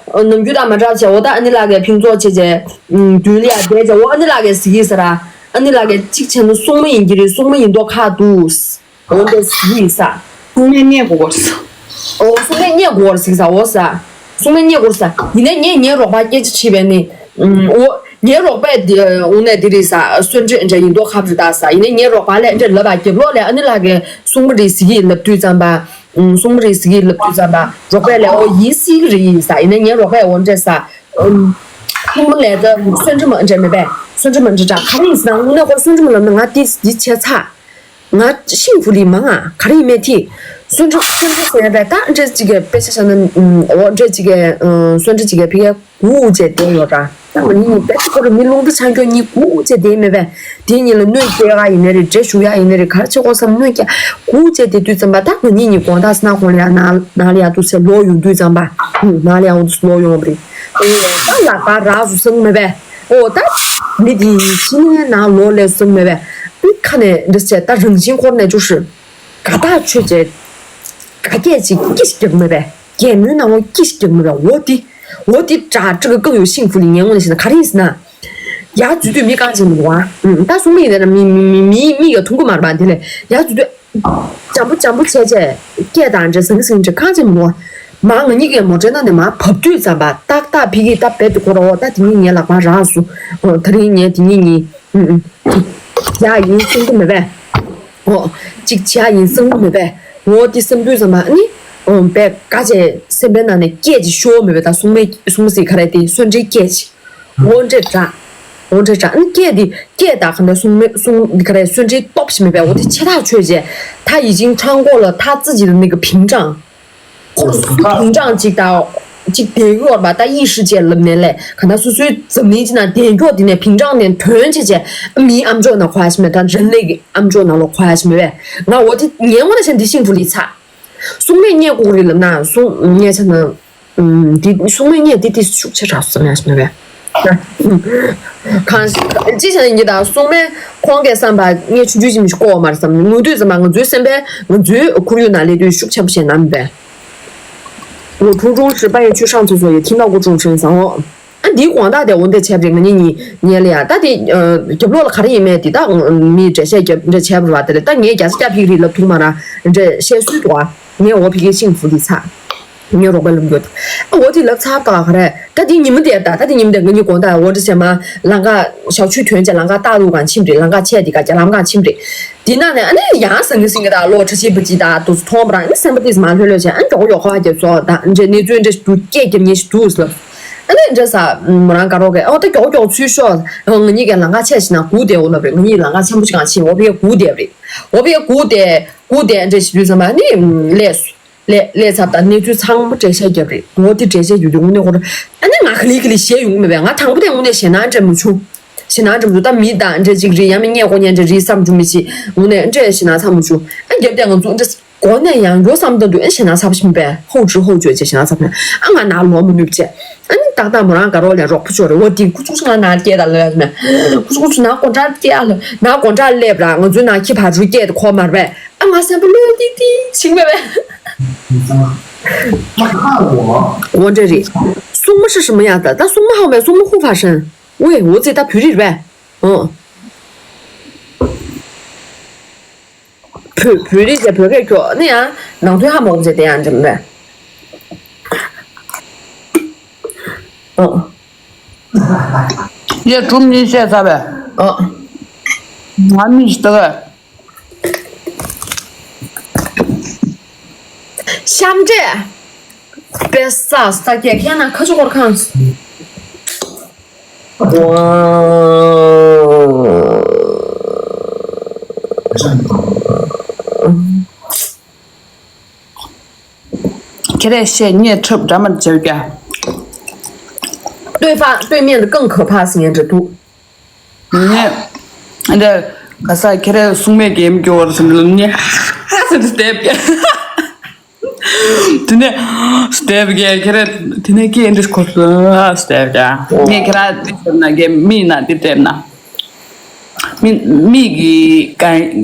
འོ། ནམ་རྒྱུན་དང་མ་འདྲ་བྱས་འོ་ད་ཨ་ནི་ལགས་ཀྱི་ཕིང་ཚོགས་བྱས་བྱས། མདུན་ལ་ཡ་བསྡད་བྱས་འོ་ཨ་ནི་ལགས་ཀྱི་གཟིགས་ཡིན་ཟེར་ར། ཨ་ནི་ལགས་ཀྱི་གཅིག་བྱས་ན་སྲུང་མ་ཡིན་གྱི་རེད། སྲུང་མ་ཡིན་མདོག་ཁ་འདུག་འོ་འདི་ཟིག་ཡིན་ས། སྲུང་མས་བརྙས་དགོས་སྐོར་ས། འོ་སྲུང་མས་བརྙས་དགོས་སྐོར་ཟིག་ས་འོ་ས། སྲུང་མས་བརྙས་དགོས་ས། ཡིན་ནའི་ངས་ངའི་རོགས་པ་སྐད་ཆ་དྲིས་པས་ནི། འོ་ངའི་རོགས་པས་འདི་འོ་ནས་འདི་རེད་ས། གསོན་འདྲེ་འདྲ་ཡིན་མདོག་ཁ་རེད་ད་ས། ཡིན་ནའི་ངའི་རོགས་པ་ལས་འདྲ་ལབ་པ་རྒྱབ་ལོགས་ལས་ཨ་ནི་ལགས་ཀྱི་སྲུང་མ་རེད་ཟིག་ཡིན་ལབ་དུས་ཙམ་པ། སྲུང་མ་རེད་ཟིག་ཡིན་ལབ་དུས་ཙམ་པ་རོགས་པས་ལས་འོ་ཡིན་སྲིད་གི་རེད་ཡིན་ས། ཡིན་ནའི་ངའི་རོགས་པས་འོ་འདྲ་ས། སྲུང་མ་ལས་ད་གསོན་འདྲེ་མ་འདྲ་མེད་པས། གསོན་འདྲེ་མ་འདྲ་འདྲ་ག་རེ་ཡིན་ཟེར་ན་དངོས་གནས་ཁོ་གསོན་འདྲེ་མ་ལབ་ན་ང་འདི་འདི་བྱས་ཚར། ང་ཤིང་ཕུ་ལི་མ་ང་ག་རེ་ཡིན་མེད་དེ། གསོན་འདྲེ་གསོན་འདྲེ་ཟེར་ཡ་བས་ད་འདྲེ་གཅིག་གི་དཔེ་ཆ་བཞག་ན་འོ་འདྲེ་གཅིག་གི་གསོན་འདྲེ་གཅིག་གི་ཕི་གའི་གུ་བྱས་བསྡད་ཡོད་ར། ད་ང་གཉིས་གཉིས་དཔེ་ཆ་ཁོ་ར་མི་རླུང་རྟ་འཆང་སྐྱོ་གཉིས་གུ་བྱས་བསྡད་མེད་པས། དེ་གཉིས་ལ་གནོད་སྐྱེལ་ག་ཡིན་ནའི་རེད། འདྲེ་ཞུ་ཡ་ཡིན་ནའི་རེད། ག་རེ་བྱེད་དགོས་བསམ་གནོད་སྐྱེལ་གུ་བྱས་བསྡད་དུས་ཙམ་པ་ད་ང་གཉིས་གཉིས་དགོང་དག་ས་ན་ཁོང་ལ་ཡ་ན་ན་ལ་ཡ་དུ་ཟེར་ལོག་ཡོང་དུས་ཙམ་པ་ན་ལ་ཡ་འོ་དུ་ལོག་ཡོང་བ་རེད། ད་ལག་པ་རག་སུ་སང་མེད་པས། ཨོ་ད། མི་དེ་ཕྱི་ནས་ནང་ལོག་ལས་སོང་མེད་པས། ཨི་ཁ་ནས་འདི་བྱས་ད་རང་བཞིན་འཁོར་ནས་བཅུག་ཤི། དགའ་ཐག་ཆོད་བྱས། དགའ་སྐད་ཅིག་ཀི་ཞིག་རྒྱག་མེད་པས། རྒྱལ་མོའི་ནང་ལོགས་ཀི་ཞིག་རྒྱག་མེད་པས། འོ་དེ། འོ་དེ་དྲག་དྲག་གི་རྐང་ཡོད་ཤིང་ཕུ་ལི་ངན་ངོ་ནས་བྱས་ན་ག་རེ་ཡིན་ཟེར་ན། ཡར་འཛུལ་དུས་མི་རྐང་བྱེད་མི་འདུག་ཨ། ད་སྲུང་མ་ཡིན་ན་མི་མི་མི་མི་མི་ཡ་ཐུང་གི་མ་རེད་པ་དེ་ལས་ཡར་འཛུལ་དུས། འཇམ་པོ་འཇམ་པོ་བྱས་བྱས་སྐད་དང་འདྲ་ཟང་ཟིང་འདྲ་གང་བྱེད་མི་འདུག་མ་ང་གཉིས་ཀའི་མོ་ཊའི་ནང་ནས་མར་བབས་དུས་ཙམ་པ་ཏག་ཏག་ཕི་གི་ད་བེད་དུ་ཁོ་ར་འོ་ད་དེ་གཉིས་ངའི་ལག་པར་རག་སོང་། ཨོ་ད་རིང་ངས་དེ་གཉིས་གཉིས་ཅིག་བྱས་ཡིན་གསུང་གི་མེད་པས། ཨོ་ཅིག་བྱས་ཡིན་གསུང་གི་མེད་པས། འོ་དེ་བསམ་དུས་ཙམ་པ་ནི་ཨོ་བེད་དཀའ་བྱས་སེམས་པའི་ནང་ནས་སྐད་ཅིག་ཤོར་མེད་པས། ད་སྲུང་མའི་སྲུང་མ་ཟེར་ག་རེ་དེ་གསོན་འདྲེའི་སྐད་ཅིག་འོ་འདྲས་འདྲ། འོ་འདྲས་འདྲ། ཨ་ནི་སྐད་འདི་སྐད་དང་ག་འདྲ་གསུང་མེད་གསུང་འདི་ག་རེ་གསོན་འདྲེ་སྟོབས་ཤིག་མེད་པས། འོ་དེ་ཆེ་ཐག་ཆོད་རྗེས་ད་ཡིད་ཆེས་ཁྲང་གོ་ལ་ཐ་ཙི་ཇི་ལ་ནི་གི་ཕིང་ཀྲང་ཁོ་ཕིང་ཀྲང་གཅིག་དང་གཅིག་དེ་གི་བར་པ་ད་ཡིད་ཧྲི་བཅས་ལབ་ནས་ལས་ག་ན་སོ་སོའི་འཛམ་གླིང་གཅིག་ན་དེ་མགྱོགས་དེ་ནས་ཕིང་ཀྲང་ནས་ཐོན་བྱས་བྱས་མིའི་ཨམ་ཅོག་ན་གོ་ཡ་ཤི་མེད། ད་རིག་གནས་ཀྱི་ཨམ་ཅོག་ན་ལོ་གོ་ཡ་ཤི་མེད་པས། ང་འོ་དེ་ངའི་ངོ་ན་ཤ་འདི་ཤིང་བུ་ལི་ཚ། སྲུང་མས་རྙེད་དགོས་རེད་ལབ་ན་སྲུང་རྙེད་ཆ་ན། ཨུམ། འདི་སྲུང་མས་རྙེད་འདི་དེ་ཤུགས་ཆེ་དྲགས་སུ་ཡང་ཞིག་མེད་པས། གང་ཅི་བྱས་ཡིན་གྱི་ད་སྲུང་མས་ཁོང་གིས་བསམ་པ་ངས་ཆུང་ཆུང་ཞིག་མི་ཞིག་བསྐོ་བ་མ་རེད་བསམ། ངོ་དུས་ཙམ་པ་ང་ཚོའི་སེམས་པས་ང་ཚོའི་ཁོར་ཡུག་ནང་སླེབས་དུས་ཤུགས་ཆེན་པོ་ཞིག་ན་མེད་པས། ངོ་ཁྲུང་ཁྲུང་是半夜去上厕所也听到过这种声音哦。 ཨ་འདིའི་དགོངས་དག་དེ་འོ་འདི་བྱས་པ་རེད། ང་གཉིས་གཉིས་ཉལ་ལ་ཡ་ད་དེ་རྒྱབ་ལོགས་ལ་ག་རེ་ཡིན་མེད་དེ་ད་མི་འགྲེལ་བཤད་རྒྱབ་འདྲ་བྱས་པ་རེད་བ། དེ་ལས་ད་ངས་རྒྱ་ཆ་རྒྱ་ཕིག་རིགས་ལབ་ཐུབ་མ་ར་འདྲ་བཤད་སྲོལ་འདུག་ཨ། ངས་འོ་ཕི་ཀའི་ཤིང་བུ་དེ་ཚ། ངས་རོགས་པའི་ལམ་རྒྱུ་དེ་ཨ་འོ་དེ་ལབ་ཚར་ད་ག་རེ་ད་དེ་ཉིན་མོ་དེ་ད་ད་དེ་ཉིན་མོ་དེ་ང་གཉིས་དགོངས་དག་འོ་འདྲ་བྱས་མ་ལམ་ཁ་ཞག་ཆུ་ཐོན་བྱས་ལམ་ཁ་ཏག་ཏུ་གང་ཕྱིན་རེད། ལམ་ཁ་ཆད་དེ་ག་རྒྱ་ལམ་ཁ་ཕྱིན་རེད། དེ་ན་ནས་ཨ་ནི་ཡང་སང་གི་སིང་གི་ད་ལོ་ཁྲ་ཆེ་བུ་ཅི་ད་དུ་མཐོང་བ་ར་ཨ་ནི་སེམས་པ་དེ་མ་ལྷོད་ལྷོད་བྱས་ཨ་ནི་མགྱོགས་མགྱོགས་ཁ་བ་རྒྱབ་སོ་ད་འདྲ་གནས་ཚུལ་འདྲ་ཞིག་འདུག་སྐད་རྒྱབ་ཉེ་ཞིག་འདུག་ཟེར། ཨ་ནི་འདྲ་ས་མོ་རང་དགའ་རོགས་གས་ཨོ་ད་མགྱོགས་མགྱོགས་ཚུལ་ཤོག་ང་གཉིས་ཀྱི་ལམ་ཁ་ཆད་ཞིག་ན་སྒུག་བསྡད་འོ་ལབ་རེད། ང་གཉིས་ལམ་ཁ་ཆེན་པོ་ཞིག་གང་ཕྱིན་འོ་བས་སྒུག་བསྡད་རེད། འོ་བས་སྒུག་བསྡད་སྒུག་བསྡད་འདྲ་ཞིག་དུས་ཙམ་པ་ནི་ལས་སུ། ལས་ལས་ཚབ་དང་གནས་ཚུལ་ཚང་མ་འགྲེལ་བཤད་རྒྱབ་རེད། འོ་དེ་འགྲེལ་བཤད་རྒྱབ་དུས་དངོས་གནས་ཁོ་རང་ཨ་ནི་ང་ག་ལེ་ག་ལེ་བཤད་ཡོང་གི་མེད་པས། ང་དང་པོ་དེ་དངོས་གནས་ཞེད་སྣང་འདྲ་མི་བྱུང་། ཞེད་སྣང་འདྲ་མི་བྱུང་། ད་མི་དང་འདྲ་ཅིག་རེད་ཡང་མི་རྙེད་དགོས་མཁན་འདྲ་རེད་བསམ་བྱུང་མི་ཤེས། དངོས་གནས་འདྲ་ཞེད་སྣང་ཚ་མི་བྱུང་། ཨ་རྒྱབ་དེ་ང་ཚོ་འདྲ་མགོ་ནས་ཡང་མགྱོགས་བསམ་བཏང་དུས་ཨ་ཞེད་སྣང་ཚ་པོ་ཞིག་མེད་པས། ཧོ་ཅུ་ཧོ་ཅུ་ཅེས་ཞེད་སྣང་ཚ་པོ་ཨ་ང་ན་ལོག་མི་ནུས་བྱས། ཨ་ནི་ཏག་ཏག་མོ་རང་དགའ་རོགས་ལས་རོགས་པ་ཅོ་རེད། འོ་དེ་ཁུ་ཚུགས་ང་ན་སྐྱེས་ད་ལོས་མེད། ཁུ་ཚུགས་ཁུ་ཚུགས་ན་དགོང་དྲ་སྐྱེས་ཨ་ལོ་ན་དགོང་དྲ་སླེབས་ར་ང་ཚོའི་ནང་ཁྱི་ཕ་རུ་སྐྱེས་དེ་ཁོ་མར་བས། ཨ་ང་སེམས་པ་བློས་ཏིག་ཏིག་ཕྱིན་མེད་པས། འོ་འདྲ་རེད། སྲུང་མ་ཧྲི་ཧྲི་མི་ཡག་ད་ད་སྲུང་མ་ཧ་མེད། སྲུང་མ་ཧུ་ཧྥ་ཧྲན། ཝེ་འོ་ཙེ་ད་བོད་རིགས་རེད་པས། ཨོ། བོད་བོད་རིགས་ཀྱི་བོད་སྐད་ཁྱོག་ནི་ཡང་ནང་དོན་ཧ་མ་གོ་ཙེ་དེ་ཡང་འགྲིམ་པས། ཨོ། ཡ་གྲུམ་གཉིས་བཤད་ཚར་བས། ཨོ། ང་མི་ཞིག་ད་ག་གཤམ་འདྲེ། པེ་ས་ས་སྐྱེ་ཁྱེད་ན་ཁ་ཆུ་སྐོར་ཁང་། ཁྱེད་རས་བཤད་ཉེས་ཁྲབ་འདྲ་མར་བྱེད་རྒྱ། 对方对面的更可怕是你这毒。 ངས་འདི་ག་ས་ཁྱེད་རའི་སྲུང་མས་གེམ་སྐྱོར་ཟིན་ལ་ངས་ཧ་ཧ་ཟེར་ཏེ་སྟེབས་ཀྱི། དེ་ནས་སྟེབས་ཀྱི་ཁྱེད་ར་དེ་ནས་ཀྱེ་འདི་ཁོ་སྟེབས་ཀྱི། ངས་ཁྱེད་ར་འདི་སྟེབས་ན་ཀྱེ་མི་ན་འདི་སྟེབས་ན་མི་མི་གི་ག་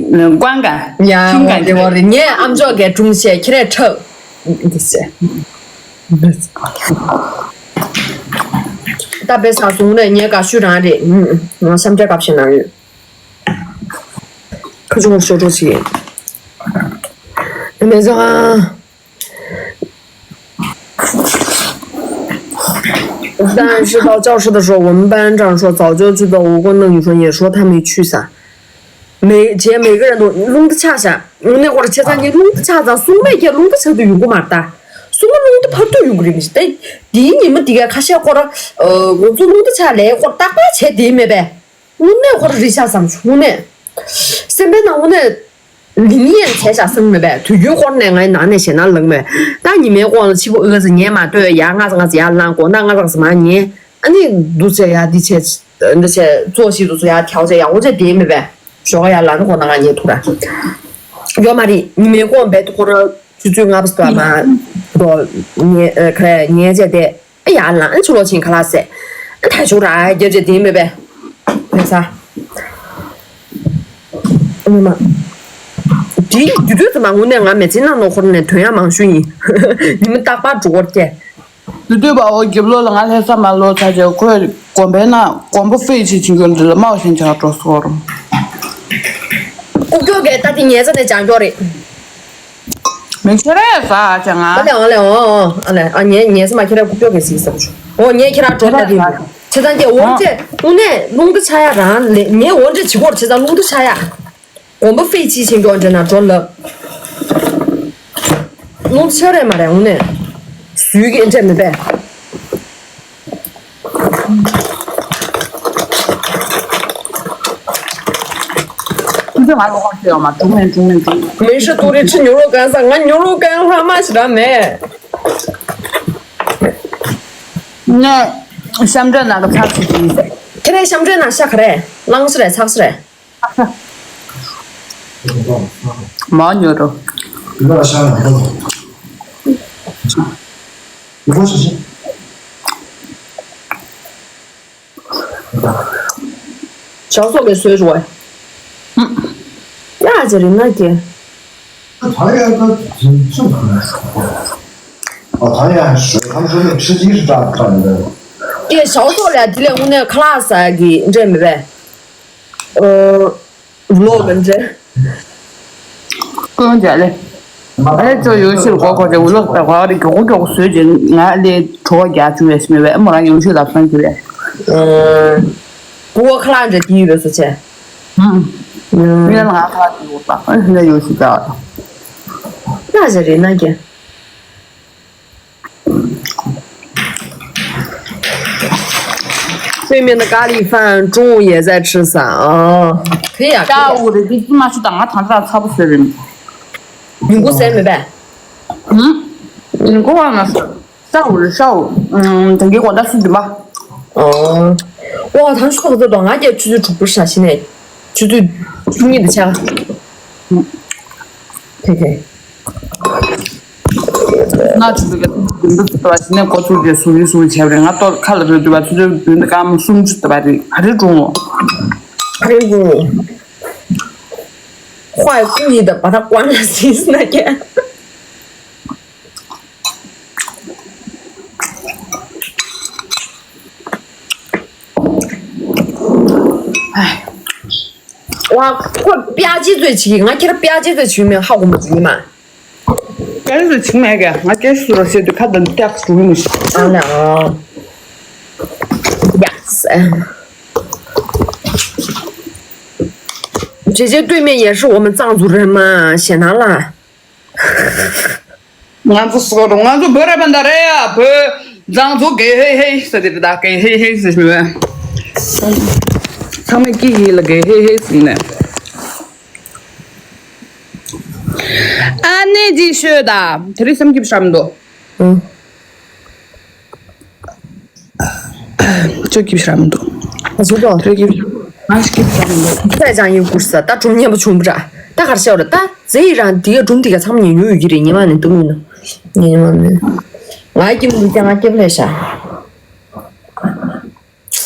ཀུང་ག་ཡ་ཤིང་ག་འོ་རེད་འོ་རེད། ངས་ཨམ་ཅོག་གི་སྒྲུང་བཤད་ཁྱེད་རས་ཁྲབ་འདི་བཤད། ད་པེ་ས་སོང་ནས་ངས་དགའ་ཤོས་རང་རེད། ང་བསམ་འཆར་སྐབས་ཤིག་ནང་ཡོད། ཁ་ཆུང་ཤོ་ཁྲོ་ཞིག་ཡིན། མེ་ཟ། 但是到教室的时候，我们班长说早就知道吴光正，你说也说他没去噻。每节每个人都弄得恰恰，那会儿切餐机弄得恰恰，松贝也弄得恰都有过嘛的，松贝弄得跑都有过的，但第一你们底下看下过了，呃，我做弄得恰来，我大概切底没呗。 དངོས་གནས་ཁོ་རང་རི་ཤ་བསམ་བྱུང་། དངོས་གནས་སེམས་པའི་ནང་དངོས་གནས་ལིང་ཡན་བྱས་བཞག་སེམས་མེད་པས། དུས་རྒྱུན་ཁོ་རང་ནས་ངའི་ནང་ནས་ཞེད་སྣང་ལངས་མེད། ད་ཉི་མའི་དགོང་ལ་ཕྱི་པོ་ཨོ་ཙི་ཉལ་མ་ལྟོས་ཡ་ང་ཚ་ང་ཚ་ཡར་ལངས་དགོང་ད་ང་ཚ་ང་ཚ་མ་ཉལ། ཨ་ནི་འདུག་ཚེ་ཡ་འདི་བྱས་འདི་བྱས་ཙོག་ཞིག་འདུག་ཚེ་ཡ་ཐལ་ཚེ་ཡ་འོ་ཚེ་བསྡད་མེད་པས། ཞོགས་ཡ་ལ་ནི་དགོང་ད་ང་ཉལ་ཐུག་ར་ཡོད་མ་རེད། ཉི་མའི་དགོང་རྦད་དེ་ཁོ་རང་ཆུ་ཚོད་ལྔ་པ་སྟོད་མ་དོ་ཉལ་ཁ་ཉལ་བྱས་བསྡད། ཨ་ཡ་ལང་ཆུ་ལོག་ཕྱིན་ཁ་ལག་ཟས། ཨ་ད་ཆུ་ར་རྒྱབ་ཅེས་དེ་མེད་པས། མེད་ས། ཨ་མ། དེ་དུས་དུས་ཙམ་པ་དངོས་གནས་ང་མེ་ཚིག་ནང་ནོ་ཁོར་ནས་དོན་ཡ་མང་ཤོས་ཡིན། ཉི་མ་རྟག་པར་འགྲོ་སྐོར་སྐྱེ། དུས་དུས་པ་འོ་རྒྱབ་ལོགས་ལ་ང་ལྷ་ས་མ་ལོ་ཚ་ཅེ་ཁོས་དགོན་པའི་ནང་དགོན་པ་ཧྥེ་ཆི་ཆིན་གྱོན་འདི་ལ་མའོ་ཞིན་ཆགས་འགྲོ་སོར། ཀུ་ཀྱོ་གས་ད་དེ་ཉལ་ས་ནས་ཅང་ཀྱོ་རེད། མི་ཁྱེད་རས་ཟ་ཅང་ང་། ཨ་ལེ་ཨ་ལེ་ཨོ་ཨོ་ཨ་ལེ་ཨ་ཉེ་ཉེ་སེ་མ་ཁྱེད་རས་ཀུ་ཀྱོ་གེ་སི་སབ་ཆུ་ཨོ་ཉེ་ཁྱེད་ར་འགྲོ་ད་དེ་ཁྱེད་ཚང་གི་འོ་ཨོ་ཅེ་དངོས་གནས་རླུང་རྟ་ཆ་ཡ་རང་ལེ་ཉེ་འོ་ཅེ་བྱི་གོར་ཁྱེད་ཚང་རླུང་རྟ་ཆ་ཡ་དགོན་པ་ཧྥེ་ཅི་ཆེན་གྱོ་འདྲེ་ན་འགྲོ་ལབ་རླུང་རྟ་ཆ་རེད་མ་རེད་དངོས་གནས་སུས་གི་འདྲེ་མི་པས། ཁྱོད་ང་ལོག་ཤེས་ཡོད་མ། དྲུག་མེད་དྲུག་མེད་དྲུག་མེད། མེ་ཤ་ཏུ་རི་ཁྲི་ཉོ་རོགས་གང་ས། ང་ཉོ་རོགས་གང་ལྷག་མ་ཞིག་ར་མེད། ངས་ཤམ་འདྲ་ནང་གི་ཚགས་ཤིག་ཡིན་ཟེར། ཁྱེད་རས་ཤམ་འདྲ་ནང་ཤ་ག་རེ་ལངས་ཤི་རེད། ཚགས་ཤི་རེད། མ་ཉོ་རོ། ཞའོ་སོགས་ལས་བཟོས་རུ་བ། ཡ་ཅེ་རི་ན་ཀེ། ད་ཡ་ད་ཚུ་ཚུ་ཨ་ད་ཡ་ཞོ་ཁམ་ཞོ་ནི་ཁྲི་ཅིག་རི་ཏྲག་ཏྲག་ནི། ཀེ་ཞའོ་སོགས་ལས་དེ་ལས་དངོས་གནས་ཁ་ལག་ཟ་གི་འདྲེ་མི་བས། ཨོ། ལོ་ག་འདྲེ། ཀུན་རྒྱ་ལེ། ཨ་ལེ་ཅོ་ཡོ་ཤིར་གོ་གོ་ཅེ་འུ་ལག་པའི་གོ་རི་མགྱོགས་མགྱོགས་བཟོས་ཅེ་ང་ལེ་གྲོ་རྒྱ་ཆུ་ཡོད་ཤི་མི་བས། མོ་རང་ཡོ་ཤིར་ལབ་སང་གི་བས། ཨ། བུ་བོ་ཁ་ལག་འདྲེ་དེ་ཡོད་པས་སོ་ཆེ། ཧུམ། ཨ། ངས་ང་ཁ་ལག་དེ་ཡོད་པ། ཨ་ཧི་ན་ཡོ་ཤིར་ད། ན་ཟེ་རེ་ན་ཀེ། 对面的咖喱饭中午也在吃啥啊？可以啊，可以啊。下午的这鸡妈去打个糖蒜，差不多了。你不嫌没呗？嗯，你给我那是下午的下午，嗯，等给我再去的吧。哦，哇，糖醋口味的，俺家去就煮不是啥，现在去就中意的吃。嗯，可以可以。 ང་ཆུ་ཚོད་བདུན་དུ་ཚུད་པ་ནས་འགོ་ཚུགས་ཏེ་ཟུར་རི་ཟུར་བྱས་པ་རེད། ང་ལྟོ་ཁ་ལ་རོལ་དུས་པ་ཆུ་ཚོད་བདུན་དང་སྐར་མ་སུམ་ཅུ་ལྟ་བ་རེད། ག་རེ་འགྲོ་འོང་། ག་རེ་འགྲོ་འོང་། 坏故意的把它关了，谁是那个？ ཨ། ཝ། ཁོ་པྱ་ཅི་ཚོད་ཅིག་ང་ཁྱེར་པྱ་ཅི་ཚོད་ཅིག་མེད་ཧ་གོ་མ་ཅིག་མ། ཀ་རི་ཚོད་ཅིག་མེད་ག་ང་སྐད་ཤོད་རོགས་ཞེས་དུས་ཁ་དང་སྐྱག་ཞུ་མི་ཤེས། ཨ་ལ་ཨ། ཡ། 姐姐，对面也是我们藏族人吗？显南啦。 ང་ཚོ་སོ་རུ་ང་ཚོ་བོད་ར་བན་ད་རེད་ཡ། བོད་མཛངས་ཚོ་གེ་ཧེ་ཧེ་ཟེར་དེ་རེད་ད། གེ་ཧེ་ཧེ་ཟེར་ཞུ་བས། ཚང་མས་ཀི་ཡི་ལ་གེ་ཧེ་ཧེ་ཟེར་ནས། ཨ་ནེ་ཅི་ཤོད་ད། དེ་རིང་སེམས་སྐྱིད་ཤམ་འདུག་ཨང་། ཅོ་སྐྱིད་ཤམ་འདུག་ཨ་ཟུག་གོ། དེ་རིང་སྐྱིད་ཤམ་འདུག་ཨ་སྐྱིད་ཤམ་འདུག་ཚེ་ཅང་ཡིན་གུར་ས་ད་གྲུམ་ཉན་པ་བྱུང་པ་ར། ད་གར་ཤའོ་ར་ད། ཛེ་ཡི་རང་དེ་ག་སྒྲུང་དེ་ག་ཚང་མ་ཉན་ཡོད་ཀྱི་རེད། ཉི་མ་ནས་འདུག་མིན་ནོ། ཉི་མ་ནས། ང་ཀྱི་མི་ཀྱང་ང་སྐྱེབ་ལས་ཤ།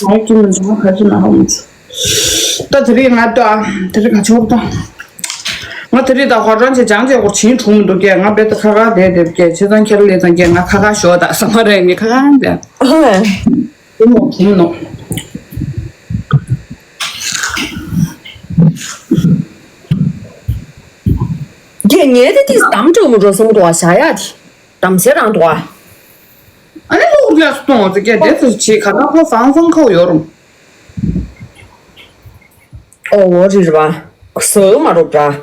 ང་ཀྱི་མི་ཀྱང་ཁ་ཅི་ན་ཧ་མི་ཆུ། ད་དེ་རིང་ང་ལྟོས་ཨ། དེ་རིང་ག་ཆོག་ད། ང་དེ་རིང་ད་ཧོ་ཀྲོན་ཆེ་ཅང་ཆེ་གོ་ཆིན་གྲུང་མི་འདུག་གས། ང་བེད་དུ་ཁ་ཁ་བསྡད་བསྡད་གས། ཆེ་ཚང་ཁྱེར་ལས་ཚང་གས་ང་ཁ་ཁ་ཞོག་ད་ས་མ་རེད། ངས་ཁ་ཁ་བསྡད། གྲུང་མོ་གྲུང་མོ། རྒྱས་ངས་དེ་དེ་གཏམ་འགྲོ་མི་འགྲོ་བསམ་གི་འདུག་ཨ། བཞག་ཡ་དེ་གཏམ་ཟེར་རང་འདུག་ཨ། ཨ་ནི་ལོག་རྒྱག་སྟོང་ཟེར་གྱི་དེ་ཚོ་ཆེ་ཁ་ཁ་ཁོ་ཧྥང་ཧྥང་ཁོ་ཡོད་རུང་། ཨོ་འོ་རི་རི་བ། ཟོ་མ་རོགས་འདྲ།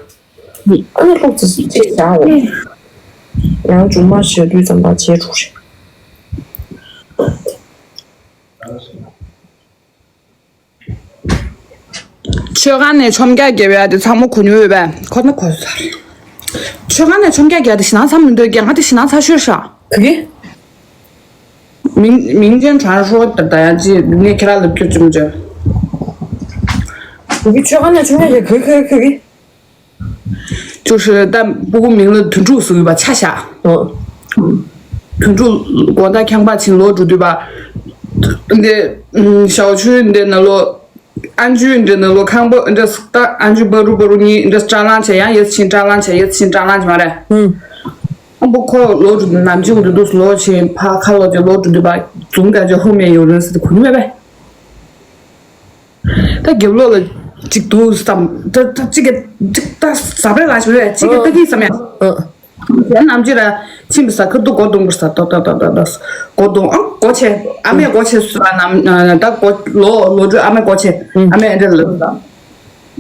ཨ་ནི་ལོག་ཙི་ཅིག་བཞག་འོ། ཡང་ཇུ་མ་བྱེད་དུས་ཙམ་པ་བྱེད་འགྲོ་རེད། ཆོས་ཁང་ནས་ཆོམ་རྒྱག་རྒྱབ་ཡ་དེ་ཚང་མ་གོ་མྱོང་ཡོད་པས། ཁོ་ན་གོ་ས་རེད། ཆོས་ཁང་ནས་ཆོམ་རྒྱག་རྒྱག་དེ་ཞེད་སྣང་ཚ་མི་འདོད་ཀྱང་ང་དེ་ཞེད་སྣང་ཚ་ཤོས་ཤག་ག་གི། མིང་མིང་ཅན་གྲོང་ཧྲོ་ད་ད་ཡང་ཅི་ངས་ཁྱེད་རང་ལ་སྐྱོ་ཅི་མི་བྱ། ག་གི་ཆོས་ཁང་ནས་ཆོམ་རྒྱག་རྒྱག་ག་གི་ག་གི་ག་གི། 就是ད་སྤུ་གུ་མིང་ལ་དོན་གྲུབ་ཟེར་གྱི་ཡོད་པ་ཆ་བཞག་དོན་གྲུབ་དགོང་དག་ཁྱང་པ་ཕྱིན་ལོག་འགྲོ་དུས་པ། འདི་ཞའོ་ཆུའི་འདི་ནང་ལོགས། ཨན་ཇུའི་འདི་ནང་ལོགས་ཁང་པ་འདི་ད་ཨན་ཇུ་པ་རུ་པ་རུ་གཉིས་འདི་སྐྲ་ལང་བྱས་ཡང་ཡིད་ཕྱིན་སྐྲ་ལང་བྱས་ཡིད་ཕྱིན་སྐྲ་ལང་བྱས་མ་རེད། ཨ་པོ་ཁོ་ལོག་འགྲོ་དུས་ནམ་ཅིག་འདི་འདུག་ལོག་ཕྱིན་ཕ་ཁ་ལོག་ཅིག་ལོག་འགྲོ་དུས་པ་འཛུམ་དགའ་ཅིག་ཧུ་མེ་ཡོང་རན་ཟེར་དུ་གོ་ནི་མེད་པས། ད་རྒྱབ་ལོགས་ལ་གཅིག་འདུག་བསམ། ད་ད་གཅིག་གི་གཅིག་ད་ཟ་པའི་ལ་ཞིག་རེད། གཅིག་གི་ད་གིས་བསམ་ཡ། ཨ། ཨ། ཡང་ནམ་རྒྱུན་ར་ཕྱིན་པ་ས་ཁ་ཐུག་སྒོ་རྡུང་པར་ས་ཏོ་ཏོ་ཏོ་ཏོ་ཏོ་སྒོ་རྡུང་ཨ་སྒོ་ཕྱེ། ཨ་མས་སྒོ་ཕྱེ་སུ་ལ་ནམ་ད་སྒོ་ལོག་ལོག་འགྲོ་ཨ་མས་སྒོ་ཕྱེ། ཨ་མས་ཨེ་འདྲ་ལབ་ད།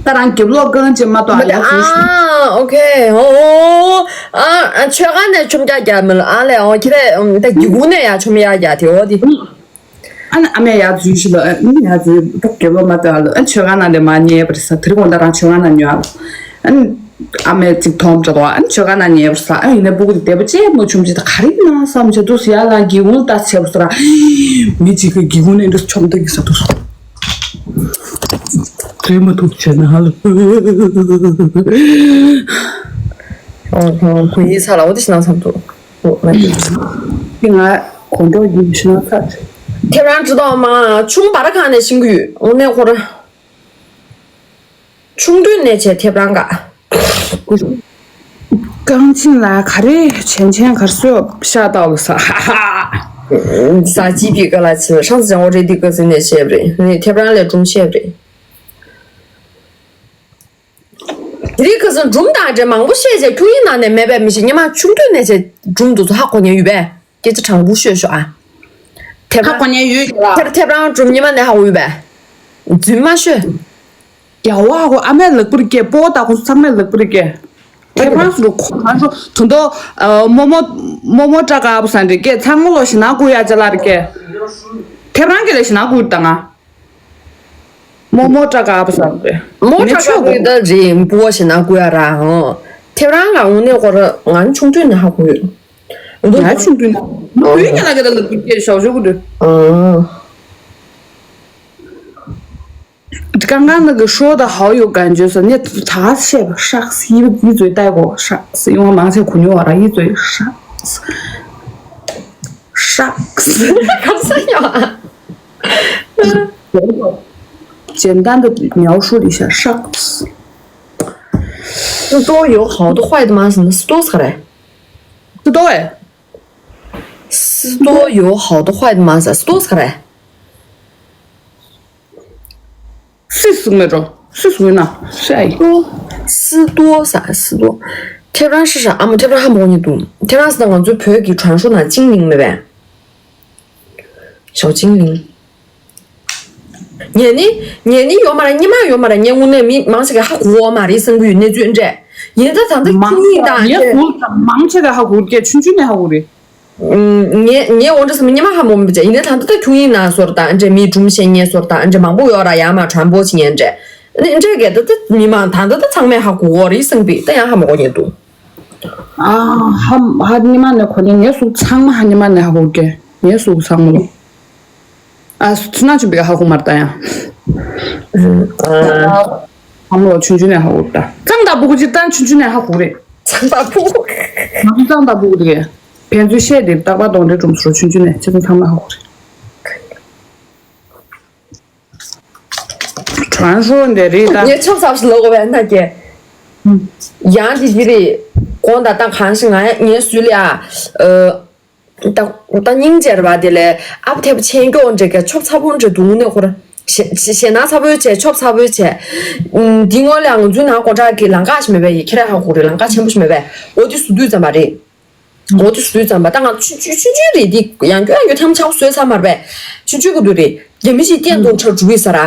ད་རང་རྒྱབ་ལོགས་རྐང་ཅན་མ་གཏོགས་ཨ་ཡག་ཤོས་ཤིག་ཨ་ཨོ་ཁེ་ཨོ་ཨོ་ཨ་ཨ་ཆོས་ཁང་ནས་ཆོམ་རྒྱག་རྒྱག་མི་ལ་ཨ་ལས་ཨོ་ཁྱེད་རེད་ད་སྒེའུ་ཁུང་ནས་ཡ་ཆོམ་རྒྱག་རྒྱག་དེ་ཨོ་དེ། ཨ་ནི་ཨ་མས་ཡར་འཛུལ་ཞིག་ལ་ཨ་ནི་ཡར་འཛུལ་ཕོ་རྒྱལ་པོ་མ་ལྟོས་ཨ་ལོ་ཨ་ནི་མཆོད་ཁང་ནང་ལས་མར་ཉལ་བར་ས་དེ་རིང་དགོང་དག་རང་མཆོད་ཁང་ནང་ཉལ་ཨ་ལོ། ཨ་ནི་ཨ་མས་ཅིག་མཐོང་འགྲོ་དོ་ཨ་ནི་མཆོད་ཁང་ནང་ཉལ་བར་ས་ཨ་ཡིན་ནའི་སྤུ་གུ་དེ་བདེ་པོ་ཅེས་མ་བྱུང་ཅི་ད་ག་རེ་ན་བསམ་བྱས་འདུག་ཡ་ལ་སྒེའུ་ཁུང་ལྟ་བྱས་པར་ས་ར་མི་གཅིག་གི་སྒེའུ་ཁུང་ནས་འདྲ་མཆོང་ལྟ་གི་ས་འདུག་སོང་། དེ་མ་ཐུག་བྱས་ན་ཧ་ལ། ཨོ་ཧོ་གུ་ཡི་ས་ལ་འོ་དེ་ཤི་ན་བསམ་འདུག་ང་གོ་འགྲོ་ཡིན་ཤི་ན་ཚ། ཐེབས་རང་ཅི་ཏོག་མ་ཆུང་བར་ཁང་ནས་ཤིང་གུ་ཡོད་འོ་ནས་ཁོ་ར། ཆུང་དུས་ནས་བྱས་ཐེབས་རང་ག་རྐང་ཆེན་ལ་ག་རེ་བྱན་ཆེན་གར་སོས་ཤ་སྟག་ལ་ས་ཧ་ཧ། ས་ཅི་པི་ཀ་ལ་ཆེ་ཧྲང་སི་ཅང་འོ་རེ་དི་ཀ་ཟིན་ནས་བཤད་པ་རེད་ནས་ཐེབས་རང་ལས་སྒྲུང་བཤད་པ་རེད། དེ་རིང་ཁ་སང་སྒྲུང་དང་འདྲ་མང་པོ་བཤད་བྱས་ཁྱུང་ཡིན་ནང་ནས་མེད་པའི་མི་ཞིག་ཉི་མ་ཆུང་དུས་ནས་བྱས་སྒྲུང་འདུག་ཚོ་ཧ་གོ་ཉན་ཡོད་པས་སྐད་ཆ་དྲང་པོ་ཤོད་ཤོག་ཨ། ཐེབས་ཧ་གོ་རང་ཉན་ཡོད་ཀྱི་ལ། ཐེབས་ཐེབས་རང་སྒྲུང་ཉི་མ་ནས་ཧ་གོ་ཡོད་པས། རྫུན་མ་ཤོད། རྒྱལ་བ་ཧ་གོ་ཨ་མས་ལག་པར་སྐྱེས་སྤོ་བོ་ད་ཁོང་ཚང་མས་ལག་པར་སྐྱེས། ཐེབས་རང་སུ་རུ་ཁོ་ང་ཚོ་དུ་མདོ་རྨོ་མོ་རྨོ་མོ་སྐྲ་དཀར་པོ་ས་འདྲི་སྐྱེས་ཚང་མོ་ལོ་ཞི་ན་ཀུ་ཡ་ཅ་ལ་རེ་སྐྱེས། ཐེབས་རང་གི་ལ་ཞི་ན་ཀུ་ད་ང་། རྨོ་མོ་སྐྲ་དཀར་པོ་ཟེར་བས། མོ་མོ་སྐྲ་དཀར་པོ་ད་རེད་སྤུ་བ་ཞེ་ན་སྐུ་ཡ་ར་ཧོ། ཐེབས་རང་ང་དངོས་གནས་ཁོ་ར་ང་ཆུང་དུས་ནས་ཧ་གོ་ཡོད། ང་ཆུང་དུས་ནས་ཁོའི་ཉལ་ལ་ག་ད་ལ་སྐུ་སྐྱེ་ཞའོ་ཞོ་གུ་དུ། གང་གང་ན་གི་ཧྲོ་ད་ཧའོ་ཡོ་གན་ཇོ་ས་ནས་ད་ཤེས་པ་ཧྲག་སི་ཡི་ཡི་ཙོའི་ལྟ་གོ་ཧྲག་སི་ཡོང་མང་ཆེ་གུ་ཉོ་བ་ར་ཡི་ཙོའི་ཧྲག་སི་ཧྲག་སི་ག་ས་ཡོང་། 简单的描述了一下 sharks。 是都有好的坏的吗？什么是都是嘞？是都哎。是都有好的坏的吗？是都是嘞？是什么着？是什么呢？是哎。都是多啥？是多。 ཐེབས་རང་ཧྲི་ཧྲ་ཨ་མ་ཐེབས་རང་ཧ་མོ་ཉི་དུ་ཐེབས་རང་སི་ད་ང་ཚོའི་བོད་ཀྱི་传说ནང་精灵མེད་པས། ཞའོ་ཅིང་ལིང་། ངས་ནི། ངས་ནི་ཡོད་མ་རེད་སྙེ་མ་ཡོད་མ་རེད་ངས་དངོས་གནས་མི་མང་ཆེ་ག་ཧ་གོ་བ་མ་རེད་བསམ་གི་ཡོད་གནས་ཚུལ་འདྲས། ཡིན་ད་ད་ད་ཁྱུང་ཡིན་ད་ངས་ཁྱེད། ངས་མང་ཆེ་ག་ཧ་གོ་གི་ཆུང་ཆུང་ནས་ཧ་གོ་རེད། ངས་ངས་འོ་འདྲ་བསམ་སྙེ་མ་ཧ་མོ་མི་བྱ་ཡིན་ད་ད་ད་ཁྱུང་ཡིན་ན་སོར་ད་འདྲས་མི་སྒྲུང་བཤད་མཁན་སོར་ད་འདྲས་མང་པོ་ཡོད་ར་ཡ་མ་དྲན་པོ་བྱེད་མཁན་འདྲས། འདྲས་གས་ད་ད་མི་མང་ད་ད་ད་ཚང་མས་ཧ་གོ་གོ་རེད་བསམ་གི་ད་ཡང་ཧ་མ་གོ་མཁན་འདུག་ཨ་ཧ་ཧ་ཉི་མ་ནས་གོ་ནས་ངའི་གཟུགས་ཚང་མ་ཧ་ཉི་མ་ནས་ཧ་གོ་གི་ངའི་གཟུགས་ཚང་མ་ལོ། ཨ་སུ་ན་ཆུ་བི་ཧ་གོ་མར་ད་ཡང་། ཚང་མ་ལོ་ཆུང་ཆུང་ནས་ཧ་གོ་ད། གཙང་དང་བུ་གུ་ཅི་ལྟར་ཆུང་ཆུང་ནས་ཧ་གོ་རེད། གཙང་དང་བུ་གུ། ང་ཚོ་གཙང་དང་བུ་གུ་དེ་གས། ཕན་ཚུན་བཤད་དེ་རྟག་པར་གདོང་འདྲེ་སྒྲོམ་ཚུར་ཆུང་ཆུང་ནས་ཁྱེད་ཚོ་ཚང་མ་ཧ་གོ་རེད། གྲོན་ཧྲོ་འདི་རེད་ད། ངས་ཆོབ་ཚབས་ཤིག་ལོག་བས་ན་ཀྱེ། ཡང་འདི་འདི་རེད། དགོང་དག་ད་གང་ཞིག་ང་ངའི་ཟུར་ལ་ཨ། ད་ད་སྙིང་རྗེ་རེད་པ་དེ་ལས་ཨ་ཕ་ཐེབ་ཆེན་སྐྱོག་འདྲེ་ག་ཆོབ་ཚ་པོ་འདྲེ་འདུག་ནས་ཁོ་ར། ཞེ་ཞེ་ཞེ་ན་ཚ་པོའི་བྱས་ཆོབ་ཚ་པོའི་བྱས། འདི་སྔོན་ལ་ང་ཚོའི་ནང་སྒོ་འཁྲབ་ཀྱི་ལམ་ཁ་ཞིག་མེད་པས་ཡི་ཁྱེད་ར་ཧ་གོ་རེད་ལམ་ཁ་ཆེན་པོ་ཞིག་མེད་པས་འོ་དེ་བཟོ་དུས་ཙམ་པ་རེད། འོ་དེ་བཟོས་ཙམ་པ་ད་ང་ཆུང་ཆུང་ཆུང་ཆུང་རེད་དེ་ཡང་སྐྱོ་ཡང་སྐྱོ་ཐམ་ཆག་བཟོས་ཚར་མ་རེད་པས་ཆུང་ཆུང་གི་དུས་རེད་རྒྱ་མི་ཞིག་སྟེང་དུ་ཁྲ་འགྲོ་གི་ས་ར།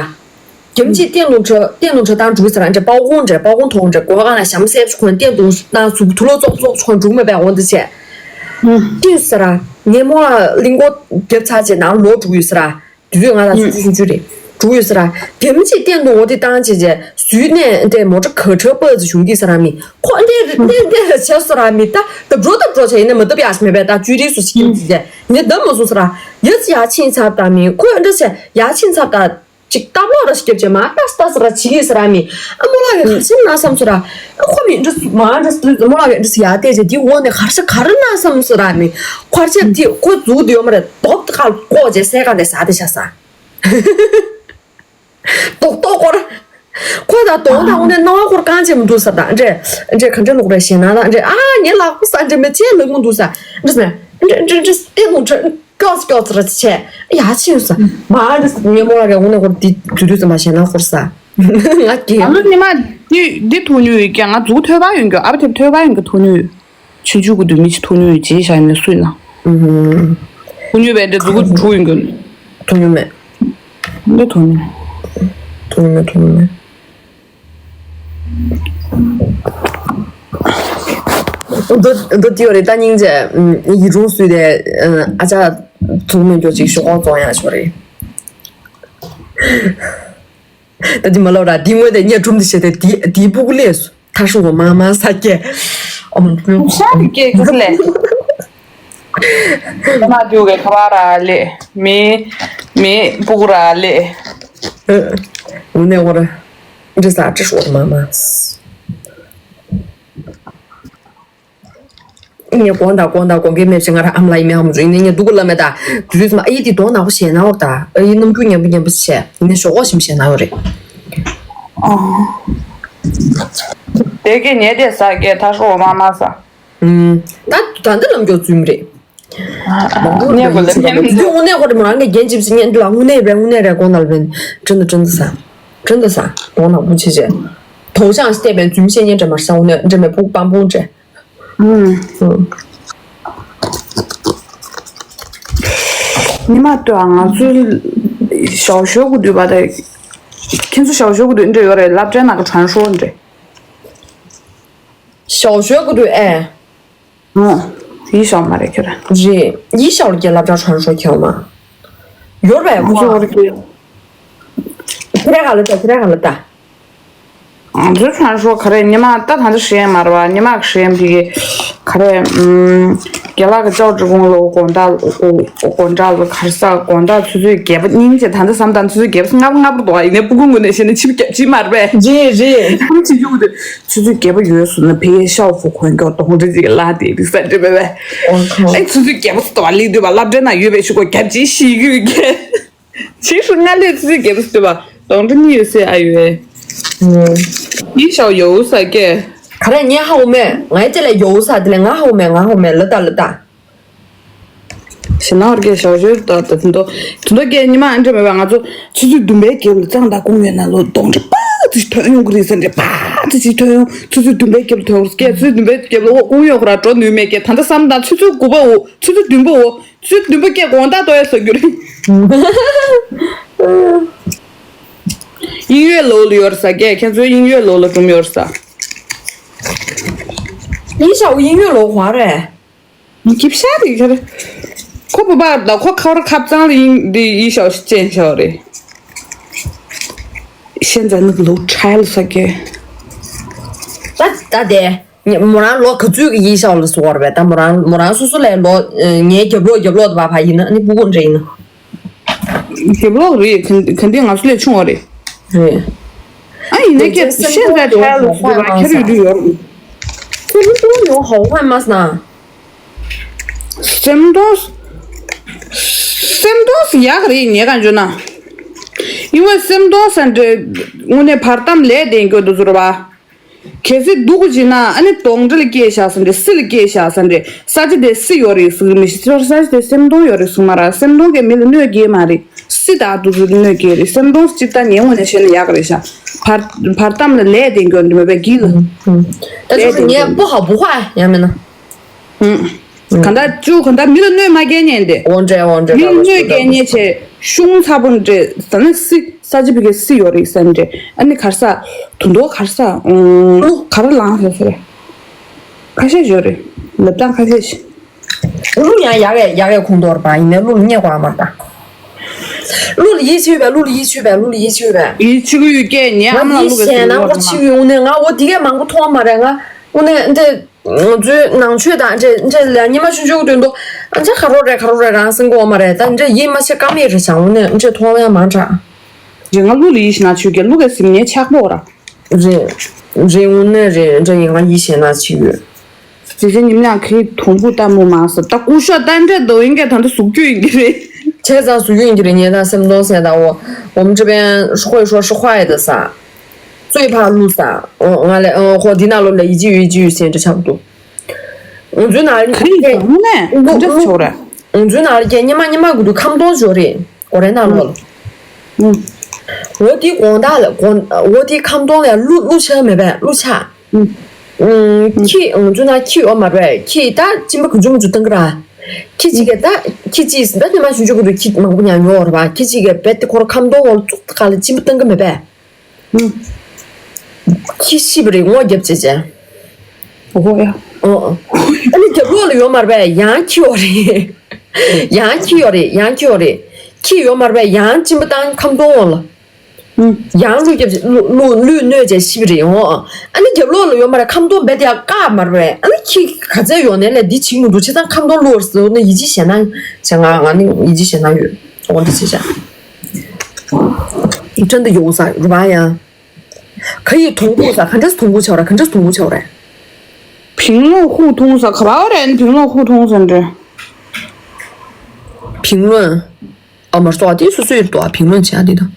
རྒྱ་མི་ཞིག་སྟེང་དུ་ཁྲ་སྟེང་དུ་ཁྲ་བཏང་འགྲོ་གི་ས་ར་འདྲ་པའོ་ཀོང་འདྲ་པའོ་ཀོང་ཐོག་འདྲ་སྒོ་ཁ་ན་ཞམ་སེབ་ཆུ་ཁོན་སྟེང་དུ་བཏང་ཚུགས་དུ་ལོ་ཙོག་ཙོག་ཆུ་ཁོན་འགྲོ་མེད་པས་འོ་འདི་བྱས། ཏིས་ས་ར་ངས་མོ་ལ་གླིང་སྐོར་རྒྱབ་ཚར་རྗེས་ནང་ལོག་འགྲོ་གི་ཡོད་ས་ར། དུས་ཚོད་ང་དང་ཆུང་ཆུང་ཆུང་ཆུང་རེད། འགྲོ་ཡོད་ས་ར། རྒྱ་མི་ཅིག་སྟེང་དུ་འོ་དེ་བཏང་བྱས་རྗེས་ཟུས་ནས་འདྲེ་མོ་ཊ་ག་ཁྲ་པ་ཙི་བྱུང་གི་ས་ར་མི། ཁོ་འདྲེ་འདྲེ་འདྲེ་བྱས་ས་ར་མི་ད་ད་འགྲོ་ད་འགྲོ་བྱས་ཡིན་ན་མི་ད་བྱས་མེད་པས་ད་ཅུ་རིག་སུ་ཞིག་ཡིན་ཟེར་ནས་ད་མ་སོང་ས་ར། ཡ་ཙི་ཡ་ཕྱིན་ཚར་ད་མི་ཁོ་འདྲེ་བྱས་ཡ་ཕྱིན་ཚར་ད། ཅིག་སྟབས་ལོག་ར་ཞིག་རྒྱབ་ཅེ་མ་ཏག་ཏག་ས་ར་བྱེད་ཀྱི་ས་ར་མི། ཨ་མོ་ལགས་ཀྱི་གར་ཕྱིན་ན་བསམ་ས་ར། ཨ་ཁོ་མི་འདྲ་མ་འདྲ་མོ་ལགས་ཀྱི་འདྲ་ཡ་བལྟས་ཅེ་འདི་འོ་ནས་གར་ཤ་གར་ན་བསམ་ས་ར་མི། ཁར་ཆེབ་དེ་ཁོ་རྫུག་དེ་ཡོད་མ་རེད་རྡོབ་ཁ་ལྐོག་ཅེ་སའི་ཀ་ནས་ཟ་དེ་ཤ་ས། རྡོག་རྡོག་སྐོར། ཁོ་ད་དོང་དང་འོ་ནས་སྣང་བ་སྐོར་གང་ཅེ་མི་འདུག་ས་དང་འདྲེ། འདྲེ་ག་འདྲེ་ལོག་རེ་ཞེ་ན་དང་འདྲེ་ཨ་ངའི་ལག་པ་ས་འདྲེ་མི་ཆེ་ལག་མི་འདུག་ས། འདྲེ་ས་འདྲེ་འདྲེ་འདྲེ་ལྟད་མོ་འདྲེ། སྐྱོགས་སྐྱོགས་ཚར་བྱས། ཡ་ཕྱིན་ས། མ་འདི་ངའི་མོ་ལ་རེ་འོ་ན་ཁོར་འདི་དུས་དུས་ཙམ་པ་ཞེ་ན་ཁོར་ས། ང་གི་ཨ་ལོ་ཉི་མ་འདི་འདི་ཐུག་ཉུལ་ཡོད་ཀྱང་ང་འཛུགས་ཐོས་པ་ཡོད་ཀྱང་ཨ་བ་དེབ་ཐོས་པ་ཡོད་ཀྱང་ཐུག་ཉུལ་ཡོད། ཆུང་ཆུང་གི་དུས་མི་ཆེ་ཐུག་ཉུལ་ཡོད་ཅེས་བྱ་ཡིན་ན་སུས་ན། ཐུག་ཉུལ་བས་འདི་འཛུགས་འཁྲུག་ཡོད་ཀྱང་། ཐུག་ཉུལ་མེད། འདི་ཐུག་ཉུལ། ཐུག་ཉུལ་མེད་ཐུག་ཉུལ་མེད། འདི་འདི་ཏིའོ་རེད་ད་སྙིང་རྗེ་ཡིད་རུང་སུས་དེ་ཨ་ཅག་ཚུགས་མེད་འགྱོ་ཅིག་ཤོག་ཁོག་བཙོང་ཡག་ཤོག་རེད། ད་དེ་མ་ལབ་ར། དེ་ངོས་དེ་ངས་སྒྲུང་འདི་བཤད་དེ་དེ་དེའི་སྤུ་གུ་ལས་སུ་ཐ་ཧྲུ་བ་མ་མ་ས་སྐྱེ། ཨོམ། ཤ་རི་སྐྱེ་གི་ལས། ཁ་མ་རྒྱུག་གི་ཁ་བ་ར་ལས། མི་མི་སྤུ་གུ་ར་ལས། ངུ་ནས་འོ་ར། འདྲི་ས་ཅི་ཧྲུ་བ་མ་མ། ངས་དགོངས་དག་དགོངས་དག་དགོངས་འགལ་མེད་ཞེས། ང་རང་ཨ་མ་ལགས་ཡིན་མིན་ཧ་མ་གོ། ཡིན་ནའི་ངས་སྡུག་གུ་ལབ་མེད་ད། དུས་ཚོད་ཙམ་ཨ་ཡེ་དེ་གདོང་ནག་པོ་བྱས་ན་འོར་ད། ཨ་ཡེ་རྣམ་འགྱུར་ཉམས་པོ་ཉམས་པོ་བྱས། ཡིན་ནའི་ཞོག་ཁོག་ཞིམ་བྱས་ན་འོར་རེད། དེ་གས་ཉལ་དེ་ཟ་གས་ཐ་ཧྲུ་མ་མ་ཟ། ཨུམ། ད་ད་འདི་ལམ་མགྱོགས་རྫུན་རེད། ཨ་ཨ་གནས་དགོས་ལ་ཉན་མི་འདུག་དངོས་གནས་ཁོ་རེ་མོ་རང་གི་རྒྱན་ཅིབ་སི་ཉན་འདི་ལ་དངོས་གནས་རེད། དངོས་གནས་རེད། དགོངས་དག་ལ་བན་ཀྲིན་དུ་ཀྲིན་དུ་ཟ། ཀྲིན་དུ་ཟ། གདོང་ནག་པོ་བྱས་བྱས། དོག་ཤང་བལྟས་པའི་རྫུན་བཤད་ཉན་འདྲ་མ་ཟ། དངོས་གནས་འདྲ་མེད་ཕུག་པང་པོ་འདྲ། ཉི་མ་ལྟོས་ཨ། ང་ཚོའི་ཞའོ་ཞའོ་གི་དུས་པ་དེ། ཁྱེད་ཚོ་ཞའོ་ཞའོ་གི་དུས་འདྲ་ཡོད་རེད། སློབ་གྲྭའི་ནང་གི་གྲོན་ཤོར་འདྲ། ཞའོ་ཞའོ་གི་དུས་ཨེ། ཨོ། ཡིད་ཞའོ་མ་རེད་ཁྱོད་ར། རེད། ཡིད་ཞའོ་ལ་སློབ་གྲྭ་གྲོན་ཤོར་ཁྱེར་མ། ཡོད་རེད་ཁོ། ཁྱེད་ར་ག་ལ་ལྟ། ཁྱེད་ར་ག་ལ་ལྟ། ང་ཚོའི་ཁྲང་ཧྲོ་ག་རེ། ཉི་མ་ད་ད་འདི་ཧྲེང་མ་རེད་བ། ཉི་མ་གི་ཧྲེང་དེ་གི་ག་རེ། ཨུམ། རྒན་ལགས་ཀྱི་ཅའོ་ཀྲི་ཀུང་ལོ་དགོང་དག་དགོང་དག་ལ་གར་ས་དགོང་དག་ཆུ་ཚོད་བརྒྱད་པ་སྙིང་རྗེ། ད་འདི་བསམ་དང་ཆུ་ཚོད་བརྒྱད་པ་ལྔ་པ་ལྔ་པ་འདུག་ཡིན་ནའི་སྤུ་གུ་ངོས་ནས་བཤད་ན་ཆིབས་རྒྱབ་ཅིག་མ་རེད་པས། རེད་རེད། ཧམ་ཆི་ཡུག་དེ་ཆུ་ཚོད་བརྒྱད་པ་ཡོལ་སོང་ན་ཕ་གིའི་ཤའོ་ཧྥུ་གོན་མགྱོགས་གདོང་འདྲེ་ཅིག་ལ་དེ་དེ་ས་འདྲེ་པས་པས། ཨོ་ཁ། ཨེ་ཆུ་ཚོད་བརྒྱད་པ་ཙམ་དུ་བ་ལིག་འདུག་པ། སློབ་གྲྭའི་ནང་ཡོད་པའི་ཤུ་གོ་རྒྱབ་ཅིག་ཤི་ཡོད་ཀྱི། ཕྱིས་སུ་སྔ་ལས་ཙི་ཙི་རྒྱལ་པོ་སུ་བ་གདོང་དྲི་གཉིས་ཡོད་སའི་ཨ་ཡོད། ཡིད་ཞའོ་ཡོད་ས་ཀྱེ། ག་རེ་ངས་ཧ་འོ་མེད། ངའི་དེ་ལས་ཡོད་ས་དེ་ལས་ང་ཧ་འོ་མེད། ང་ཧ་འོ་མེད། ལ་ད་ལ་ད། ཞེ་ན་བར་གྱི་ཞའོ་ཞོར་ད་ད་དུ་དོ་དུ་དོ་ཀྱེ་ཉི་མ་ཨ་འདྲ་མེད་པ། ང་ཚོ་ཆུ་ཚོད་བདུན་པའི་རྒྱབ་ལ་གཙང་དང་ཀུང་ཡོད་ན་ལོ་གདོང་དྲི་པ་ཙི་ཐོན་ཡོང་གི་རེད་ས་འདྲ། པ་ཙི་ཅིག་ཐོན་ཡོང་། ཆུ་ཚོད་བདུན་པའི་རྒྱབ་ལ་ཐོན་ཀྱེ། ཆུ་ཚོད་བདུན་པའི་རྒྱབ་ལ་འོ་ཀུང་ཡོད་ཁོ་ར་འགྲོ་ནུས་མེད་ཀྱེ། ད་ལྟ་བསམ་དང་ཆུ་ཚོད་དགུ་པ་འོ། ཆུ་ཚོད་བདུན་པ་འོ། ཚུལ་བདུན་པོ་སྐད་དགོང་དག་ཏོ་ཡ་ཟ་རྒྱུ་རེད། དབྱིན་ཡོད་ལོ་ལ་ཡོར་ས་སྐད། ཁྱེད་ཚོའི་དབྱིན་ཡོད་ལོ་ལ་གྲུམ་ཡོར་ས། ཡིན་ཤའོ་དབྱིན་ཡོད་ལོ་ག་རེ། ངི་ཁྱིབ་ཤ་རེད་ཁྱེད། ཁོ་བུ་པ་ད་ཁོ་ཁ་བར་ཁབ་གཙང་ལ་ཡིན་འདི་ཡིན་ཤའོ་ཅན་ཤའོ་རེད། ཤན་ཛ་ནུག་ལོ་ཁྲལ་ས་སྐད། ད་ད་དེ། མོ་རང་ལོ་ག་ཚོད་ཀྱི་ཡིན་ཤའོ་ལ་སོ་བར་བས། ད་མོ་རང་མོ་རང་སོ་སོ་ལས་ལོ་ངའི་རྒྱབ་ལོགས་རྒྱབ་ལོགས་དུ་བ་ཕ་ཡིན་ན་ནི་སྤུ་གུ་འདྲ་ཡིན་ན། རྒྱབ་ལོགས་རེད། ག་འདི་ང་ཚོ་ལས་ཆུང་བ་རེད། རེད། ཨ་ཡིན་ན་ཀྱེ་ཤེས་ཚད་ཁྲལ་ལ་སུ་དུ་བ་ཁྱེར་ཡོད་དུ་ཡོད་རེད། ཁྱེད་ལུ་ཏུ་ཡོང་ཧོ་ཧོ་མ་སྣང་། སེམས་དོང་། སེམས་དོང་ཡག་རེད་ཉེ་ག་འཇོ་ན། ཡིན་བ་སེམས་དོང་ས་འདྲ་དངོས་གནས་བར་དམ་ལས་ལྡན་སྐྱོ་དུ་ཟུར་བ། གལ་སྲིད་སྡུག་གུ་བྱིན་ན་ཨ་ནི་གདོང་འདྲེ་ལ་སྐྱེས་བཞག་ས་འདྲེ། སྲི་ལ་སྐྱེས་བཞག་ས་འདྲེ། ས་ཆ་དེ་སྲི་ཡོད་རེད་ཟེར་གི་མི་ཤེས། ས་ཆ་དེ་སེམས་གདོང་ཡོད་རེད་ཟེར་མ་ར། སེམས་གདོང་གིས་མི་ལ་གནོད་སྐྱེལ་མ་རེད། སྲི་དང་དུ་ཚོད་གནོད་སྐྱེལ་རེད། སེམས་གདོང་སྤྱིར་བཏང་ངའི་ངོས་ནས་བཤད་ན་ཡག་རེད་ཤག་བར་བར་དམ་ལ་ལས་དེ་འགྱོ་འདི་མེད་པའི་གི་ལ། ད་ཆུ་ངས་པོ་ཧ་བུ་ཧ་ཡང་མིན་ན། གང་ལྟར་ཅུ་གང་ལྟར་མི་ལ་གནོད་མ་སྐྱེལ་ཉན་དེ། འོ་འདྲ་འོ་འདྲ་མི་ལ་གནོད་སྐྱེལ་ཉན་ཆེ་ཤུང་ཚ་པོ་འདྲེ་ཟ་ན་སྲི། ས་ཆ་བི་གའི་སྲི་ཡོད་རེད་ས་འདྲེ། ཨ་ནི་གར་ས་དུ་མདོ་གར་ས་ཨུམ་ག་རེ་ལངས་ཟེར་ཟེར། ཁ་ཤས་ཡོད་རེད། ལབ་སྟངས་ཁ་ཤས་ཤིག་ཀླུ་ཡང་ཡག་གས་ཡག་གས་ཁུངས་གཏོར་པ་ཡིན་ནའི་ཀླུ་ལ་བསྙད་དགོས་ཨ་མ་ད། ཀླུ་ལ་ཡིད་ཆེས་པས། ཀླུ་ལ་ཡིད་ཆེས་པས། ཀླུ་ལ་ཡིད་ཆེས་པས། ཡིད་ཆེས་ཀྱི་ཡོད་སྐད་ཉན། ཨ་མ་ལ་ཀླུ་ག་ཞེད་སྣང་པོ་ཆེ་ཡོད་ནས་ང་འོ་དེ་གས་མང་པོ་མཐོང་མ་རེད་ང་། དངོས་གནས་འདི་ང་ཚོའི་ནང་ཆོས་དང་འདྲེ་འདྲེ་ལ་ཉི་མ་ཆུང་ཆུང་གི་དོན་དུ་ཨ་འདྲེ་ག་རོ་རེད་ག་རོ་རེད་རང་སེམས་གོ་མ་རེད། ད་འདྲེ་ཡིད་མ་ཆེས་ཀ་མེད་རེད་བྱ། དངོས་གནས་འདྲེ་མཐོང་ཡ་མང་དྲགས། རེད་ང་ཀླུ་ལ་ཡིད་ཆེས་ན་ཆོས་ཀྱི་ཀླུ་གའི་སེམས་ངའི་ཆག་པོ་ར། རེད། རེད་དངོས་གནས་རེད། འདྲེ་ཡིན་ང་ཡིད་ཆེས་ན་ཆེས་ཡོད། ཇི་ཇི་ཉིམ་ལང་ཁའི་དུང་བུ་ལྟ་མོ་མ་ཟེར་ད་སྐུ་ཞབས་ད་འདྲེ་དོ་ཡིན་ག་ད་འདྲ་ཟུག་རྒྱུ་ཡིན་གྱི་རེད། བྱས་ཙང་ཟུག་རྒྱུ་ཡིན་གྱི་རེད། ངས་ད་སེམས་གཏོང་སེམས་ད་འོ་འོམ་ཅི་པན་ཧྲི་ཧོ་ཧྲི་ཧོ་ཧྲི་ཧོ་ཡེ་ད་ས། ཙོས་ཕར་བླུགས་ས། འོ་ང་ལས་འོ་ཁོ་འདི་ན་ལོ་ལ་ཡི་ཅི་ཡོད་ཅི་ཡོད་སེམས་འདྲ་ཆགས་འདུག་འོ་ཚུལ་ན་ཁ་ཡིན་ཙང་ནས་འདི་འདྲ་ཆོག་རེད། འོ་ཚུལ་ན་རྒྱ་ཉི་མ་ཉི་མ་གུ་དུ་ཁམ་སྟོང་ཞོ་རེད། གོ་རེ་ན་ལོ་ལ། འོ་དེ་དགོང་དག་ལ་དགོང་འོ་དེ་ཁམ་སྟོང་ལ་གླུ་གླུ་ཆགས་མེད་པས་གླུ་ཆགས། ཁྱི་འོ་ཚུལ་ན་ཁྱི་ཡོད་མ་རེད། ཁྱི་ད་གཅིན་པ་གུ་ཆུ་མུ་ཆུ་བཏང་གི་ར། ཁྱི་གཅིག་གིས་ད་ཁྱི་གཅིག་ད་ཉི་མ་ཆུང་ཆུང་གུ་དུ་ཁྱི་མང་པོ་ཉར་ཉོ་བ་རེད་པ། ཁྱི་གཅིག་གིས་རྦད་དེ་ཁོ་ར་ཁམ་སྟོང་འོ་ལ་བཙུགས་ད་ག་ལ་གཅིན་པ་བཏང་གི་མེད་པས། ཁྱི་ཤི་བ་རེད་ངོ་རྒྱབ་བྱས་བྱས། ཨོ་ཧོ་ཡ། ཨོ་ཨོ། ཨ་ནི་རྒྱབ་ལོགས་ལ་ཡོད་མ་རེད་པས་ཡང་ཁྱི་ཡོད་རེད། ཡང་ཁྱི་ཡོད་རེད་ཡང་ཁྱི་ཡོད་རེད། ཁྱི་ཡོད་མ་རེད་པས་ཡང་གཅིན་པ་བཏང་ཁམ་སྟོང་འོ་ལ། ཡང་ལུས་རྒྱབ་ལུས་ལུས་གནོད་བྱས་ཤི་བ་རེད་ཡོང་། ཨ་ནི་རྒྱབ་ལོགས་ལ་ཡོད་མ་རེད། ཁམ་སྡོང་རྦད་དེ་ཡང་བཀག་མ་རེད། ཨ་ནི་ཁྱི་ག་ཚད་ཡོང་ནས་ལས་འདི་བྱིང་མི་འདུག་བྱས་ཙང་ཁམ་སྡོང་བླུགས་ཟེར་ན་ཡིད་ཆེས་ཞེད་སྣང་བྱས། ང་ང་ནི་ཡིད་ཆེས་ཞེད་སྣང་ཡོད། འོ་འདི་བྱས་བྱས། ཁྲོན་དུ་ཡོང་ས་རུ་བ་ཡང་། ག་ཡི་དོང་ཕུག་ས་ག་འདྲས་དོང་ཕུག་ཆགས་ར་ག་འདྲས་དོང་ཕུག་ཆགས་ར། ཕིང་ལོ་ཧུ་ཐུང་ས་ག་བ་རེད། ཕིང་ལོ་ཧུ་ཐུང་ས་འདྲ། ཕིང་ལོ། ཨ་མར་སོགས་དེ་སོ་སོའི་དོ་ཕིང་ལོན་བྱེད་ཡ་དེ་དང་།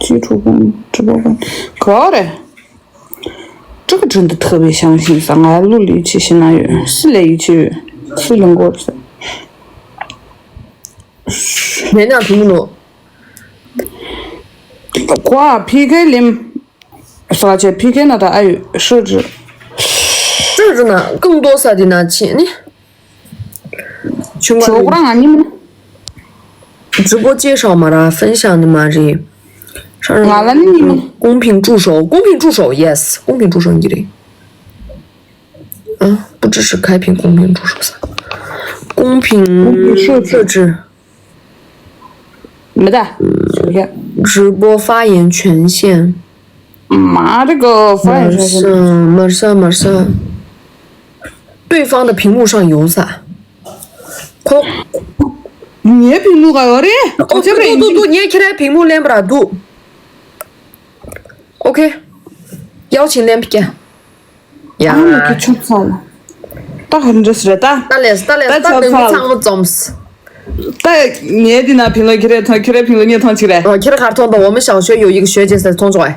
ཅི་ཁྲུ་ཀུན་ཁྲི་པོ་ཀུན་ག་རེ། ཀྲི་ཀ་ཀྲིན་དུ་ཐུབ་པའི་ཤང་ཤིང་ས་ང་ལུ་ལི་ཆི་ཤི་ན་ཡོད་སི་ལེ་ཡི་ཆི་ཡོད་སི་ལིང་གོར་ས། མེད་ན་ཕིང་ལོ། ཁོ་ཨ་ཕི་ཁའི་ལིམ། ས་ཆེ་ཕི་ཁའི་ན་ད་ཨ་ཡོད་ཧྲི་ཧྲི། ཧྲི་ཧྲི་ན་ཀུང་ཏོ་ས་དེ་ན་ཆི་ནི། ཆུང་མ་ཇོ་ཁོ་རང་ང་ཉིན་མོ།直播介绍嘛啦，分享的嘛是。ང་ལ་ནི་ཉིན་མོ། 公屏助手，公屏助手，yes，公屏助手你的。啊，不支持开屏公屏助手噻。公屏设置。没得，直播发言权限。 མ་རེད་གོ་ཧྥ་ཡི་ཧྲ་ཤ། མར་ས་མར་ས། 对方的屏幕上有啥？ཁོ། ངའི་屏幕་ག་ཡོད་རེད། ཨོ་ཁོ་ཚེ་རིང་། ཏུ་ཏུ་ངས་ཁྱེད་རའི་屏幕 ལེན་པ་ར་འདུག་ཨོ་ཁེ། 邀请 ལེན་པ་ཀྱ། ཡ། ཨ་མ་ཁྱི་ཆོག་ཚ་ལ། ད་ཧ་འདྲ་སི་རེད་ད། ད་ལས་ད་ལས་ད་ད་ཆོག་ནང་མི་ཚ་ཚང་མ་འཛོམས། ད་ངས་འདི་ན་ཕིང་ལོ་ཁྱེད་རའི་ཐོང་ཁྱེད་རའི་ཕིང་ལོ་ངས་ཐོང་ཅིག་རེད། ཨོ་ཁྱེད་ར་གར་ཐོང་དང་འོ་མི་ཞང་ཞོ་ཡོ་ཡིག་ཞོ་ཅེ་སེ་ཐོང་ཅོག་ཨེ།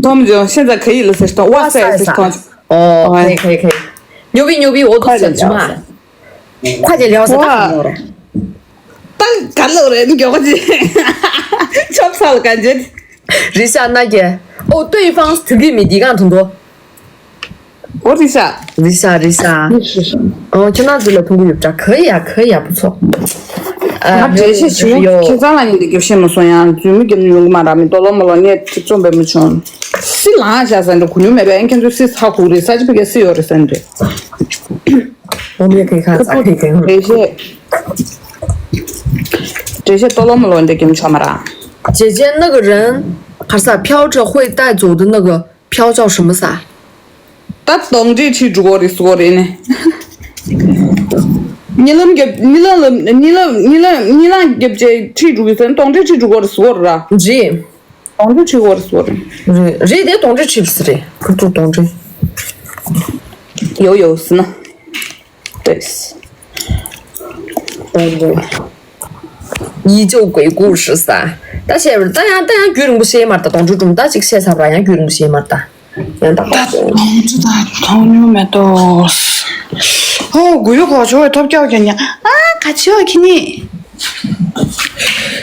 他们就现在可以了，是吧？哇塞，是吧？哦，可以可以可以，牛逼牛逼，我都想去骂。快点聊噻，哇，大家都人有个çok sağ ol感觉。 རི་ཤ་ན་གྱེ། ཨོ་对方是 to be me 的 གང་ཐུང་དོ། 我的下。 རི་ཤ་རི་ཤ། 是是。 ཨོ་ཁྱེད་རང་ཚོ་ལ་ཐུང་གི་ཡོད་པ་འདྲ། 可以啊可以啊，不错。 ང་འགྲེལ་བཤད་བྱེད་ཡོང་ཁྱེད་ཚང་ལ་ཡིན་དེ་རྒྱབ་བཤད་མ་སོང་ཡང་རྫུན་མི་རྒྱབ་ནས་ཡོང་གི་མ་ར། མི་ཏོ་ལོ་མོ་ལོ་ངས་ཁྲིད་རྩོམ་པའི་མི་བྱུང་། སི་ལང་བཞག་ཟེར་འདྲ་གུ་ཉུ་མེད་པས། ཨེ་ཁྱེད་ཚོའི་སི་ཧ་གུ་རེད། ས་ཅི་པི་ཀའི་སི་ཡོད་རེད་ཟེར་འདྲ། 我们也可以看，咋可以可以？ འགྲེལ་བཤད། འགྲེལ་བཤད་ཏོ་ལོ་མོ་ལོ་འདི་རྒྱབ་ཆོག་མ་ར། 姐姐，那个人，还是啊，飘着会带走的那个飘叫什么撒？ ད་གདོང་འདྲེ་ཁྲིད་འགྲོ་གོ་རེད་ཟེར་གོ་རེད་ནི། གཉིད་ལམ་རྒྱབ་གཉིད་ལམ་ལ་གཉིད་ལམ་གཉིད་ལམ་གཉིད་ལམ་རྒྱབ་ཅེས་ཁྲིད་འགྲོ་གི་ཟེར། གདོང་འདྲེ་ཁྲིད་འགྲོ་གོ་རེད་ཟེར་གོ་རེད་ར། ཇི། གདོང་འདྲེ་ཁྲིད་གོ་རེད་ཟེར་གོ་རེད། རེད་རེད་དེ་གདོང་འདྲེ་ཁྲིད་ཟེར་རེད། ཁུ་ཐུག་གདོང་འདྲེ། ཡོ་ཡོ་ཟེར་ན། 对。 ཡིད་ཆེས་鬼故事ས། ད་བཤད་པར་ད་ཡང་ད་ཡང་རྒྱུན་རིང་པོ་བཤད་མར་ད་གདོང་འདྲེ་སྒྲུང་ད་ཅིག་བཤད་ཚར་བ་ར་ཡང་རྒྱུན་རིང་པོ་བཤད་མར་ད། ཡང་ད་ག་ཚོད། གདོང་འདྲེ་ད་མཐོང་མྱོང་མེད་དོ། ཧོ་གུ་ཡུ་གོ་ཆོ་བའི་ཐོབ་སྐྱོ་གྱོ་ཉ། ཨ་ག་ཆོ་ཁྱི་ནི།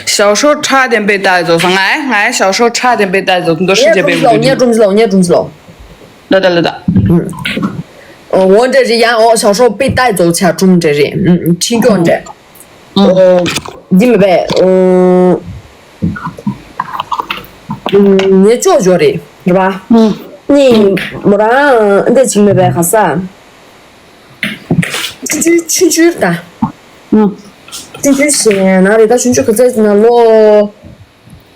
小时候差点被带走ས། ང་ང་小时候差点被带走 འདོར་ཤི་རྒྱབ་པའི་ངུ་ཉ་སྒྲུང་ལོ་ཉ་སྒྲུང་ལོ། ལ་ད་ལ་ད། འོ་འདྲ་རེད་ཡང་འོ་小时候被带走ཆ་སྒྲུང་འདྲ་རེད། ཁྲིན་སྐྱོག་འདྲ། འོ། འདི་མི་བས། འོ། ངའི་ཅོ་ཅོ་རེད་རེད་པ། ནི་མོ་རང་འདི་ཅིག་མི་བས་ག་ས། ཆུང་ཆུང་ཆུང་ཆུང་རེད་ད། ཆུང་ཆུང་ཞེ་ན་རེད་ད། ཆུང་ཆུང་ག་ཚད་ཟེར་ན་ལོ།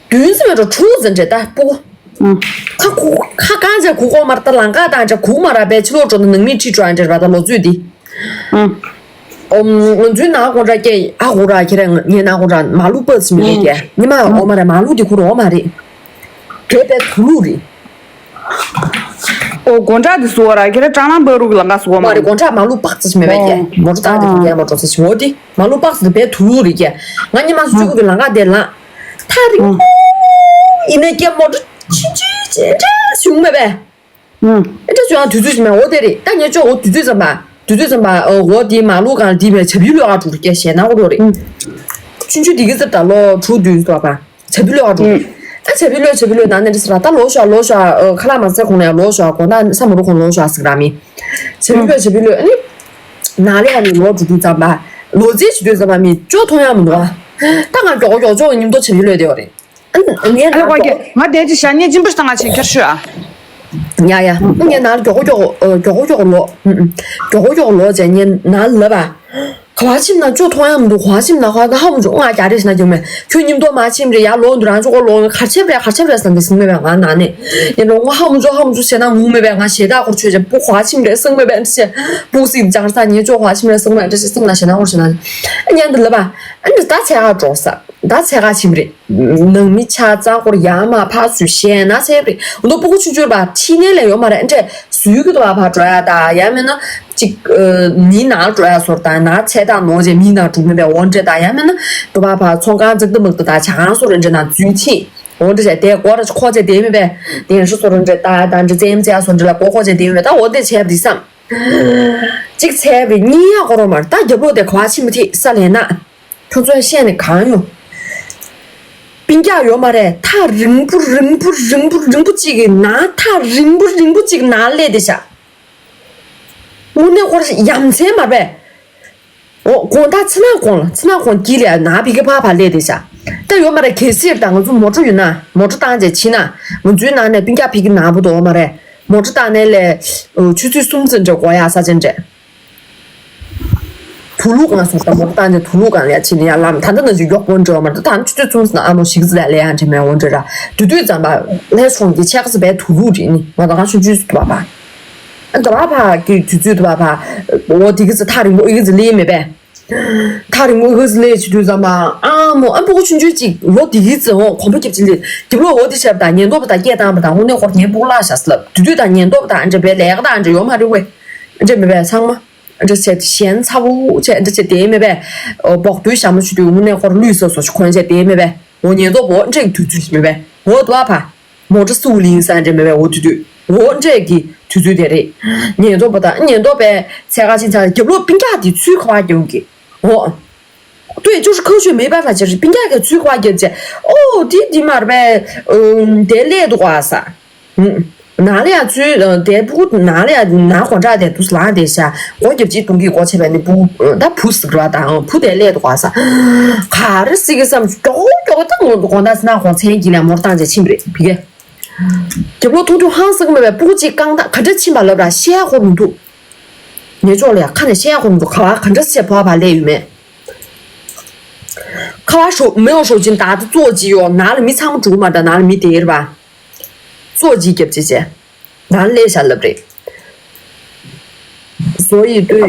བདུན་ཙམ་མེད་འགྲོ་དྲུག་ཙམ་རེད་ད་སྤུ་གུ། ཁ་ཁུ་ཁ་གང་བྱས་གུག་གོ་མར་ད་ལང་ཀ་དང་བྱས་གུག་མ་ར་པའི་ཕྱི་ལོགས་འགྲོ་ན་ནང་མི་ཁྲིད་འགྲོ་ཡང་འདྲ་ར་ད་ལོ་ཚོད་འདི། ཨོ། ང་ཚོའི་ནང་དགོང་གྲ་སྐྱེ་ཨ་གུ་ར་ཁྱེད་རང་ངའི་ནང་དགོང་གྲ་མ་ལུ་པ་ཙི་མི་རེད་ཀྱེ་ཉི་མ་ཨོ་མ་ར་མ་ལུ་འདི་ཁུ་རོ་མ་རེད། དེ་པའི་དུ་ལུ་རེད། ཨོ་དགོང་གྲ་འདི་སུ་བ་ར་ཁྱེད་རང་ཀྲང་ལང་པ་རུ་གི་ལང་ཀ་སུ་བ་མ་མ་རེད། རེད་དགོང་གྲ་མ་ལུ་པག་ཙི་མི་བས་ཀྱེ་མོ་ཊ་ཏང་དེ་གུ་ཡ་མ་འགྲོ་ཚེ་ཆི་འོ་དེ་མ་ལུ་པག་ཙི་དེ་པའི་དུ་ལུ་རེད་ཀྱེ་ང་ཉི་མ་སུ་གུ་གི་ལང་ཀ་དེ་ལང་། ཐག་རིང་པོ་ཡིན་ནའི་སྐད་མོ་ཊ་ཆུང་ཆུང་ཅེ་འདྲ་བྱུང་མེད་པས། ཨེ་འདྲ་བྱུང་ཡང་དུས་ཚོད་ཞིག་མེད་འོ་དེ་རེད་ད། ངས་ཅོ་འོ་དུས་ཚོད་ཙམ་པ་དུས་ཚོད་ཙམ་པ་འོ་དེ་མ་ལུ་གང་དེ་བས་བྱ་བི་ལོས་ཨ་དྲུག་རེད་སྐད་བཤད་ན་འོ་རོ་རེད། ཆུང་ཆུང་དེ་གི་ཙིར་ད་ལོ་དྲུག་བདུན་ཙམ་པ་བྱ་བི་ལོས་ཨ་དྲུག་རེད། ད་བྱ་བི་ལོས་བྱ་བི་ལོས་ནང་ནས་འདྲ་ཟེར་ར་ད་ལོ་ཤོ་ལོ་ཤོ་ཁ་ལག་མ་ཟས་གོང་ནས་ལོ་ཤོ་གོང་ད་ས་མ་རུ་གོང་ལོ་ཤོ་ཟེར་ར་མི། བྱ་བི་ལོས་བྱ་བི་ལོས་ཨ་ནི། ནང་ལས་ཨ་ནི་ལོ་དྲུག་བདུན་ཙམ་པ་ལོ་རྩིས་བྱེད་དུས་ཙམ་པ་མི་ཅོ་མཐོང་ཡ་མི་འདུག་ཨ། ད་ང་མགྱོགས་མགྱོགས་ཅོ་མཉམ་དུ་བྱ་བི་ལོས་བསྡད་ཡོད་རེད། ཨ་ངའི་ཨ་ལེ་ནང་ཀོ་ཀེ་ང་དེ་ཅི་ཤ་ཉེ་ཅིན་པ་ཤ་ང་ཆེན་ཁྱེར་ཤོད་ཨ། ཡ་ཡ། ངའི་ནང་མགྱོགས་མགྱོགས་མགྱོགས་མགྱོགས་ལོ། མགྱོགས་མགྱོགས་ལོ་ཅན་ངའི་ནང་ལབ་ཨ། ག་བ་ཕྱིན་ན་ཅོ་མཐོང་ཡ་མི་འདུག་ག་བ་ཕྱིན་ན་ག་བ་ཧ་མ་ཅོ་ང་རྒྱ་རེ་ཞིག་ན་ཀྱང་མེད། ཁྱོད་ཉིན་ཐོ་མ་ཕྱིན་རེད་ཡ་ལོ་འདུ་རང་ཅོ་གོ་ལོ་ག་ཆེབ་རེད་ག་ཆེབ་རེད་ཟང་གི་སིང་མེད་པའི་ང་ན་ནས་ཡིན་རོ་ང་ཧ་མ་ཅོ་ཧ་མ་ཅོ་ཟེར་ན་ངུ་མེད་པའི་ང་ཞེ་དྲག་སྐོར་ཆོས་ཅན་པུ་ག་བ་ཕྱིན་རེད་སིང་མེད་པའི་འདྲ་ཞེ་པུ་སིག་ཅང་ས་ཉེ་ཅོ་ག་བ་ཕྱིན་རེད་སིང་མེད་འདྲ་ཞེ་སིང་ན་ཞེ་ན་འོར་ཞེ་ན་ཉན་འདི་ལ་བ་ཨ་འདི་ད་ཚད་ག་འགྲོ་ས་ད་ཚད་ག་ཕྱིན་རེད། ནང་མི་ཆ་ཚང་སྐོར་ཡ་མ་ཕ་སུ་ཤེས་ན་ཚད་རེད་འདོ་པུ་གུ་ཆུ་ཆུར་བ་ཕྱི་ནས་ལས་ཡོད་མ་རེད་འདྲ་སུའི་གི་དུ་བ་ཕ་འགྲོ་ཡ་ད་ཡ་མེད་ན། གཅིག་མི་ནང་འགྲོ་ཡ་སོར་དང་ན་ཚད་དང་ནོར་རྗེས་མི་ནང་འགྲོ་མི་བས་འོ་འདྲེ་དང་ཡ་མེད་ན་དུ་བ་ཕ་ཚོང་ཁང་ཙག་ཏུ་མག་ཏུ་དང་ཇ་ཁང་སོར་འདྲེ་ནང་འཛུལ་ཕྱིན་འོ་འདྲེ་བྱས་དེ་སྒོ་ར་ཁོ་ཚེ་དེ་མི་བས་དེ་ཧྲི་སོར་འདྲེ་ད་དང་འདྲེ་ཙེམ་ཙེ་སོར་འདྲེ་ལ་ཀོ་ཁོ་ཚེ་དེ་མི་བས་ད་འོ་དེ་བྱས་པ་དེ་བསམ། གཅིག་ཚད་པའི་གཉིས་ཡ་ཀོ་རོ་མར་ད་རྒྱབ་ལོག་དེ་ག་བ་ཕྱིན་མི་ཐིག་ས་ལས་ན། ཁྱོད་ཚོས་བཤད་ནས་གང་ཡོང་། སྤུན་ཀྱག་ཡོད་མ་རེད་ཐག་རིང་པོ་རིང་པོ་རིང་པོ་རིང་པོ་གཅིག་གི་ནང་ཐག་རིང་པོ་རིང་པོ་གཅིག་ནང་སླེབས་བསྡད་ཤག་དངོས་གནས་ཁོ་རང་ཡ་མཚན་མ་རེད་པས། འོ་དགོང་དག་ཚེ་ནག་གོང་ལ་ཚེ་ནག་གོང་དཀྱིལ་ལ་ནང་ཕི་གི་ཕ་ཕ་སླེབས་བསྡད་ཤག་ད་ཡོད་མ་རེད་གལ་སྲིད་ད་ང་ཚོ་མོ་ཊ་ཡོད་ན་མོ་ཊ་བཏང་བྱས་ཕྱིན་ན་ང་ཚོའི་ནང་ནས་སྤུན་ཀྱག་ཕི་གི་ནང་པོ་འདུག་མ་རེད། མོ་ཊ་བཏང་ནས་ལས་ཆུ་ཚོད་གསུམ་ཙམ་འདྲ་འགོར་ཡག་ས་ཆ་འདྲ། དུག་ལུག་གང་སོང་ད་མོ་ཊ་བཏང་ནས་དུག་ལུག་གང་ལ་ཕྱིན་ནས་ཡར་ལངས་ད་ལྟ་ན་ཅིག་མགྱོགས་པོ་འགྲོ་བ་མ་རེད་ད་ཆུ་ཚོད་གསུམ་ཙམ་ཨ་མོ་ཞིག་ཙམ་ལ་ལས་ཡང་འདྲ་མེད་འོང་འདྲ་ར་དུས་དུས་ཙམ་པ་ལས་སོང་གི་ཆེ་ག་ཙམ་པའི་དུག་ལུག་རེད་ནི་ང་ད་ག་ཆུང་ཆུང་ཟིག་ད་བ་ཕ་ད་བ་ཕ་གི་དུས་ཚོད་ད་བ་ཕ་འོ་དེ་གི་ཙི་ཐག་རིང་པོ་ཨི་གི་ཙི་ལས་མེད་པས། ཐག་རིང་མོ་ཧུ་ལེ་ཆུ་དུས་ཙམ་པ་ཨ་མོ་ཨ་སྤུ་གུ་ཆུང་ཆུང་ཅིག་ལོ་དེ་གི་ཙི་འོང་གོམ་པ་རྒྱབ་ཅིག་ལེ་རྒྱབ་ལོ་འོ་དེ་ཤར་དང་ཉེན་རྟོག་པ་དང་སྐད་བཏང་པ་དང་དངོས་གནས་ཁོར་ཉན་སྤུ་གུ་བརླག་བཞག་ཟེར་ལབ་དུས་དུས་དང་ཉེན་རྟོག་པ་དང་འདྲ་བའི་ལས་ཀ་དང་འདྲ་ཡོད་མ་རེད་བས། འདྲ་མེད་པས་ཚང་མ་འདྲ་བྱས་ཞན་ཚ་བོ་བྱས་འདྲ་བྱས་དེ་མེད་པས་འོ་འབོག་དུས་ཞྭ་མོ་ཆུ་དུས་དངོས་གནས་ཁོར་ལུས་ས་སོ་ཆུ་འཁོན་བྱས་དེ་མེད་པས་འོ་ཉེན་རྟོག་པ་འོ་འདྲ་གི་དུས་ཚོད་ཞིག་མེད་པས་འོ་དུ་བ་ཕ། མོ་ཊ་སུ་ལིང་ས་འདྲེ་མེད་པའི་འོ་དུས་དུས་འོ་འདྲས་ཀྱི་དུས་ཚོད་དེ་རེད། ཉེན་རྟོག་པ་དང་ཉེན་རྟོག་པའི་ཚད་ག་ཕྱིན་ཚར་རྒྱབ་ལོག་སྤུན་ཀྱག་དེ་ཚུར་ཁ་བ་རྒྱབ་གི་འོ། ལྟོས་ཅོ་ཧྲི་ཁ་ཤོད་མེད་པ་ལ་ཅེ་རི་སྤུན་ཀྱག་གི་ཚུར་ཁ་བ་རྒྱབ་ཅེ་ཨོ་དེ་དེ་མར་པའི་དེ་ལས་འདུག་ག་ས། ནང་ལ་ཡ་ཚུར་དེ་སྤུ་གུ་ནང་ལ་ཡ་ནང་གོ་འདྲ་དེ་དུས་ལ་དེ་ཤ་སྒོ་རྒྱབ་ཅིག་གཏོང་གི་སྒོ་ཕྱེ་བས་ནི་སྤུ་གུ་ད་བུ་ཟིག་ར་དང་བུ་དེ་ལས་འདུག་ག་ས། ག་རེ་སྲིད་གི་བསམ་ཀྱོག་ཀྱོག་ད་ངོ་དགོང་དག་ས་ན་གོང་ཚན་གྱི་ལ་མོར་བཏང་ཅེ་ཕྱིན་པ་རེད་བི་གེ། རྒྱབ་ལོག་ཐུང་ཐུང་ཧང་སང་མེད་པའི་སྤུ་གུ་གཅིག་རྐང་ཐང་ག་འདྲ་ཕྱིན་པ་ལབ་ར་བཤད་ཡ་ཁོ་མི་འདུག་ཉེ་ཕྱོགས་ལ་ཡ་ཁ་ནས་བཤད་ཡ་ཁོ་མི་འདུག་ག་བ་ག་འདྲ་བཤད་ཕོ་བ་ལས་ཡོད་མེད། ཁ་བ་ཧྲོ་མེའོ་ཧྲོ་ཅིན་ད་ད་ཙོ་ཅི་ཡོ་ན་ལ་མི་ཚང་མ་འགྲོ་གི་མ་ད་ན་ལ་མི་དེ་ར་བ། ཙོ་ཅི་རྒྱབ་ཅི་ཅེ། ན་ལ་ལས་བྱ་ལབ་རེད། 所以对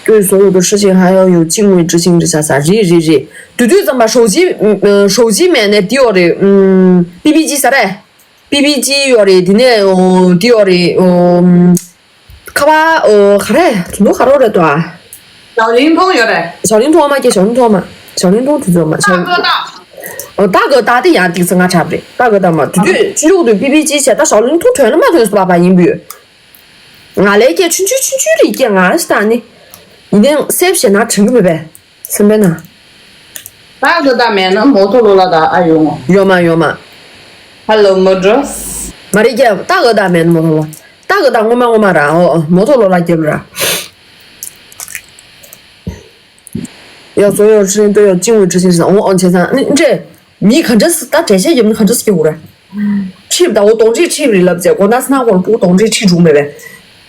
对所有的事情还要有敬畏之心 རེད་ཤག་ས་རེད་རེད་རེད། དུས་དུས་ཙམ་པ་ཧྲོ་ཅི་ཧྲོ་ཅི་མེད་ནས་དེ་ཡོ་རེད། པི་པི་ཅི་ས་རེད། པི་པི་ཅི་ཡོད་རེད་དེ་ནས་འོ་དེ་ཡོད་རེད་འོ། ཁ་བ་འོ་ག་རེ་དུ་ནུ་ག་རོ་རེད་དོ་ཨ། ཞའོ་ལིན་ཐུང་ཡོད་རེད། ཞའོ་ལིན་ཐུང་མ་སྐྱེ་ཞའོ་ལིན་ཐུང་མ་ཞའོ་ལིན་ཐུང་དུ་ཚོད་མ་ཞའོ། ད་གོ་ད། འོ་ད་གོ་ད་དེ་ཡང་ཏིག་ཙི་ང་འཁྲབ་རེད་ད་གོ་ད་མ་དུ་དུ་ཆུ་ཆུ་དུ་པི་པི་ཅི་བྱས་ད་ཞའོ་ལིན་ཐུང་ཐོན་ལ་མ་ཐོན་སུ་པ་པ་ཡིན་བུ་ཡོད། ང་ལས་སྐྱེ་ཆུན་ཆུན་ཆུན་ཆུན་རེད་སྐྱེ་ང་རེ་ཞིག་ད་ནི། ཡིན་ནའི་སེབ་བྱས་ན་དྲན་གི་མེད་པས། སེམས་པའི་ནང་། ད་གི་ད་མེད་ན་མོ་ཐོ་ལོ་ལ་ད་ཨ་ཡོང་ངོ་། ཡོ་མ་ཡོ་མ། ཧ་ལོ་མོ་ཌོ། མ་རེད་ཀྱ་ད་གི་ད་མེད་ན་མོ་ཐོ་ལོ། ད་གི་ད་ངོ་མ་ངོ་མ་ར་ཨོ་ཨོ་མོ་ཐོ་ལོ་ལ་རྒྱབ་ར། ཡ་བཟོ་ཡོ་ཧྲི་ཏོ་ཡོ་ཅིང་ཝེ་ཁྲི་ཤིན་ཟ་ཨོ་ཨོ་ཆེ་ཚང་ནི་འདྲེ། མི་ག་འདྲ་སི་ད་འགྲེལ་བཤད་རྒྱབ་ན་ག་འདྲ་སི་སྐྱེ་དགོས་རེད། ཁྲིབ་ད་འོ་གདོང་འདྲེ་ཁྲིབ་རེད་ལབ་ཚེ་གོ་ན་སྣ་གོར་པུ་གདོང་འདྲེ་ཁྲིབ་འགྲོ་མེད་པས།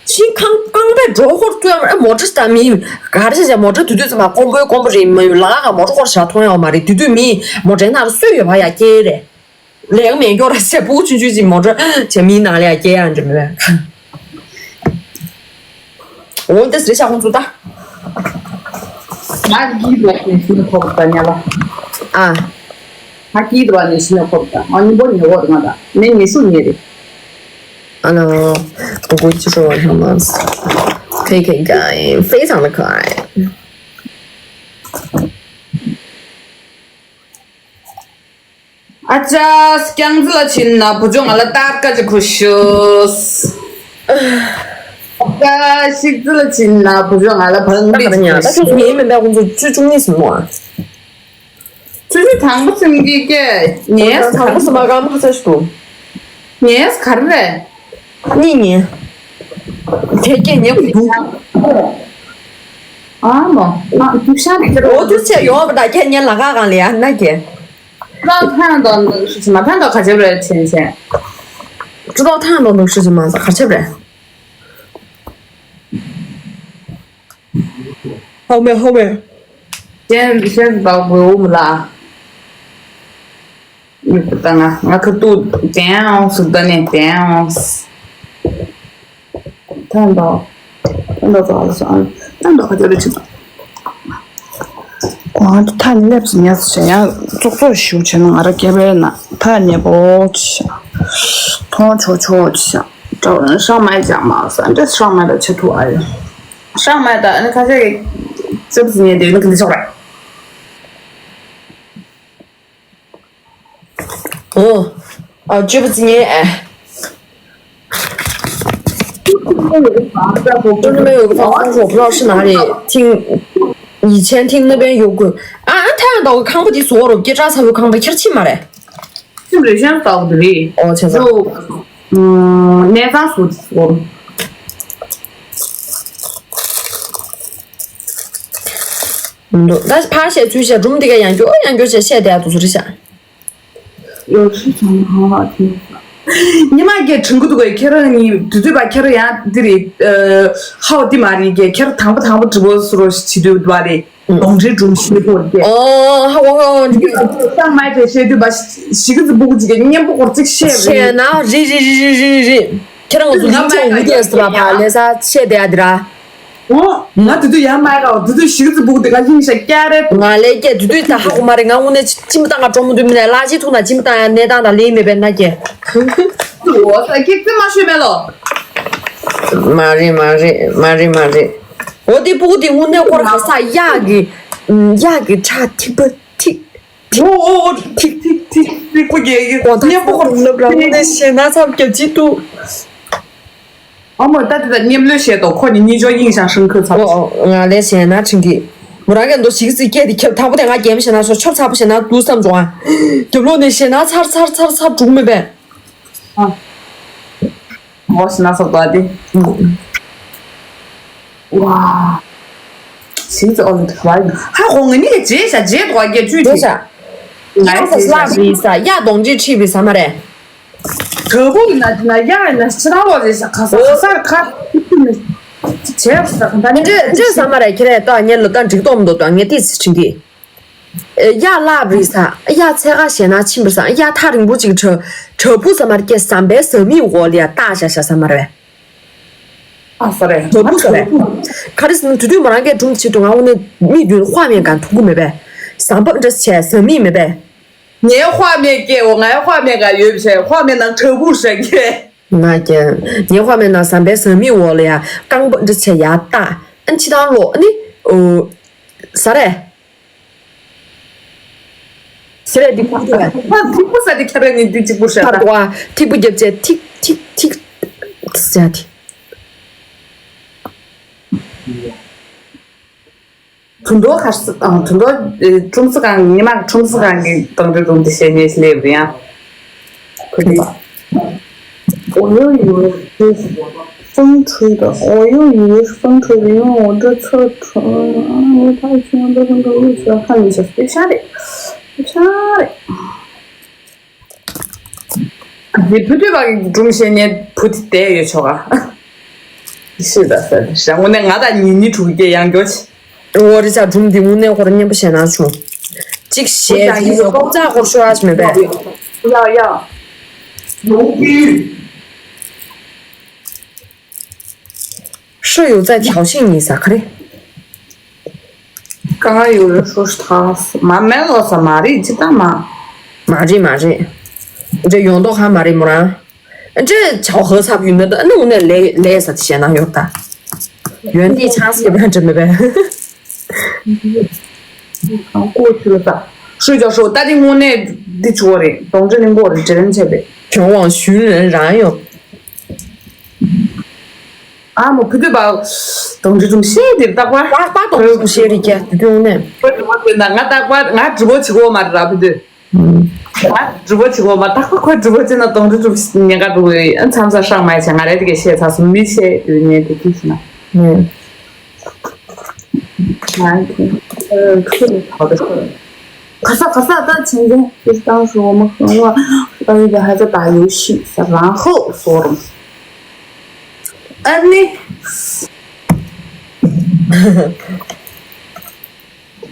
ཤིང་ཁང་རྐང་པའི་སྒྲོ་འཁོར་བཙོས་མ་རེད་མོ་ཊ་ད་མི་ག་རེ་བྱས་བྱས་མོ་ཊ་དུས་དུས་ཙམ་པ་ཀོང་པོའི་ཀོང་པོ་རེད་མ་ཡོད་ལ་ག་མོ་ཊ་འཁོར་བྱ་མཐོང་ཡོད་མ་རེད་དུས་དུས་མི་མོ་ཊའི་ནང་ལ་སུས་ཡོད་པ་ཡ་སྐྱེ་རེད། ལས་ཀ་མེད་སྐྱོ་ར་བྱས་པུ་ཆུང་ཆུང་ཅིག་མོ་ཊ་བྱས་མིའི་ནང་ལ་ཡ་སྐྱེ་ཡ་འདྲ་མེད་པས། འོ་དེ་སི་རེད་ཤག་ཁོང་ཚོ་ད། ང་གིས་འདུག་ནས་ཤི་ན་ཁོ་པ་ཉལ་བ། ཨ། ང་གིས་འདུག་ནས་ཤི་ན་ཁོ་པ་ང་གཉིས་པོ་ཉལ་བ་རེད་ང་ད་ནས་ཉལ་ཤུགས་ཉལ་རེད། ཨ་ལ། ཏུ་གུ་ཅི་ཧྲོ་ཧ་མ་སི། ཁེ་ཁེ་གའི་ཧྥེ་སང་ལ་ཁའི། ཨ་ཅག་རྐྱང་རྩི་ལ་ཕྱིན་ན་བུ་ཆུང་ང་ལ་སྟར་ཀ་ཅིག་ཁུར་ཤོག་ཨ་ཅག་ཤིག་རྩི་ལ་ཕྱིན་ན་བུ་ཆུང་ང་ལ་བང་ད་ག་རེ་ཉག་ད་ཁྱོད་ཚོ་ཉལ་མིན་པས་ཁོང་ཚོ་བཅུ་བཅུ་གཉིས་ཟིན་མོ་ཨ། ཆུ་ཆུ་དང་པོ་སེམས་ཀྱི་སྐད་ཉལ་དང་པོ་སེམས་མ་གང་མ་ཁ་ཚ་ཞིག་འདུག་ཉལ་ག་རེ་རེད། གཉིས་ཉལ། དེ་སྐད་ཉལ་དགོས་འདུག་ཨ་མོ། ཨ་དུ་ཤ་རེད། འོ་དུ་ཆེ་ཡོང་བ་ད་ཁྱེད་ཉལ་ལ་ག་གང་ལ་ཡ་ན་ཁྱེད། ཀྲོ་ཐང་དང་ནུ་ཤུ་ཅི་མ་ཐང་དང་ག་ཅེབ་རེད་ཆེན་ཆེན། ཀྲོ་ཐང་དང་ནུ་ཤུ་ཅི་མ་ས་ག་ཅེབ་རེད། ཧོ་མེ་ཧོ་མེ། གཞན་གཞན་དག་གི་འོ་མི་ལ། ཡུག་ད་ང་ང་ཁ་ཏུ་ཏན་སུ་ད་ནས་ཏན། ཐན་དོ། ཐན་དོ་ཙོ་ལ་སོང་། ཐན་དོ་ཁ་ཏུ་རེ་ཆུ། ཨོ་ཐ་ནི་ལེབ་སི་ཉལ་སི་ཡང་ཙོག་ཙོག་ཞུ་ཆེ་ན་ང་ར་སྐྱེ་བའི་ན་ཐ་ཉེ་པོ་ཆ། ཐོང་ཆོ་ཆོ་ཆ། ཏྲ་ཧྲང་མའི་ཅང་མ་ས་འདྲ་ཧྲང་མའི་ད་ཆེ་ཐུ་ཨ་ཡོ། ཧྲང་མའི་ད་ཨ་ནི་ཁ་ཤས་ཀྱི་ཙིབ་སི་ཉལ་དེ་ནི་ཁི་འདི་ཆོག་རེད། 哦，啊，这不今年哎。就是那边有个防风水，我不知道是哪里，听以前听那边有个啊，太阳岛个康布迪所有给扎草有康的，其实去嘛嘞。是不是先找的嘞？哦，现在。就嗯，那张数字我。ད་ཕར་བཤད་ཚུར་བཤད་སྒྲུང་འདི་ག་ཡང་སྐྱོ་ཡང་སྐྱོ་བཤད་བཤད་བསྡད་དུ་ཟུར་བཤད། 有事情好好听。 ཉི་མ་སྐད་དྲན་གི་འདུག་གས། ཁྱེད་རང་གཉིས་དུས་དུས་པ་ཁྱེད་རང་ཡང་འདི་རེད། ཨ་ཧའོ་འདི་མ་རེད་གས། ཁྱེད་རང་དང་པོ་དང་པོ་དྲི་བ་སུ་རོ་ཞིག་བྱེད་དུས་པ་རེད། གདོང་འདྲེ་སྒྲུང་ཤེས་པོ་རེད་གས། ཨོ་ཧ་ཧོ་ཧོ། ཁྱེད་རང་མ་དྲན་བཤད་དུས་པ་ཞིག་གི་ཙི་སྤུ་གུ་ཅིག་གས་སྙན་པོ་སྐོར་ཅིག་བཤད་རེད། བཤད་ན་རེད་རེད་རེད། ཁྱེད་རང་ཚོ་ལིང་ཆོག་འུ་རྒྱས་སུ་ལ་ཕ་ལེ་ས་བཤད་བསྡད་ཡ་འདི་ར། ཨོ། ང་དེ་དུས་ཡར་མར་ག་དེ་དུས་ཞིག་ཙི་སྤུ་གུ་དེ་ག་ཡིན་ཤག་སྐྱ་རེད། ང་ལས་སྐྱ་དེ་དུས་ད་ཧ་གོ་མ་རེད། ང་དངོས་གནས་ཅི་མི་ལྟ་ང་གྲོགས་མོ་དུས་མི་ནས་གླ་ཅི་ཐུག་ན་ཅི་མི་ལྟ་ཡ་གནས་སྟངས་དང་ལེན་མེད་པའི་ན་སྐྱེ། ཨོ་ས་སྐྱེ་ཙི་མ་ཤོད་མེད་ལོ། མ་རེད་མ་རེད་མ་རེད་མ་རེད། འོ་དེ་སྤུ་གུ་དེ་དངོས་གནས་ཁོར་ག་ས་གཡག་གི་གཡག་གི་ཁྲག་ཐིགས་པ་ཐིགས། ཨོ་ཨོ་ཨོ། ཐིག་ཐིག་ཐིག་ཐིག་པོ་རྒྱལ་གྱི་ཨོ་ད་སྙན་པོ་ཧ་གོ་ནུབ་ར་དངོས་གནས་ཞེད་སྣང་ཚབས་རྒྱབ་ཅི་འདུག་ཨ་མ་ད་དེ་ད་མཉམ་ལོས་བཤད་དོ། ཁོ་ནི་གཉིས་ཆོག་ཡིན་ཤག་ཧྲིང་ཁོས་ཚབ། ཨོ་ཨོ་ང་ལས་ཞེད་སྣང་ཕྲན་གྱི། མོ་རང་གི་མདོ་ཞིག་ཙི་སྐད་དེ་ཁྱབ་ཐག་པོ་དེ་ང་རྒྱལ་མོ་ཞེད་སྣང་ཤོག་ཆོབ་ཚ་པོ་ཞེད་སྣང་འདུག་བསམ་བྱུང་ཨ། རྒྱབ་ལོག་ནས་ཞེད་སྣང་ཚར་ཚར་ཚར་ཚར་འགྲུག་མེད་པས། ཨ། ངོ་ཤེས་ན་སོགས་དོ་ཨ་དེ། ཝ། ཞིག་ཙི་ཨོ་ལི་ཐུ་ལ་ཡིན། ཧ་གོ་ང་ནི་རྗེས་ཤ་རྗེས་དོ་རྒྱ་ཅུས་རྗེས་ཤ། ང་ཡ་ས་ལ་རི་ས་ཡ་གདོང་ཅི་ཁྲིད་པའི་ས་མ་རེད། དྲ་འབུ་ཡིན་ན་ན་ཡ་ཡིན་ན་ཕྱི་ནང་ལོག་རེད་ཤ་ཁ་ས་ཁ་ས་ཁ་ཐུག་ནི་བྱས་ས་ཁ་ད་ནི་འདྲེ་འདྲེ་ས་མ་རེད། ཁྱེད་རེད་ད་ངས་ལོ་ད་འགྲིག་གཏོང་མི་འདུག་ད་ངས་ཏིས་ཁྲིད་གི། ཡ་ལབ་རེད་ས། ཡ་ཚད་ཁ་ཞེ་ན་ཕྱིན་པ་ས། ཡ་ཐག་རིང་པོ་ཅིག་བྲ་བྲ་བུ་ས་མར་སྐྱེ་ཟམ་པའི་ཟ་མིག་འོག་ལ་ཡ་ལྟ་བྱ་བྱ་ས་མ་རེད། ཨ་ས་རེད། བྲ་བུ་ས་རེད། ག་རེ་ཟེར་ན་དུས་དུས་མོ་རང་སྐད་སྒྲུང་བྱེད་དུས་ང་འོ་ནས་མིག་མདུན་དཔག་མེད་གང་ཐུག་གི་མེད་པས། ཟམ་པ་འདྲ་བྱས་ཟ་མིག་མེད་པས། ངའི་དཔག་མེད་སྐད་འོ་ངའི་དཔག་མེད་གང་ཡོད་བྱས་དཔག་མེད་ནང་བྲ་བུ་ས་སྐྱེ། ང་རྒྱལ། ངའི་དཔག་མེད་ནང་ཟམ་པའི་ཟ་མིག་འོག་ལ་ཡ་རྐང་པ་འདྲ་བྱས་ཡ་ལྟ། ཨ་ནི་ཕྱི་ཐང་ལོག་ཨ་ནི། ཨོ། ས་རེད། ཟེར་རེད་འདི་ཁུག་ཏུ་རེད། ཐིག་པོ་ས་དེ་ཁྱ་རེ་ནི་འདི་གཅིག་པུ་ཤ་ཐར་ཏོ་ཨ། ཐིག་པོ་རྒྱབ་བྱས་ཐིག་ཐིག་ཐིག་ཟེར་ཏེ། དུ་མདོ་ཁར་སི་ཨང་དུ་མདོ་ཁྲོམ་སི་ཁང་ཉི་མ་ཁྲོམ་སི་ཁང་གི་དང་འདྲ་རུང་འདི་བཤད་ཉེས་སླེབས་རེད་ཡང་། ཁུ་ལ། 我又以为是风吹的，我又以为是风吹的，因为我这侧唇，因为它已经被风吹一直在看你的，别瞎的，别瞎的。 ཡེ་བུ་དུས་བ་གི་སྒྲུང་བཤད་ཉན་བུ་དེ་བསྡད་ཡོད་ཆོག་ག་ཤི་ད་ས་ཞང་ངོ་ནས་ང་དང་ཉིན་ཉི་དྲུག་གི་ཡང་འགྱོ་ཆེ། འོ་རི་ཅག་སྒྲུང་འདི་དངོས་གནས་ཁོ་རང་སྙན་པོ་བཤད་ན་བྱུང་། གཅིག་བཤད་ཀྱི་ཡོད་རྩ་ཁོ་ཤོ་ཨ་ཤི་མེད་པས། ཡ་ཡ། 是有在挑衅你啥可的？刚刚有人说是他死，妈没有死，妈的，知道吗？མ་རེད་མ་རེད། འདྲེ་ཡོང་མདོག་ཧ་མ་རེད་མོ་རང་། འདྲེ་ཆའོ་ཧ་ཚབ་ཡོད་མེད་ད་ནི་འུ་ནས་ལས་ལས་ས་དེ་བཤད་ན་ཡོད་ད། ཡོན་ཏན་ཆང་སི་གི་བན་འདྲེ་མེད་པས། 过去了吧。睡觉时候，大家我那的昨日，总之能给我的真切的。全网寻人然哟。 ཨ་མོ་བུ་དུས་པ། གདོང་འདྲེ་སྒྲུང་བཤད་དེ་རྟག་པར། པགས་པ་གདོང་འདྲེ་སྒྲུང་བཤད་རེད་ཀྱ་དུས་དུས་ནས། ཁོས་འགྲུལ་པ་བྱེད་ན་ང་རྟག་པར་ང་འགྲུལ་པ་བྱེད་གོ་མ་རེད་ར་བུ་དུས། ང་འགྲུལ་པ་བྱེད་གོ་མ་རྟག་པར་ཁོས་འགྲུལ་པ་བྱེད་ན་གདོང་འདྲེ་སྒྲུང་ཉེན་ཁ་འགྲོ་གི་ཡོད། མཚམས་མཚམས་ཧྲང་མ་བྱས་ང་རེད་དེ་གས་བཤད་ཚར་སོང་མི་བཤད་དུས་ཉན་དེ་དུས་ཤི་ན། ཁ་ས་ཁ་ས་ད་ཆེན་ཆེན་ཁྱེད་ཏང་ཧྲུའོ་མ་ཁང་བ་ཏང་ཡི་ག་ཧ་ས་ད་ཡོ་ཤི་ས་རང་ཧོ་སོ་རུང་ཨ་ནི།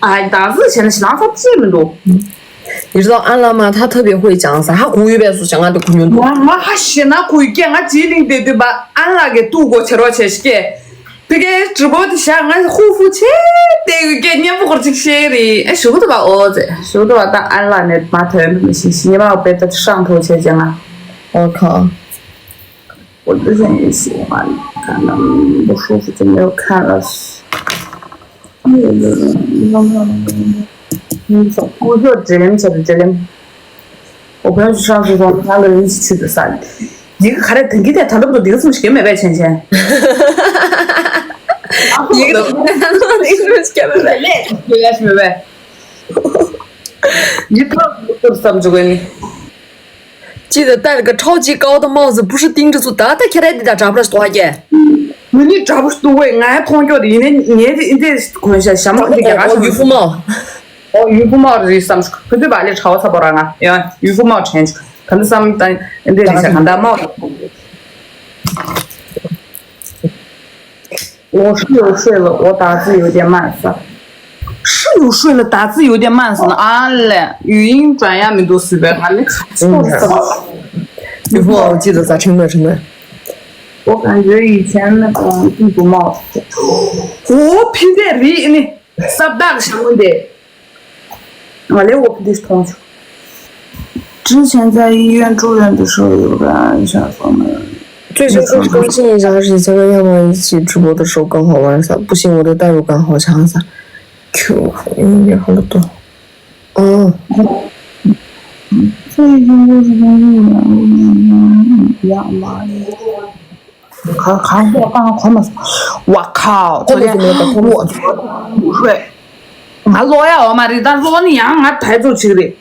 ཨ། ད་གཟི་བྱས་ན་ཞེ་དྲག་ཚབ་ཅིག་མི་འདུག 你知道安拉吗？他特别会讲啥，他古语背书讲啊，都古语。 ང་ང་ཧ་ཤེ་ན་ཁོའི་སྐད། ང་རྗེས་ལིང་དེ་དུས་པ་ཨན་ལགས་ཀྱི་ཏུ་གོ་བྱེད་རོགས་བྱས་ཤི་སྐད། དེ་གའི་直播དེ་བཞག་ང་ཧུ་ཧུ་བྱས་དེ་གི་སྐད་སྙན་པོ་གོར་ཅིག་བཤད་རེད། ཨེ་ཞུ་གི་འདུག་པ། ཨོ་ཙེ་ཞུ་གི་འདུག་པ། ད་ཨན་ལགས་ནས་མ་ཐོན་མི་ཤེས་ཤི་ཉི་མ་དཔེ་ད་ཧྲང་ཐོ་བྱས་ཀྱང་ང་ཨོ་ཁ། 我之前也喜欢看，但不舒服就没有看了。我说 dream 就是 dream。我朋友去上次说他个人一起去的啥，一个还在等级在谈的不懂，一个这么写没白钱钱。 你个，你是不是写没白？ 应该是没白。你不知道怎么这个呢？ 记得戴了个超级高的帽子，不是盯着做，ད་ལྟ་ཁྱེད་རང་འདི་དང་འདྲ་པོ་ཞིག་འདུག་ཨ། ངས་ནི་འདྲ་པོ་ཞིག་འདུག་པས། ང་ཡང་མཐོང་རྒྱུ་དེ་ཡིན་ནའི་ངས་དེ་འདི་གོན་ཤ་ཞྭ་མོ་འདི་རྒྱ་གར་ཤ་ཡུ་ཧྥུ་མའོ། ཨོ་ཡུ་ཧྥུ་མའོ་རེད་བསམ་ཞིག་ག་དུས་བ་ལས་ཁྲ་བོ་ཚ་པོ་ར་ང་ཡང་ཡུ་ཧྥུ་མའོ་དྲན་ཞིག་ག་འདི་བསམ་ད་འདི་རེད་ཤ་ག་འདའ་མའོ། 我是有睡了，我打字有点慢，是吧？是有睡了，打字有点慢，是吗？啊嘞，语音转压没多少呗，还没卡住，是吧？ ཡུ་ཧྥུ་མའོ་记得咋称的称的。 我感觉以前那个地主帽子，哦，皮带里呢，啥大个什么的。 ང་ལས་འོ་བུ་འདི་མཐོང་བྱུང་། 之前在医院住院的时候，有个人想说呢， 最近就是更新一下，是前面要不然一起直播的时候更好玩一下，不行我的代入感好强一下。Q，嗯，也好得多。哦， 最近就是跟日本，呀妈呀！ གང་གང་གང་གང་མ། 我靠！昨天我昨天入睡，ང་ལོག་ཡ་འོ་མ་རེད། ད་ལོག་ནི་ཡང་ང་ད་ཚོ་ཅིག་རེད།